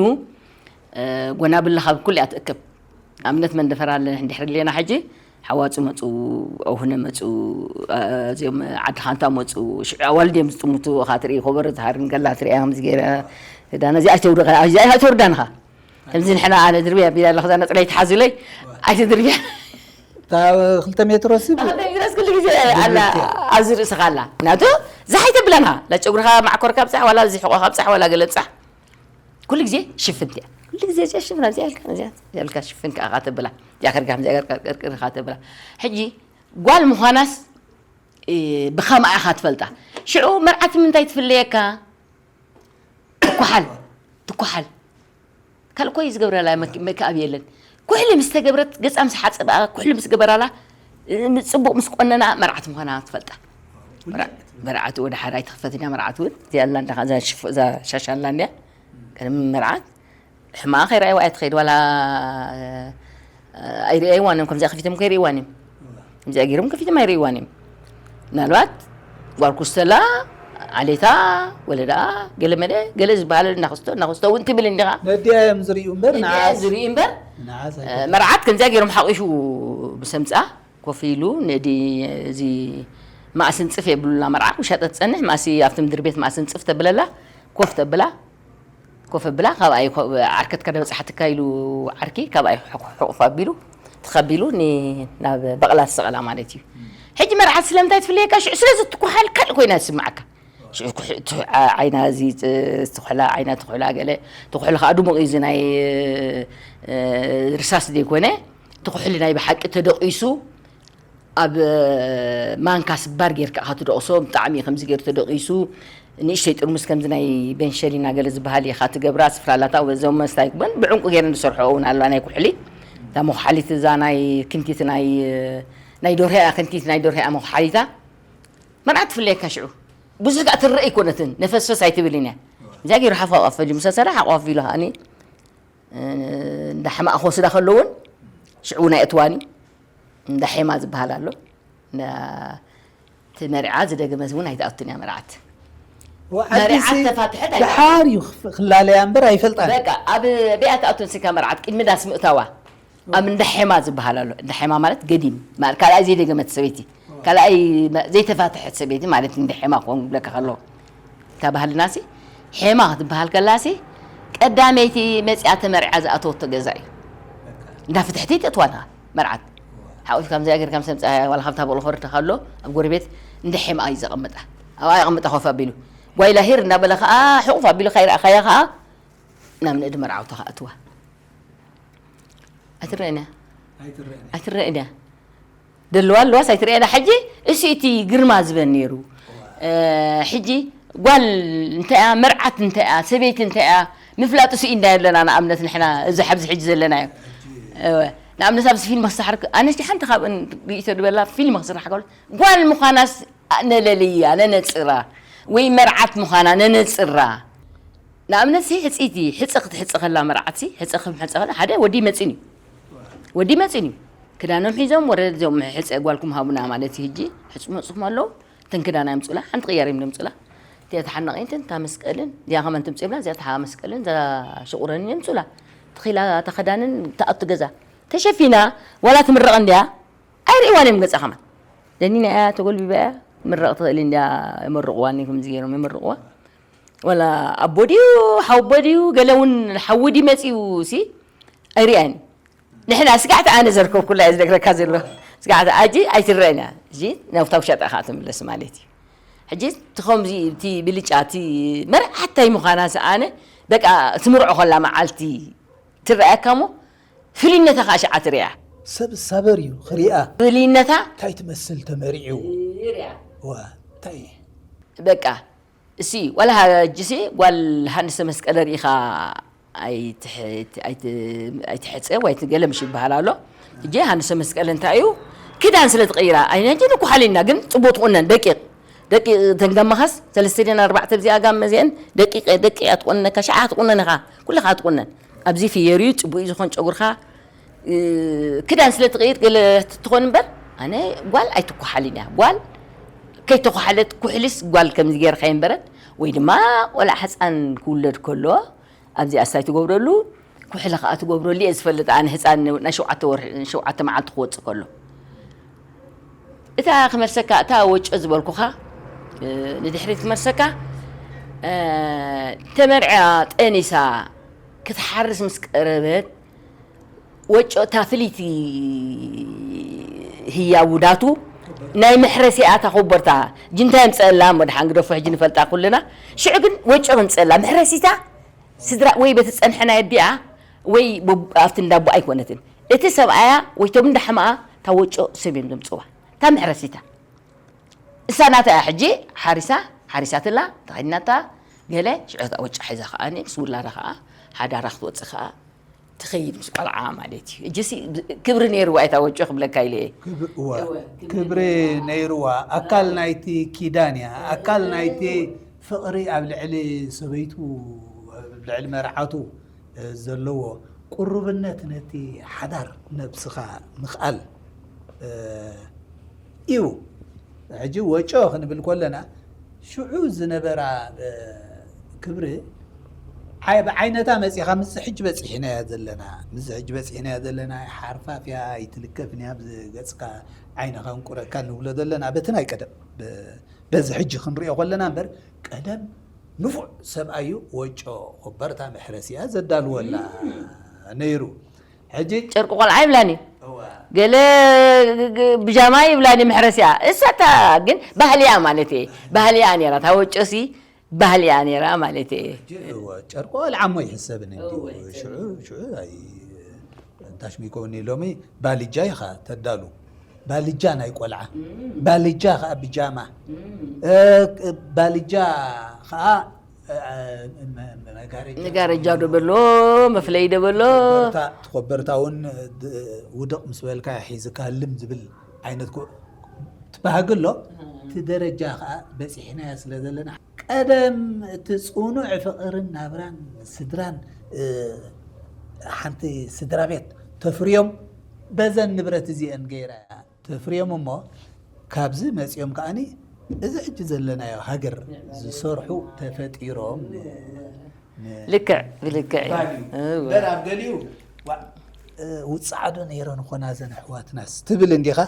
እ፣ ጎናብላ ካብ ኩሉ እያ ትእክብ። ኣብነት መንደፈራ ኣለና፣ እንድሕር ሌና ሕጂ ሓዋፁ መፁ፣ ኣውህነ መፁ፣ እ፣ እዚኦም ዓዲ ኻንታ መፁ፣ ሽዑ ኣዋልድ እዮም ዝጥምቱ፣ እኻ ትርኢ፣ ኮበሮ ትሃርን ከላ ትሪኣ፣ ከምዚ ገይረ፣ ክዳና እዚኣ ኣይተውርዳ፣ እዚኣ ኣይተውርዳንኻ። ከምዚ ንሕና ኣነ ድርብያ ቢላ ኣለኹ፣ እዛ ነፅላ ይትሓዙለይ፣ ኣይትድርብያ። እታ ክልተ ሜትሮ ሲ ኣኽልተ ሜትሮስ ኩሉ ግዜ ኣላ፣ ኣብዚ ርእስኻ ኣላ። ምክንያቱ፣ ዛሕ ኣይተብላንኻ። ላ ጨጉርኻ ማዕኮርካ ብፃሕ፣ ዋላ እዚ ሕቖኻ ብፃሕ፣ ዋላ ገለ ብፃሕ። ኩሉ ግዜ ሽፍንቲ እያ። ኩሉ ግዜ እዚኣ ሽፍን፣ ኣብዚኣ ኢልካ፣ እዚኣ ኢልካ ሽፍን ከኣ ተብላ። እዚኣ ከርካ፣ እዚኣ ከርካ፣ ቅርቅር ኢኻ ተብላ። ሕጂ፣ ጓል ምዃናስ፣ እ፣ ብኸምኣ ኢኻ ትፈልጣ። ሽዑ፣ መርዓት ምንታይ ትፍለየካ? ትኳሓል። ትኳሓል። ካልእ ኮይ ዝገብረላ መክ-፣ መክኣብ የለን። ኩሕሊ ምስ ተገብረት፣ ገጻ ምስ ሓጸባ፣ ኩሕሊ ምስ ገበራላ፣ እ፣ ጽቡቕ ምስ ቆነና፣ መርዓት ምዃና ትፈልጣ። መርዓ-፣ መርዓት ወደ ሓር ኣይትኽፈትን እያ፣ መርዓት እውን። እዚኣ ኣላ እንዳ፣ እዛ ሽፎ-፣ እዛ ሻሽ ኣላ እንድያ። ቀደም መርዓት ሕማቕ ከይረኣይዋ እያ ትኸይድ፣ ዋላ፣ እ፣ ኣይርእይዋን እዮም፣ ከምዚኣ ከፊቶም ከይርእይዋን እዮም። ከምዚኣ ገይሮም ከፊቶም ኣይርእይዋን እዮም። ምናልባት ጓል ኩስተላ፣ ዓሌታ፣ ወለዳ፣ ገለመለ፣ ገለ ዝበሃል እናኸስቶ፣ እናኸስቶ እውን ትብል እንዲኻ። ነዲያ እዮም ዝርእዩ እምበር፣ ነዲያ ንዓስ-፣ ዝርእዩ እምበር፣ ንዓስ እ፣ ኣይኮነን። መርዓት ከምዚኣ ገይሮም ሓቒፉ ምስ ኣምጽኣ፣ ኮፍ ኢሉ፣ ነዲ፣ እዚ ማእስን ጽፍ የብሉላ መርዓ፣ ውሻጠ ትጸንሕ፣ ማእሲ ኣብቲ ምድሪ ቤት ማእስን ጽፍ ተብለላ፣ ኮፍ ተብላ፣ ኮፍ ኣብላ፣ ካብ ኣይ ኮ-፣ ዓርከትካ ዶ በጻሕትካ ኢሉ ዓርኪ፣ ካብ ኣይ ሕቑ-፣ ሕቑፍ ኣቢሉ፣ ተኸቢሉ፣ ኒ-፣ ናብ በቕላ ትሰቐላ ማለት እዩ። ሕጂ መርዓት ስለምንታይ ትፍለየካ? ሽዑ ስለ ዝትኳሓል ካልእ ኮይና ትስምዓካ። ሽዑ ኩሕ-፣ ቱ-፣ ዓ-፣ ዓይና እዚ ት-፣ ትኹሕላ፣ ዓይና ትኹሕላ ገለ፣ ትኹሕሊ ከኣ ድሙቕ እዩ፣ እዚ ናይ፣ እ፣ ርሳስ ዘይኮነ፣ ትኹሕሊ ናይ ብሓቂ ተደቂሱ፣ ኣብ ማንካ ስባር ጌርካ ኢኻ ትደቕሶ፣ ብጣዕሚ ከምዚ ጌሩ ተደቒሱ፣ ንእሽተይ ጥርሙስ ከምዚ ናይ ቤንሸሊና ገለ ዝበሃል ኢኻ ትገብራ፣ ስፍራ ኣላታ፣ እዞም መስታይ ኩበን ብዕንቁ ጌረን ዝሰርሖ እውን ኣለዋ ናይ ኩሕሊ። እታ መኹሓሊት እዛ ናይ ክንቲት ናይ፣ ናይ ዶርሆ እያ፣ ክንቲት ናይ ዶርሆ እያ መኹሓሊታ። መርዓት ትፍለየካ ሽዑ። ብዙሕ ከኣ ትረአ ኣይኮነትን፣ ነፈስፈስ ኣይትብልን እያ። እዚኣ ገይሩ ሓፍ ኣፊሉ ምስ ሰራ ሓፍ ኣፊሉ ከዓኒ እንዳ ሕማቕ ክወስዳ ከለውን ሽዑ ናይ እትዋኒ እንዳ ሔማ ዝበሃል ኣሎ። እንዳ እቲ መርዓ ዝደገመት እውን ኣይትኣቱን እያ መርዓት። መርዓት ተፋትሐት ኣይትኣቱን። ደሓር እዩ ክፍ- ክላለያ እምበር ኣይፈልጣን። በቃ ኣብ ቢኣ ትኣቱን ስካ መርዓት ቅድሚ ዳስ ምእታዋ ኣብ እንዳ ሔማ ዝበሃል ኣሎ። እንዳ ሔማ ማለት ገዲም ማለት ካልኣይ ዘይደገመት ሰበይቲ ካልኣይ መ- ዘይተፋትሐት ሰበይቲ ማለት እንዳ ሔማ ክኸውን ክብለካ ከሎ እታ ባህልና ሲ ሔማ ክትበሃል ከላ ሲ ቀዳመይቲ መፅያ ተመርዓ ዝኣተወቶ ገዛ እዩ። እንዳ ፍትሕቲ ተእትዋና መርዓት ሓቁፍ ከምዚ ገር ከም ሰምፃ ዋላ ካብታ በቕሎ ኮርተ ካሎ ኣብ ጎረቤት እንዳ ሔማ እዩ ዘቐምጣ። ኣብኣ የቐምጣ ኮፍ ኣቢሉ ጓይላ ሂር እናበለ ከዓ ሕቑፍ ኣቢሉ ካይረኣኻያ ከዓ ናብ ንእዲ መርዓውታ ከኣትዋ ኣይትረአን እያ ኣይትረአን እያ ደለዋ ኣለዋስ ኣይትረአና ሕጂ እሱ እቲ ግርማ ዝበን ነይሩ ሕጂ ጓል እንተያ መርዓት እንተያ ሰበይቲ እንተያ ምፍላጥ እሱ ኢና ዘለና ንኣብነት ንሕና እዚ ሓብዚ ሕጂ ዘለናዮ ንኣብነት ኣብዚ ፊልም ክስራሕ ኣነስቲ ሓንቲ ካብእን ርእቶ ዝበላ ፊልም ክስራሕ ከሎ ጓል ምዃናስ ነለልያ ነነፅራ ወይ መርዓት ምዃና ነነፅራ ንኣብነት ሲ ሕፅይቲ ሕፀ ክትሕፀ ከላ መርዓት ሲ ሕፀ ከም ሕፀ ከላ ሓደ ወዲ መፂን እዩ ወዲ መፂን እዩ ክዳኖም ሒዞም ወረድ እዚኦም ሕፀ ጓልኩም ሃቡና ማለት እዩ ህጂ ሕፁ መፅኹም ኣለዉ እተን ክዳና የምፅኡላ ሓንቲ ቅያር እዮም ዘምፅኡላ እቲኣ ተሓናቂንትን እታ መስቀልን እዚኣ ከመን ትምፅብላ እዚኣ ተሓ መስቀልን እዛ ሽቁረንን የምፅኡላ ተኺላ ተኸዳንን ተኣቱ ገዛ ተሸፊና ዋላ ትምረቕ እንዲያ ኣይርእዋን እዮም ገፃ ከማን ደኒና እያ ተጎልቢባ እያ ምረቕ ትኽእል እንዲያ የመርቕዋኒ ከምዚ ገይሮም የመርቕዋ ወላ ኣቦ ድዩ ሓወቦ ድዩ ገለ እውን ሓዊ ድዩ መፂኡ ሲ ኣይርኣን ንሕና ስጋዕቲ ኣነ ዘርከብኩላ እየ ዝነግረካ ዘሎ ስጋዕቲ ኣጂ ኣይትረአን እያ እዚ ናብታ ውሻጣ ከዓ ትምለስ ማለት እዩ ሕጂ እቲ ከምዚ እቲ ብልጫ እቲ መርዓታይ ምዃና ሰኣነ በቃ ትምርዖ ከላ መዓልቲ ትረኣየካ እሞ ፍልይነታ ከዓ ሸዓ ትሪኣ ሰብ ሳበር እዩ ክሪኣ ፍልይነታ እንታይ ትመስል ተመሪዕዎ ዋ እንታይ በቃ እሲ ዋላ ሀጅሲ ጓል ሀንሰ መስቀለ ርኢኻ ኣይትሐፀ ወይ ትገለ ምሽ ይበሃል ኣሎ እጀ ሀንሰ መስቀለ እንታይ እዩ ክዳን ስለ ትቀይራ ኣይነጂ ንኩሓሊና ግን ፅቡቅ ትቁነን ደቂቅ ደቂቅ ተንገማኻስ ሰለስተ ደን ኣርባዕተ ብዚኣ ጋመ ዚአን ደቂቅ ደቂቅ ትቁነካ ሸዓ ትቁነን ኢኻ ኩልኻ ትቁነን ኣብዚ ፍየር እዩ ፅቡቅ እዩ ዝኾን ጨጉርኻ ክዳን ስለ ትቕይር ገለ ትኾን እምበር ኣነ ጓል ኣይትኳሓልን እያ ጓል ከይተኳሓለት ኩሕልስ ጓል ከምዚ ገይርካ ይንበረት ወይ ድማ ቆልዓ ሕፃን ክውለድ ከሎ ኣብዚኣ ስታይ ትገብረሉ ኩሕሊ ከዓ ትገብረሉ እየ ዝፈልጥ ኣነ ህፃን ናይ ሸውዓተ ወርሒ ሸውዓተ መዓልቲ ክወፅእ ከሎ እታ ክመልሰካ እታ ወጮ ዝበልኩኻ ንድሕሪት ክመልሰካ ተመርዕያ ጠኒሳ ክትሓርስ ምስ ቀረበት ወጮ እታ ፍልይቲ ህያቡ ዳቱ ናይ ምሕረሲኣ እታ ኮቦርታ ጅንታ የምፀአላ እሞ ድሓን ግደፎ ሕጂ ንፈልጣ ኩልና ሽዑ ግን ወጮ ከምፀአላ ምሕረሲታ ስድራ ወይ በቲ ፀንሐ ናይ ኣዲኣ ወይ ኣብቲ እንዳቦ ኣይኮነትን እቲ ሰብኣያ ወይ ቶም እንዳሕማኣ እታ ወጮ ሰብ እዮም ዘምፅዋ እታ ምሕረሲታ እሳ ናታ እያ ሕጂ ሓሪሳ ሓሪሳትላ ተኸዲናታ ገለ ሽዑ ወጫ ሒዛ ከዓ ምስ ውላዳ ከዓ ሓዳራ ክትወፅእ ከዓ ትኸይድ ምስ ቆልዓ ማለት እዩ እጅሲ ክብሪ ነይርዋ እታ ወጮ ክብለካ ኢለ እየ ክብ- እወ፣ ክብሪ ክብሪ ነይርዋ ኣካል ናይቲ ኪዳን እያ ኣካል ናይቲ ፍቕሪ ኣብ ልዕሊ ሰበይቱ ኣብ ልዕሊ መርዓቱ ዘለዎ ቁሩብነት ነቲ ሓዳር ነብስኻ ምኽኣል እዩ። ሕጂ ወጮ ክንብል ከለና ሽዑ ዝነበራ ክብሪ ብዓይነታ መፂኻ ምስ ሕጂ በፂሕናያ ዘለና ምስ ሕጂ በፂሕናያ ዘለና ሓርፋፍያ ኣይትልከፍንያ ብገፅካ ዓይንኻ እንቁረካ ንብሎ ዘለና በቲ ናይ ቀደም በዚ ሕጂ ክንሪኦ ከለና እምበር ቀደም ንፉዕ ሰብኣዩ ወጮ ኮበርታ መሕረሲያ ዘዳልወላ ነይሩ። ሕጂ ጨርቂ ቆልዓ ይብላኒ እዋ፣ ገለ ግ- ግ- ብጃማ ይብላኒ መሕረሲያ እሳታ ግን ባህልያ ማለት እየ ባህልያ ነራ እታ ወጮሲ ባህልያ ነራ ማለት እየ ሕጂ እወ፣ ጨርቂ ቆልዓ እሞ ይሕሰብን እንዲ እወ፣ ሽዑ ሽዑ ኣይ እንታሽ ሚኮኒ ሎሚ ባልጃ ኢኻ ተዳሉ ባልጃ ናይ ቆልዓ ባልጃ ከዓ ብጃማ እ፣ ባልጃ ከዓ እ፣ እ፣ መጋረጃ ነጋረጃ ዶ በሎ መፍለይ ዶ በሎ ተኾበርታ እውን ድ- ውድቕ ምስ በልካ ሒዝካ ህልም ዝብል ዓይነት ኮ- ትበሃግ ኣሎ። እቲ ደረጃ ከዓ በፂሕናዮ ስለ ዘለና፣ ቀደም እቲ ፅኑዕ ፍቕርን ናብራን ስድራን፣ እ፣ ሓንቲ ስድራ ቤት ተፍርዮም፣ በዘን ንብረት እዚአን ገይራ እያ ተፍርዮም። እሞ ካብዚ መፂኦም ከዓኒ እዚ ሕጂ ዘለናዮ ሃገር ዝሰርሑ ተፈጢሮም ን-፣ ን-፣ ልክዕ ብልክዕ እዩ። ባል እዩ። እወ። እምበር ኣብ ገሊኡ፣ ዋ፣ እ፣ ውፅዓ ዶ ነይረን ኾና ዘን ኣሕዋትናስ ትብል እንዲኻ።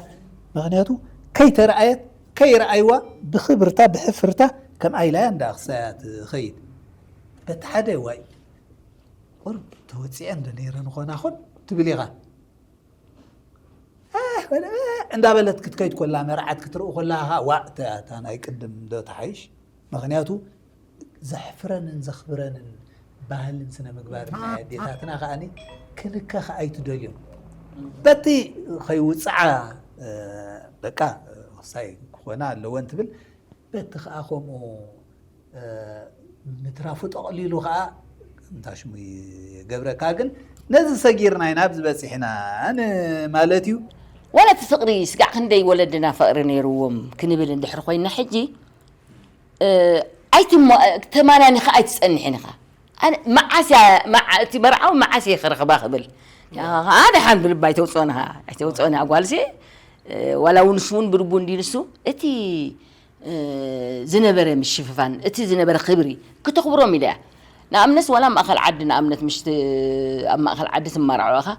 ምኽንያቱ ከይተረኣየት ከይረኣይዋ ብኽብርታ ብሕፍርታ ከም ኣይላያ እንዳ ክሳያ ትኸይድ። በቲ ሓደ ዋይ ቁሩብ ተወፂአን ዶ ነይረን ኾና ኾን ትብል ኢኻ። ኣህ፣ በለ፣ እንዳበለት ክትከይድ ኮላ፣ መርዓት ክትርኢ ኮላ፣ ዋ፣ እታ፣ እታ ናይ ቅድም ዶ ተሓይሽ? ምኽንያቱ ዘሕፍረንን ዘኽብረንን ባህልን ስነ ምግባርን ናይ ኣዴታትና ከዓኒ ክንከኽ ኣይትደልዮም። በቲ ከይውፅዓ፣ እ፣ በቃ፣ እ፣ ክሳይ ክኾና ኣለወን ትብል። በቲ ከዓ ከምኡ፣ እ፣ ምትራፉ ጠቕሊሉ ከዓ እንታ ሽሙ ይገብረካ። ግን ነዚ ሰጊርና ኢና ኣብዚ በፂሕና ን-፣ ማለት እዩ። ወላ እቲ ፍቕሪ ስጋዕ ክንደይ ወለድና ፍቕሪ ነይርዎም ክንብል እንድሕር ኮይና ሕጂ፣ እ፣ ኣይትሞ-፣ ተማናኒኻ ኣይትጸንሕን ኢኻ። ኣነ መዓስ እያ፣ መዓ-፣ እቲ መርዓዊ መዓስ እየ ክረኽባ ክብል። ኣነ ሓን ብልባ ኣይተውፅኦን ኢኻ፣ ኣይተውፅኦን እያ ጓልሲ። እ፣ ዋላ እውን ንሱ እውን ብልቡ እንዲ ንሱ እቲ፣ እ፣ ዝነበረ ምሽፍፋን፣ እቲ ዝነበረ ክብሪ ክተኽብሮም ኢለ እያ። ንኣብነት ዋላ ኣብ ማእኸል ዓዲ፣ ንኣብነት ምሽቲ ኣብ ማእኸል ዓዲ ትመራዕዑ ኢኻ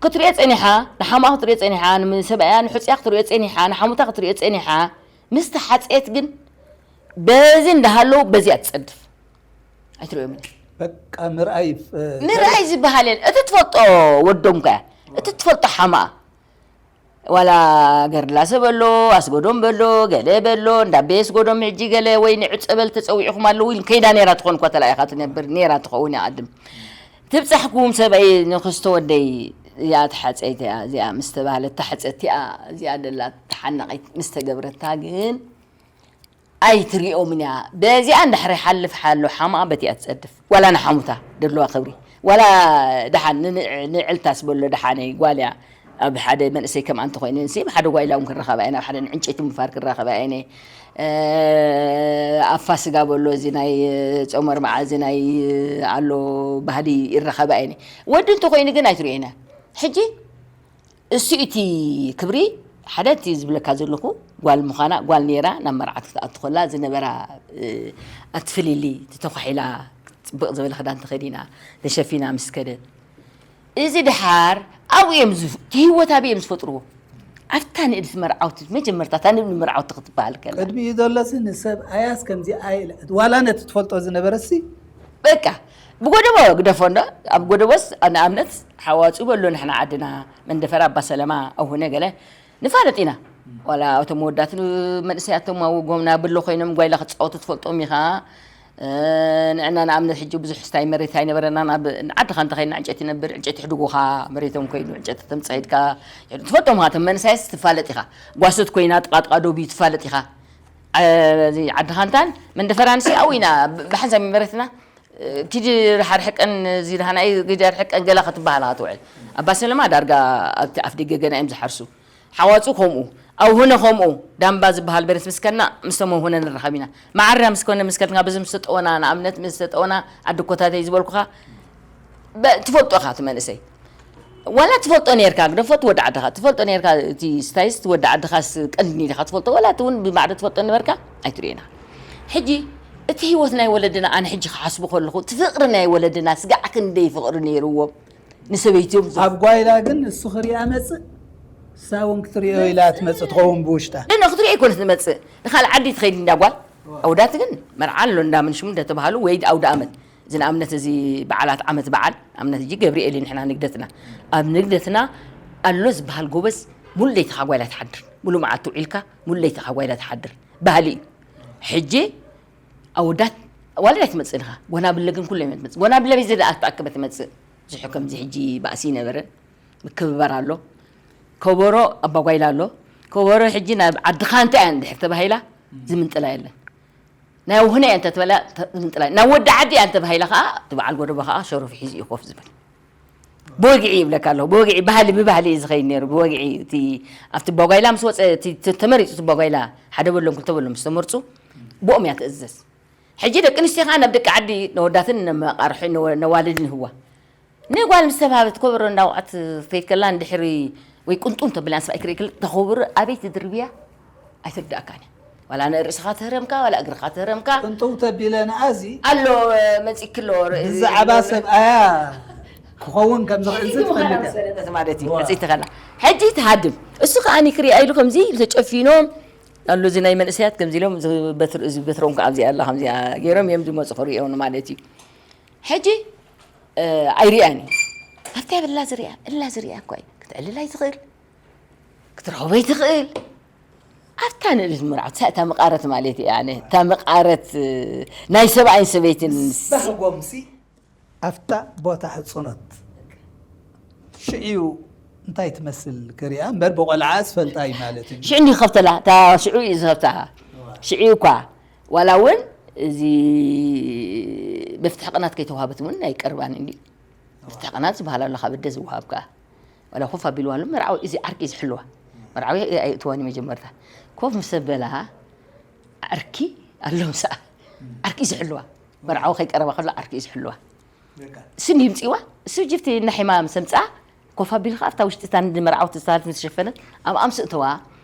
ክትሪኦ ጸኒሓ፣ ንሓማ ክትሪኦ ጸኒሓ፣ ንሰብኣያ ንሕፅያ ክትሪኦ ጸኒሓ፣ ንሓሙታ ክትሪኦ ጸኒሓ። ምስ ተሓፅየት ግን በዚ እንዳሃለዉ በዚኣ ትፀድፍ። ኣይትሪኦም ኢለ። በቃ ምርኣይ፣ እ፣ ምርኣይ ዝበሃል የለን። እቲ ትፈልጦ ወዶም ከ፣ እቲ ትፈልጦ ሓማኣ። ዋላ ገርላሰ በሎ፣ ኣስጎዶም በሎ፣ ገለ በሎ፣ እንዳ ቤ ኣስጎዶም ሕጂ ገለ ወይ ንዕፀ በል ተፀዊዕኹም ኣለዉ ኢሉ ከይዳ ነይራ ትኾን እኳ ተላኢኻ ትነብር ነይራ ትኸውን እያ። ኣድም ትብፃሕኩም ሰብኣይ ንክስቶ ወደይ እዚኣ ተሓፀይቲ እያ፣ እዚኣ ምስ ተባህለት ተሓፀቲ እያ፣ እዚኣ ደላ ተሓናቒት ምስ ተገብረታ ግን ኣይትሪኦምን እያ። በዚኣ እንድሕር ይሓልፍ ሓሎ ሓማ በቲኣ ትፀድፍ። ዋላ ንሓሙታ ደለዋ ክብሪ። ዋላ ደሓን ን-፣ ን-፣ ንዕልታስ በሎ ደሓነይ ጓል እያ። ኣብ ሓደ መንእሰይ ከምኣ እንተኾይኑ ንሲ፣ ኣብ ሓደ ጓይላ እውን ክረኸባ እየን፣ ኣብ ሓደ ዕንጨይቲ ምፋር ክረኸባ እየን። እ፣ ኣብ ፋስጋ በሎ እዚ ናይ ጾመ ኣርብዓ እዚ ናይ ኣሎ ባህሊ ይረኸባ እየን። ወዲ እንተኾይኑ ግን ኣይትሪኦን እያ። ሕጂ እሱ እቲ ክብሪ ሓደ እቲ ዝብለካ ዘለኹ ጓል ምዃና፣ ጓል ነይራ ናብ መርዓት ክትኣቱ ከላ ዝነበራ፣ እ፣ ኣቲ ፍልልይ፣ እቲ ተኳሒላ፣ ጽብቕ ዝበለ ክዳን ተኸዲና፣ ተሸፊና ምስ ከደት። እዚ ድሓር ኣብኡ እዮም ዝፍ-፣ እቲ ህይወት ኣብኡ እዮም ዝፈጥርዎ። ኣብታ ንእድቲ መርዓውቲ፣ መጀመርታ እታ ንእድቲ መርዓውቲ ክትበሃል ከላ። ቅድሚኡ ዘሎሲ ንሰብ ኣያስ ከምዚ ኣይለ-፣ ዋላ ነቲ ትፈልጦ ዝነበረሲ በቃ ብጎደቦ ግደፎ እንዶ፣ ኣብ ጎደቦስ ንኣብነት ሓዋፁ በሎ ንሕና ዓድና መንደፈራ ኣባ ሰለማ ኣውሁነ ገለ ንፋለጥ ኢና። ዋላ እቶም መወዳት መንእሰያት እቶም ኣብ ጎምና ብሎ ኮይኖም ጓይላ ክፃወቱ ትፈልጦም ኢኻ። እ፣ ንዕና ንኣብነት ሕጂ ብዙሕ ስታይ መሬት ኣይነበረናን። ኣብ ዓድኻ እንተኸይድና ዕንጨይቲ ነብር፣ ዕንጨይቲ ሕድጎኻ መሬቶም ኮይኑ ዕንጨይቲ ተምፅእ ኢድካ ትፈልጦም ኢኻ። እቶም መንእሰያስ ትፋለጥ ኢኻ። ጓሶት ኮይና ጥቓጥቓ ዶብ እዩ ትፋለጥ ኢኻ። እ፣ እዚ ዓድኻ እንታን መንደፈራንሲ ኣብኡ ኢና ብ-፣ ብሓንሳብ መሬትና ኪዲ ርሓርሕቀን፣ እዚ ርሃናይ ኪዲ ርሕቀን ገላ ክትበሃል ኢኻ ትውዕል። ኣባ ሰለማ ዳርጋ ኣብቲ ኣፍ ደገ ገና እዮም ዝሓርሱ። ሓዋፁ ከምኡ፣ ኣውሁነ ከምኡ፣ ዳምባ ዝበሃል በሬስ ምስከና ምስቶም ኣውሁነ ንራኸብ ኢና። መዓርና ምስኮነ ምስከልና በዚ ምስ ተጠወና፣ ንኣብነት ምስ ተጠወና ዓዲ ኮታተይ ዝበልኩኻ፣ በ-፣ ትፈልጦ ኢኻ እቲ መንእሰይ። ዋላ ትፈልጦ ነርካ፣ ግደፎ እቲ ወዲ ዓድኻ፣ ትፈልጦ ነርካ፣ እቲ ስታይስ እቲ ወዲ ዓድኻስ ቀንዲ ኢኻ ትፈልጦ፣ ዋላ እቲ እውን ብማዕዶ ትፈልጦ ነበርካ፣ ኣይትርእዮን ኢኻ። ሕጂ እቲ ህይወት ናይ ወለድና ኣነ ሕጂ ክሓስቦ ከለኹ፣ እቲ ፍቕሪ ናይ ወለድና ስጋዕ ክንደይ ፍቕሪ ነይርዎም ንሰበይትዮም። ኣብ ጓይላ ግን እሱ ክሪኣ መጽእ፣ እሳ እውን ክትሪኦ ኢላ ትመጽእ ትኸውን ብውሽጣ። ደነ ክትሪኦ ኣይኮነት ትመጽእ፣ ንኻልእ ዓዲ ትኸይድ እንዳ ጓል። ኣውዳት ግን መርዓ ኣሎ እንዳ ምን ሽሙ እንደ ተባሃሉ ወይ ኣውደ ኣመት፣ እዚ ንኣብነት እዚ በዓላት ዓመት በዓል፣ ኣብነት ሕጂ ገብርኤል እዩ ንሕና ንግደትና። ኣብ ንግደትና ኣሎ ዝበሃል ጎበዝ፣ ሙሉ ለይትኻ ጓይላ ትሓድር። ሙሉ መዓልቲ ውዒልካ፣ ሙሉ ለይትኻ ጓይላ ትሓድር። ባህሊ እዩ። ሕጂ ኣወዳት ዋላ ኣይትመጽእን ኢኻ። ጎናብለ ግን ኩሉ እዮም ትመጽእ። ጎናብለ ቤት ዘደኣ ተኣከበ ትመጽእ። ዝሑ ከምዚ ሕጂ ባእሲ ይነበረ። ምክብባር ኣሎ። ከበሮ ኣባ ጓይላ ኣሎ። ከበሮ ሕጂ ናብ ዓድኻ እንታይ እያ እንድሕር ተባሂላ ዝምንጥላ የለን። ናይ ውህነ እያ እንተትበላ ተ-፣ ዝምንጥላ። ናይ ወዲ ዓዲ እያ እንተባሂላ ከዓ እቲ በዓል ጎደቦ ከዓ ሸረፉ ሒዙ እዩ ኮፍ ዝብል። ብወግዒ ይብለካ ኣለኹ። ብወግዒ፣ ባህሊ ብባህሊ እዩ ዝኸይድ ነይሩ። ብወግዒ እቲ ኣብቲ ባጓይላ ምስ ወፀ፣ እቲ ተ-፣ ተመሪፁ፣ እቲ ባጓይላ ሓደ በሎም ክልተ በሎም ምስ ተመርፁ፣ ብኦም እያ ትእዘዝ። ሕጂ ደቂ ኣንስትዮ ከዓ ናብ ደቂ ዓዲ ነወዳትን ነመቃርሒ ነወ-፣ ነዋልድን ይህዋ። ንጓል ምስ ተባህበት ኮበሮ እንዳወዓት ትኸይድ ከላ፣ እንድሕሪ ወይ ቁንጡን ተብላ ንስባይ ክርኢ ከላ፣ ተኸብሩ ኣበይ ትድርብያ ኣይትርዳእካን እያ። ዋላ ንርእስኻ ትህረምካ፣ ዋላ እግርኻ ትህረምካ። ቅንጥው ተቢለ ንኣዚ ኣሎ፣ መጺእኪ ኣሎ፣ ርእሲ ብዛዕባ ሰብኣያ ክኸውን ከም ዝኽእል እዚ ትፈልጥ እያ። ዝፈለጠት ማለት እዩ። ዋ። መጺእቲ ከላ። ሕጂ ትሃድም። እሱ ከኣ ክሪኣ ኢሉ ከምዚ ኢሉ ተጨፊኖም ኣሎ፣ እዚ ናይ መንእሰያት ከምዚ ኢሎም፣ እዚ በትር-፣ እዚ በትሮም ከኣ ኣብዚኣ ኣላ፣ ከምዚኣ ገይሮም እዮም ዝመጹ ክርእዮም ማለት እዩ። ሕጂ፣ እ፣ ኣይርእያን እዩ። ኣብታ የብላ ዝርእያ፣ እላ ዝርእያ እኳ እዩ። ክትዕልል ኣይትኽእል፣ ክትረኽቦ ኣይትኽእል። ኣብታ ንእልት መርዓት፣ እታ መቃረት ማለት እዩ፣ ኣነ፣ እታ መቃረት፣ እ፣ ናይ ሰብኣይን ሰበይትን። ባህጎምሲ ኣብታ ቦታ ሕጽኖት ሽዕዩ እንታይ ትመስል ክሪኣ እምበር፣ ብቆልዓ ዝፈልጣ እዩ ማለት እዩ። ሽዑ እንዲዩ ክኸፍተላ፣ እታ ሽዑ እዩ ዝኸፍታ። እዋ። ሽዑ እኳ፣ ዋላ እውን እዚ መፍትሒ ቅናት ከይተዋህበት እውን ኣይቀርባን እንዲ። መፍትሒ ቅናት ዝበሃል ኣሎ፣ ካብ ኣደ ዝወሃብ ከኣ። ዋላ ኮፍ ኣቢልዋ ኣሎ፣ መርዓዊ እዚ ዓርቂ እዩ ዝሕልዋ። መርዓዊ ኣይእትዋን እዩ መጀመርታ። ኮፍ ምስ ኣበላ፣ ዓርኪ ኣሎ ምስኣ። ዓርኪ እዩ ዝሕልዋ። መርዓዊ ከይቀረባ ከሎ ዓርኪ እዩ ዝሕልዋ። በቃ። ስኒ ይምጽዋ፣ እሱ ጅፍቲ እናሒማ ምስ ኣምጽኣ፣ ኮፍ ኣቢልካ ኣብታ ውሽጢ እታ ንመርዓዊ ተስተሃልት ምስ ሸፈነት፣ ኣብ ኣምስእተዋ፣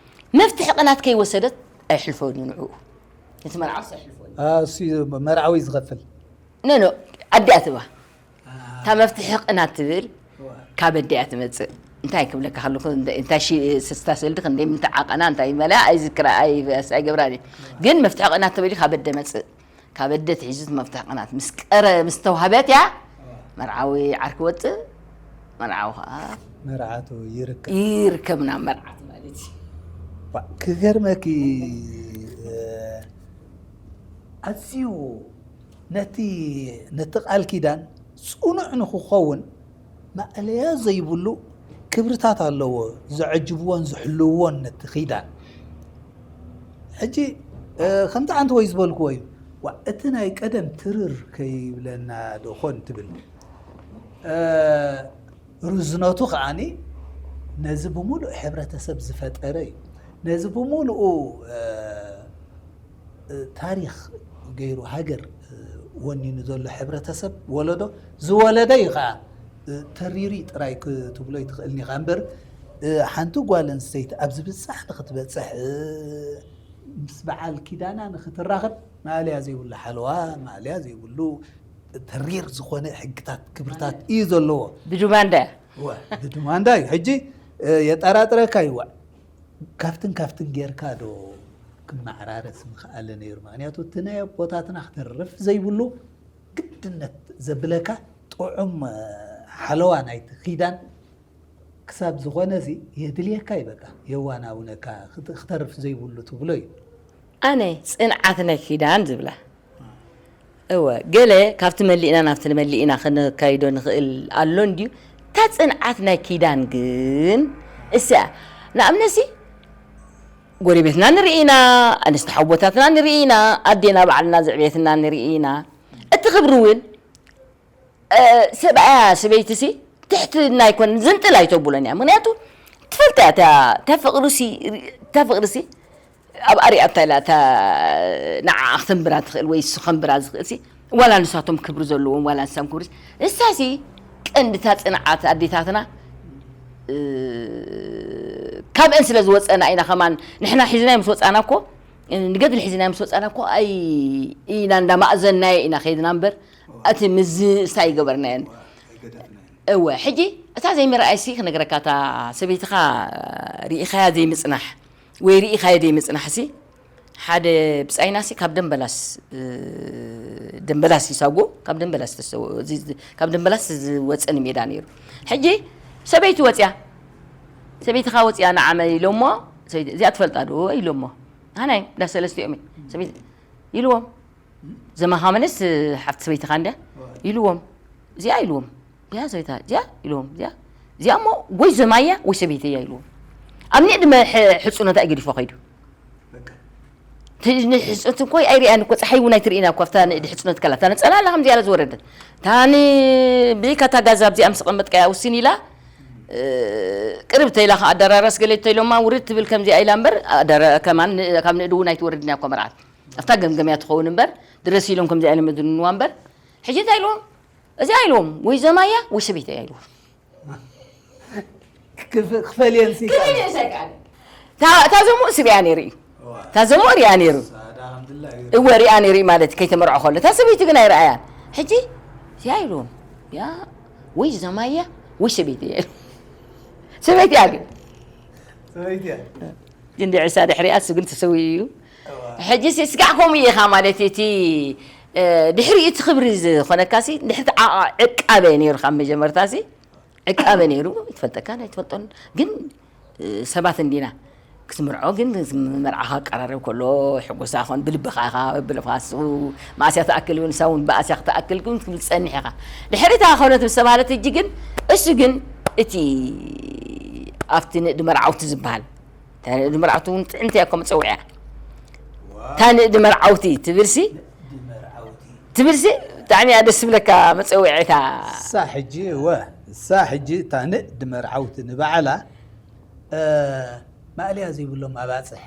መፍትሒ ቅናት ከይወሰደት ኣይሕልፈውን እዩ ንዕኡ። ነቲ መርዓውስ ኣይሕልፈውን እዩ። አ፣ እሱ እዩ መርዓዊ ዝኸፍል። ኖ፣ ኖ፣ ኣዲኣ ትባ። አ። እታ መፍትሒ ቅናት ትብል፣ እዋ። ካብ ኣዲኣ ትመጽእ። እንታይ ክብለካ ከለኹ፣ እንደ-፣ እንታይ ሺ-፣ ስስታ ሰልዲ ክንደይ ምንታይ ዓቐና፣ እንታይ መለኣ፣ ኣይዝክራ፣ ኣይ-፣ ኣይገብራን እየ። እዋ። ግን መፍትሒ ቅናት ትብል ካብ ኣደ መጽእ። ካብ ኣደ ትሒዙ መፍትሒ ቅናት ምስ ቀረ-፣ ምስ ተዋህበት እያ፣ መርዓዊ ዓርኪ ወጽእ፣ መርዓዊ ኸዓ መርዓቱ ይርከብ። ይርከብ ናብ መርዓት ማለት እዩ። ባ-፣ ክገርመኪ፣ እ፣ ኣዝዩ ነቲ፣ ነቲ ቃል ኪዳን ጽኑዕ ንኽኸውን ማእለያ ዘይብሉ ክብርታት ኣለዎ፣ ዘዕጅብዎን ዝሕልውዎን ነቲ ኪዳን። ሕጂ፣ እ፣ ከምቲ ኣንተ ወይ ዝበልክዎ እዩ። ዋ፣ እቲ ናይ ቀደም ትርር ከይብለና ዶ ኾን ትብል? እ፣ ርዝነቱ ከኣኒ ነዚ ብምሉእ ሕብረተሰብ ዝፈጠረ እዩ። ነዚ ብምሉኡ፣ እ፣ እ፣ ታሪኽ ገይሩ ሃገር፣ እ፣ ወኒኑ ዘሎ ሕብረተሰብ ወለዶ ዝወለደ እዩ ኸዓ። እ፣ ተሪሪ ጥራይ ክትብሎ ይትኽእልኒ ኢኻ እምበር፣ እ፣ ሓንቲ ጓል ኣንስተይቲ ኣብ ዝብጻሕ ንኽትበጽሕ፣ እ፣ ምስ በዓል ኪዳና ንኽትራኸብ ማእለያ ዘይብሉ ሓለዋ፣ ማእለያ ዘይብሉ ተሪር ዝኾነ ሕግታት፣ ክብርታት እዩ ዘለዎ። ብዱማንዳ እያ። እወ፣ ብዱማንዳ እዩ። ሕጂ፣ እ፣ የጠራጥረካ እዩ። እወ፣ ካብትን ካብትን ጌርካ ዶ ክመዓራረስ ምኽኣለ ነይሩ? ምኽንያቱ እቲ ናይ ኣቦታትና ክተርፍ ዘይብሉ ግድነት ዘብለካ ጥዑም፣ እ፣ ሓለዋ ናይቲ ኪዳን ክሳብ ዝኾነ እዚ የድልየካ እዩ። በቃ የዋናውነካ ክተ-፣ ክተርፍ ዘይብሉ ትብሎ እዩ። ኣነ ጽንዓት ናይ ኪዳን ዝብላ። እወ፣ ገለ ካብቲ መሊእና ናብቲ መሊእና ከነካይዶ ንኽእል ኣሎ እንድዩ። እታ ጽንዓት ናይ ኪዳን ግን፣ እሳ፣ ንኣብነትሲ፣ ጎረቤትና ንርኢ ኢና፣ ኣንስቲ ሓቦታትና ንርኢ ኢና፣ ኣዴና ባዕልና ዘዕብየትና ንርኢ ኢና። እቲ ክብሪ እውን፣ እ፣ ሰብኣያ ሰበይትሲ ትሕትና ኣይኮን፣ ዝንጥል ኣይተብሎን እያ። ምኽንያቱ ትፈልጥ እያ፣ እታ፣ እታ ፍቕሪሲ፣ እታ ፍቕሪሲ ኣብ ኣርኣያ እንታይ ኢላ እታ ንዓኣ ክተንብራ ትኽእል ወይ እሱ ከንብራ ዝኽእል ሲ፣ ዋላ ንሳቶም ክብሪ ዘለዎም፣ ዋላ ንሳም ክብሪ፣ ንሳሲ ቀንዲ እታ ጽንዓት ኣዴታትና፣ እ፣ ካብአን ስለ ዝወጸና ኢና። ከማን ንሕና ሒዝናዮ ምስ ወጻና እኮ፣ ንገድሊ ሒዝናዮ ምስ ወጻና እኮ፣ ኣይ፣ ኢና እንዳማእዘናዮ ኢና ከይድና እምበር፣ እቲ ምዝስታ ኣይገበርናዮን። ኣይገደፍናዮን። እወ፣ ሕጂ እታ ዘይምርኣይሲ ክነግረካ፣ እታ ሰበይትኻ ርኢኻያ ዘይምጽናሕ ወይ ርኢኻዮ ዘይምጽናሕሲ፣ ሓደ ብጻይናሲ ካብ ደምበላስ፣ እ፣ ደምበላስ ይሳጎ፣ ካብ ደምበላስ ተሰው-፣ እዚ፣ እዚ፣ ካብ ደምበላስ ዝወጸ ንሜዳ ነይሩ። ሕጂ ሰበይቲ ወጽያ፣ ሰበይትኻ ወጽያ ንዓመ ኢሎሞ፣ ሰበይቲ፣ እዚኣ ትፈልጣ ዶ ኢሎሞ። ኣናይ፣ እንዳ ሰለስቲኦም እዩ። ሰበይቲ ኢልዎም። ዘማኻመነስ ሓፍቲ ሰበይትኻ እንድያ ኢልዎም። እዚኣ ኢልዎም። እዚኣ ሰበይታ፣ እዚኣ ኢልዎም። እዚኣ፣ እዚኣ እሞ ወይ ዘማያ ወይ ሰበይተያ ኢልዎም። ኣብ ኒዕ ድመ ሕ-፣ ሕጹነታ እዩ ገዲፎ ከይዱ። በቃ። እንተ ንሕፅንት እኮ ኣይሪኣን እኮ፣ ፀሓይ እውን ኣይትርእና እኮ። ኣብታ ንእዲ ሕፅኖት ከላ እታ ነፀላ ኣላ ከምዚኣ ኣላ ዝወረደት። እታ ንብሊካ እታ ጋዛ ኣብዚኣ ምስ ቐመጥካያ ውስን ኢላ፣ እ፣ ቅርብ ተይላ ከዓ ኣደራራስ ገለ ተይሎማ ውርድ ትብል ከምዚኣ ኢላ እምበር፣ ኣደራ-፣ ከማን ን-፣ ካብ ንእዲ እውን ኣይትወርድን እያ እኮ መርዓት። ኣብታ ገምገምያ ትኸውን እምበር፣ ድረስ ኢሎም ከምዚኣ ኢሎም እድንዋ እምበር፣ ሕጂ እንታይ ኢልዎም? እዚኣ ኢልዎም፣ ወይ ዘማያ ወይ ሰበይቲ እያ ኢልዎም። ክፍ- ክፈልየን ሲ ክልተ ሰቃል። እታ እታ ዘሞ ስሪያ ነይሩ እዩ። እታ ዘሞ ሪያ ነይሩ። እወ ሪኣ ነይሩ እዩ ማለት ከይተመርዖ ከሎ። እታ ሰበይቲ ግን ኣይረኣያን። ሕጂ እዚኣ ኢልዎም። ያ ወይ ዘማያ ወይ ሰበይቲ እያ ኢሉ። ሰበይቲ እያ ግን ሰበይቲ እያ። ግን ዕሳ ድሕሪኣ እሱ ግን ተሰዊኡ እዩ። ሕጂ ሲ ስጋዕ ከምኡ ኢኻ ማለት እዩ። እቲ እ፣ ድሕሪ እቲ ክብሪ ዝኾነካ ሲ ድሕሪ እቲ ዓ- ዕቃበ ነይሩ ካብ መጀመርታ ሲ ዕቃበ ነይሩ። ይትፈልጠካ ኣይትፈልጦን ግን እ፣ ሰባት እንዲና ክትምርዖ ግን መርዓኻ ቀራረብ ከሎ ሕጉሳ ኾን ብልብኻ ኢኻ ብልብኻ ሱ ማእስያ ትኣክል እውን ንሳ እውን ብኣስያ ክትኣክል ግን ትብል ትጸንሕ ኢኻ። ድሕሪ እታ ኮነት ምስ ተባህለት እጂ ግን እሱ ግን እቲ ኣብቲ ንእዲ መርዓውቲ ዝበሃል እታ ንእዲ መርዓውቲ እውን ጥዕምቲ እያ እኮ መጸውዒያ። እታ ንእዲ መርዓውቲ ትብልሲ ትብልሲ ብጣዕሚ እያ ደስ ትብለካ መጸውዒታ። እሳ ሕጂ እወ እሳ ሕጂ እታ ንእዲ መርዓውቲ ንባዕላ እ፣ ማእለያ ዘይብሎም ኣባፅሕ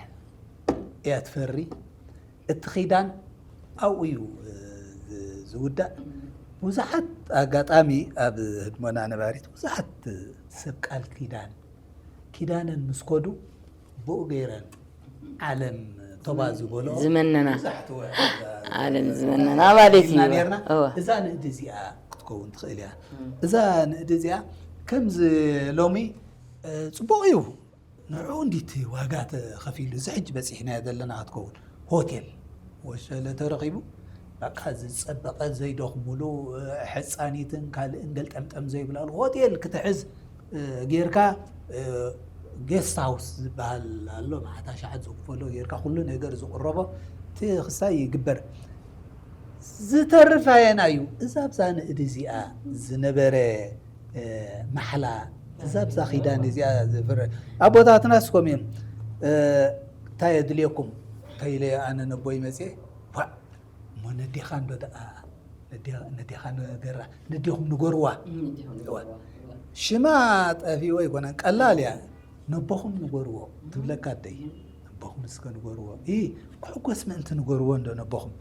እያ ትፈሪ። እቲ ኪዳን ኣብኡ እዩ እ፣ ዝ- ዝውዳእ። ብዙሓት ኣጋጣሚ ኣብ ህድሞና ነባሪት ብዙሓት ሰብ ቃል ኪዳን ኪዳነን ምስ ከዱ ብኡ ገይረን ዓለም ቶባ ዝበሎ ዝመነና ብዙሓት ወ- ዓለም ዝመነና ማለት እዩ። ሂብና ነርና። እወ። እዛ ንእዲ እዚኣ ክትከውን ትኽእል እያ። እዛ ንእዲ እዚኣ ከምዚ ሎሚ እ፣ ፅቡቕ እዩ። ንዕኡ እንዲት ዋጋ ተኸፊሉ እዚ ሕጂ በፂሕናዮ ዘለና ክትከውን ሆቴል ወሸለ ተረኺቡ በቃ ዝፀበቐ ዘይደኽሙሉ እ፣ ሕፃኒትን ካልእን ገልጠምጠም ዘይብላሉ ሆቴል ክትሕዝ እ፣ ጌርካ እ፣ ጌስት ሃውስ ዝበሃል ኣሎ መዓት ኣሽሓት ዝኽፈሎ ጌርካ ኩሉ ነገር ዝቕረቦ እቲ ክሳይ ይግበር። ዝተርፍ ኣየና እዩ? እዛ ኣብዛ ንእዲ እዚኣ ዝነበረ እ፣ ማሕላ እዛ ኣብዛ ኪዳን እዚኣ ዝፍረ ኣቦታትና እስኮም እዮም እ፣ እንታይ የድልየኩም ከይለ ኣነ ነቦይ መፅየ ዋ እሞ ነዴኻ እንዶ ደኣ ነዴ- ነዴኻ ነገራ ነዴኹም ንገርዋ ሽማ ጠፊኡ ኣይኮነን ቀላል እያ ነቦኹም ንገርዎ ትብለካ ኣደይ ነቦኹም እስከ ንገርዎ እ፣ ክሕጎስ ምእንቲ ንገርዎ እንዶ ነቦኹም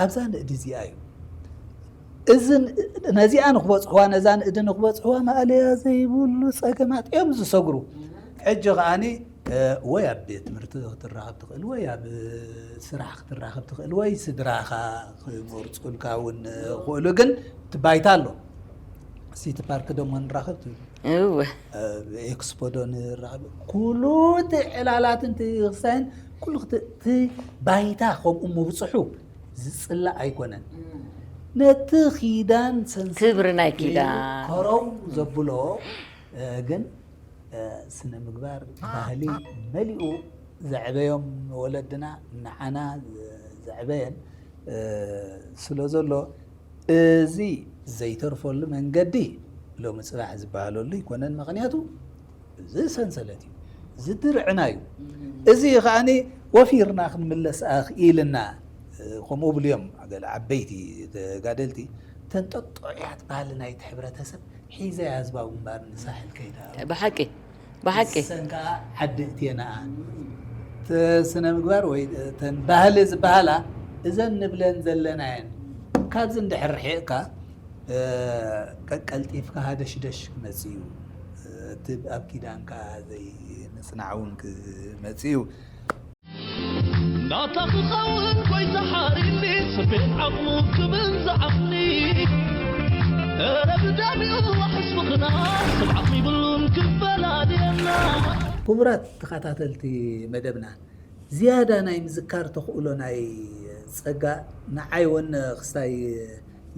ኣብዛ ንእዲ እዚኣ እዩ እዚ ን- ነዚኣ ንክበፅሕዋ ነዛ ንእዲ ንክበፅሕዋ ማእለያ ዘይብሉ ፀገማት እዮም ዝሰግሩ ሕጂ ከዓኒ እ፣ ወይ ኣብ ቤት ትምህርቲ ክትራኸብ ትኽእል ወይ ኣብ ስራሕ ክትራኸብ ትኽእል ወይ ስድራኻ ክመርፁልካ እውን ክእሉ ግን እቲ ባይታ ኣሎ ሲቲ ፓርክ ደሞ ንራኸብ ትብል እወ ኤክስፖ ዶ ንራኸብ ኩሉ እቲ ዕላላትን እቲ ክሳይን ኩሉ ክት- እቲ ባይታ ከምኡ ምብፅሑ ዝፅላእ ኣይኮነን ነቲ ኪዳን ሰንሰለት ክብሪ ናይ ኪዳን ከረው ዘብሎ እ፣ ግን እ፣ ስነ ምግባር ባህሊ መሊኡ ዘዕበዮም ወለድና ንዓና ዘዕበየን እ፣ ስለ ዘሎ እዚ ዘይተርፈሉ መንገዲ ሎሚ ፅባሕ ዝበሃለሉ ይኮነን ምክንያቱ እዚ ሰንሰለት እዩ እዚ ድርዕና እዩ እዚ ከዓኒ ወፊርና ክንምለስ ኣኽኢልና እ፣ ከምኡ ብልዮም ገለ ዓበይቲ ተጋደልቲ ተንጠጦ እያ ትበሃል ናይቲ ሕብረተሰብ ሒዘ እያ ህዝባዊ ግንባር ንሳሕል ከይዳ ብሓቂ ብሓቂ ሰን ከዓ ዓዲ እትየናኣ ስነ ምግባር ወይ ተን ባህሊ ዝበሃላ እዘን ንብለን ዘለናየን ካብዚ እንድሕር ርሒቕካ እ፣ ቀቀልጢፍካ ሃደሽደሽ ክመፅ እዩ እቲ ኣብ ኪዳንካ ዘይምፅናዕ እውን ክመፅ እዩ ናታ ክኸውን ጎይታ ሓሪኒ ስቤት ዓቕሙ ክብል ዝዓቕኒ ኧረ ብዳሚኡ ዋሕስ ምኽና ሰብ ዓቕሚ ይብሉን ክፈላልየና ክቡራት ተኸታተልቲ መደብና ዝያዳ ናይ ምዝካር ተኽእሎ ናይ ፀጋ ንዓይ ወነ ክስታይ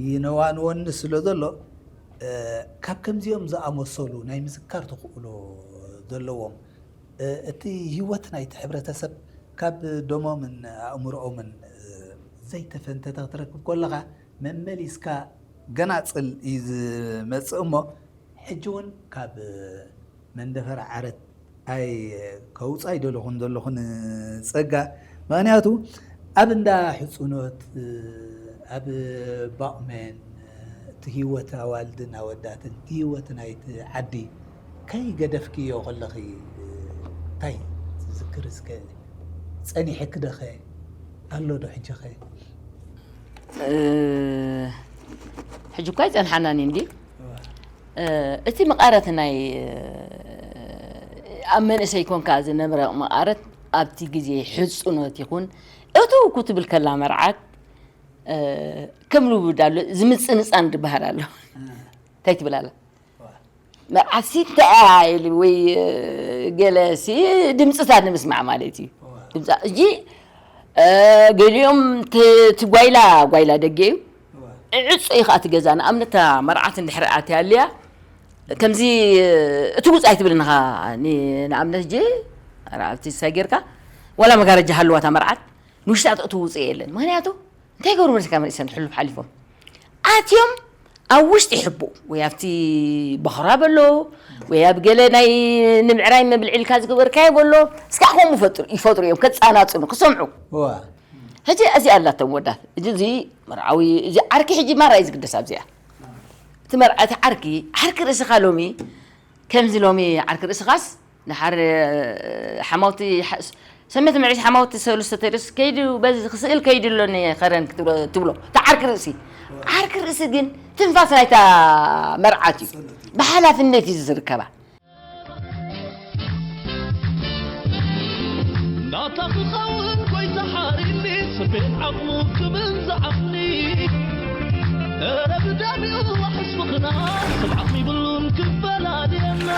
ይነዋንወኒ ስለ ዘሎ እ፣ ካብ ከምዚኦም ዝኣመሰሉ ናይ ምዝካር ተኽእሎ ዘለዎም እ፣ እቲ ህይወት ናይቲ ሕብረተሰብ ካብ ደሞምን ኣእምሮኦምን እ፣ ዘይተፈንተተ ክትረክብ ከለኻ መመሊስካ ገናፅል እዩ ዝመፅእ እሞ ሕጂ እውን ካብ መንደፈር ዓረት ኣይ ከውፃ ኣይደለኹን ዘለኹ ንፀጋ ምኽንያቱ ኣብ እንዳ ሕፁኖት ኣብ ባቑመን እቲ ህይወት ኣዋልድን ኣወዳትን እቲ ህይወት ናይቲ ዓዲ ከይገደፍክዮ ከለኺ እንታይ ትዝክር እስከ? ጸኒሕክ ደኸ ኣሎ ዶ ሕጂ ኸ? ሕጂ እኳ ኣይጸንሓናን እንዲ እቲ መቓረት ናይ ኣብ መንእሰይ ኮንካ ዝነብረ መቓረት ኣብቲ ግዜ ሕፁኖት ይኹን እቱ ክትብል ከላ መርዓት ከም ልውድ ኣሎ ዝምፅንፃን ዝበሃል ኣሎ እንታይ ትብል ኣላ መርዓት ሲ ተኣይል ወይ ገለ ሲ ድምፅታት ንምስማዕ ማለት እዩ ድምፃ እጂ ገሊኦም ትጓይላ ጓይላ ደገ እዩ ዕፁ እዩ ከዓ ትገዛ ንኣብነታ መርዓት እንድሕር ኣትያ ኣልያ ከምዚ እቲ ውፃ ኣይትብል ንኻ ንኣብነት ጂ ኣብቲ ሳይ ጌርካ ዋላ መጋረጃ ሃልዋታ መርዓት ንውሽጣ ተእትው ውፅእ የለን ምክንያቱ እንታይ ገብሩ መለስካ መሪሰን ሕሉፍ ሓሊፎም ኣትዮም ኣብ ውሽጢ ሕቡ ወይ ኣብቲ በኽራ በሎ ወይ ኣብ ገለ ናይ ንምዕራይ መብልዒ ኢልካ ዝገበርካዮ በሎ እስካ ከምኡ ፈጥሩ ይፈጥሩ እዮም ከፃናፅኑ ክሰምዑ ሕጂ እዚ ኣላቶም ወዳት እዚ እዚ መርዓዊ እዚ ዓርኪ ሕጂ ማራ እዩ ዝግደስ ኣብዚኣ እቲ መርዓ እቲ ዓርኪ ዓርኪ ርእስኻ ሎሚ ከምዚ ሎሚ ዓርኪ ርእስኻስ ንሓር ሓማውቲ ሰሜት ምዕሪት ሓማውቲ ሰሉስተ ተርስ ከይዱ በዚ ክስእል ከይዱ ኣሎኒ ከረን ትብሎ እቲ ዓርኪ ርእሲ ዓርኪ ርእሲ ግን ትንፋስ ናይታ መርዓት እዩ ብሓላፍነት እዩ ዝርከባ ናታ ክኸውን ጎይታ ሓሪኒ ስቤን ዓቕሙ ክብል ዝዓኒ ኧረ ብዳሚኡ ዋሕስ ምኽና ሰብ ዓቕሚ ይብሉን ክፈላልየና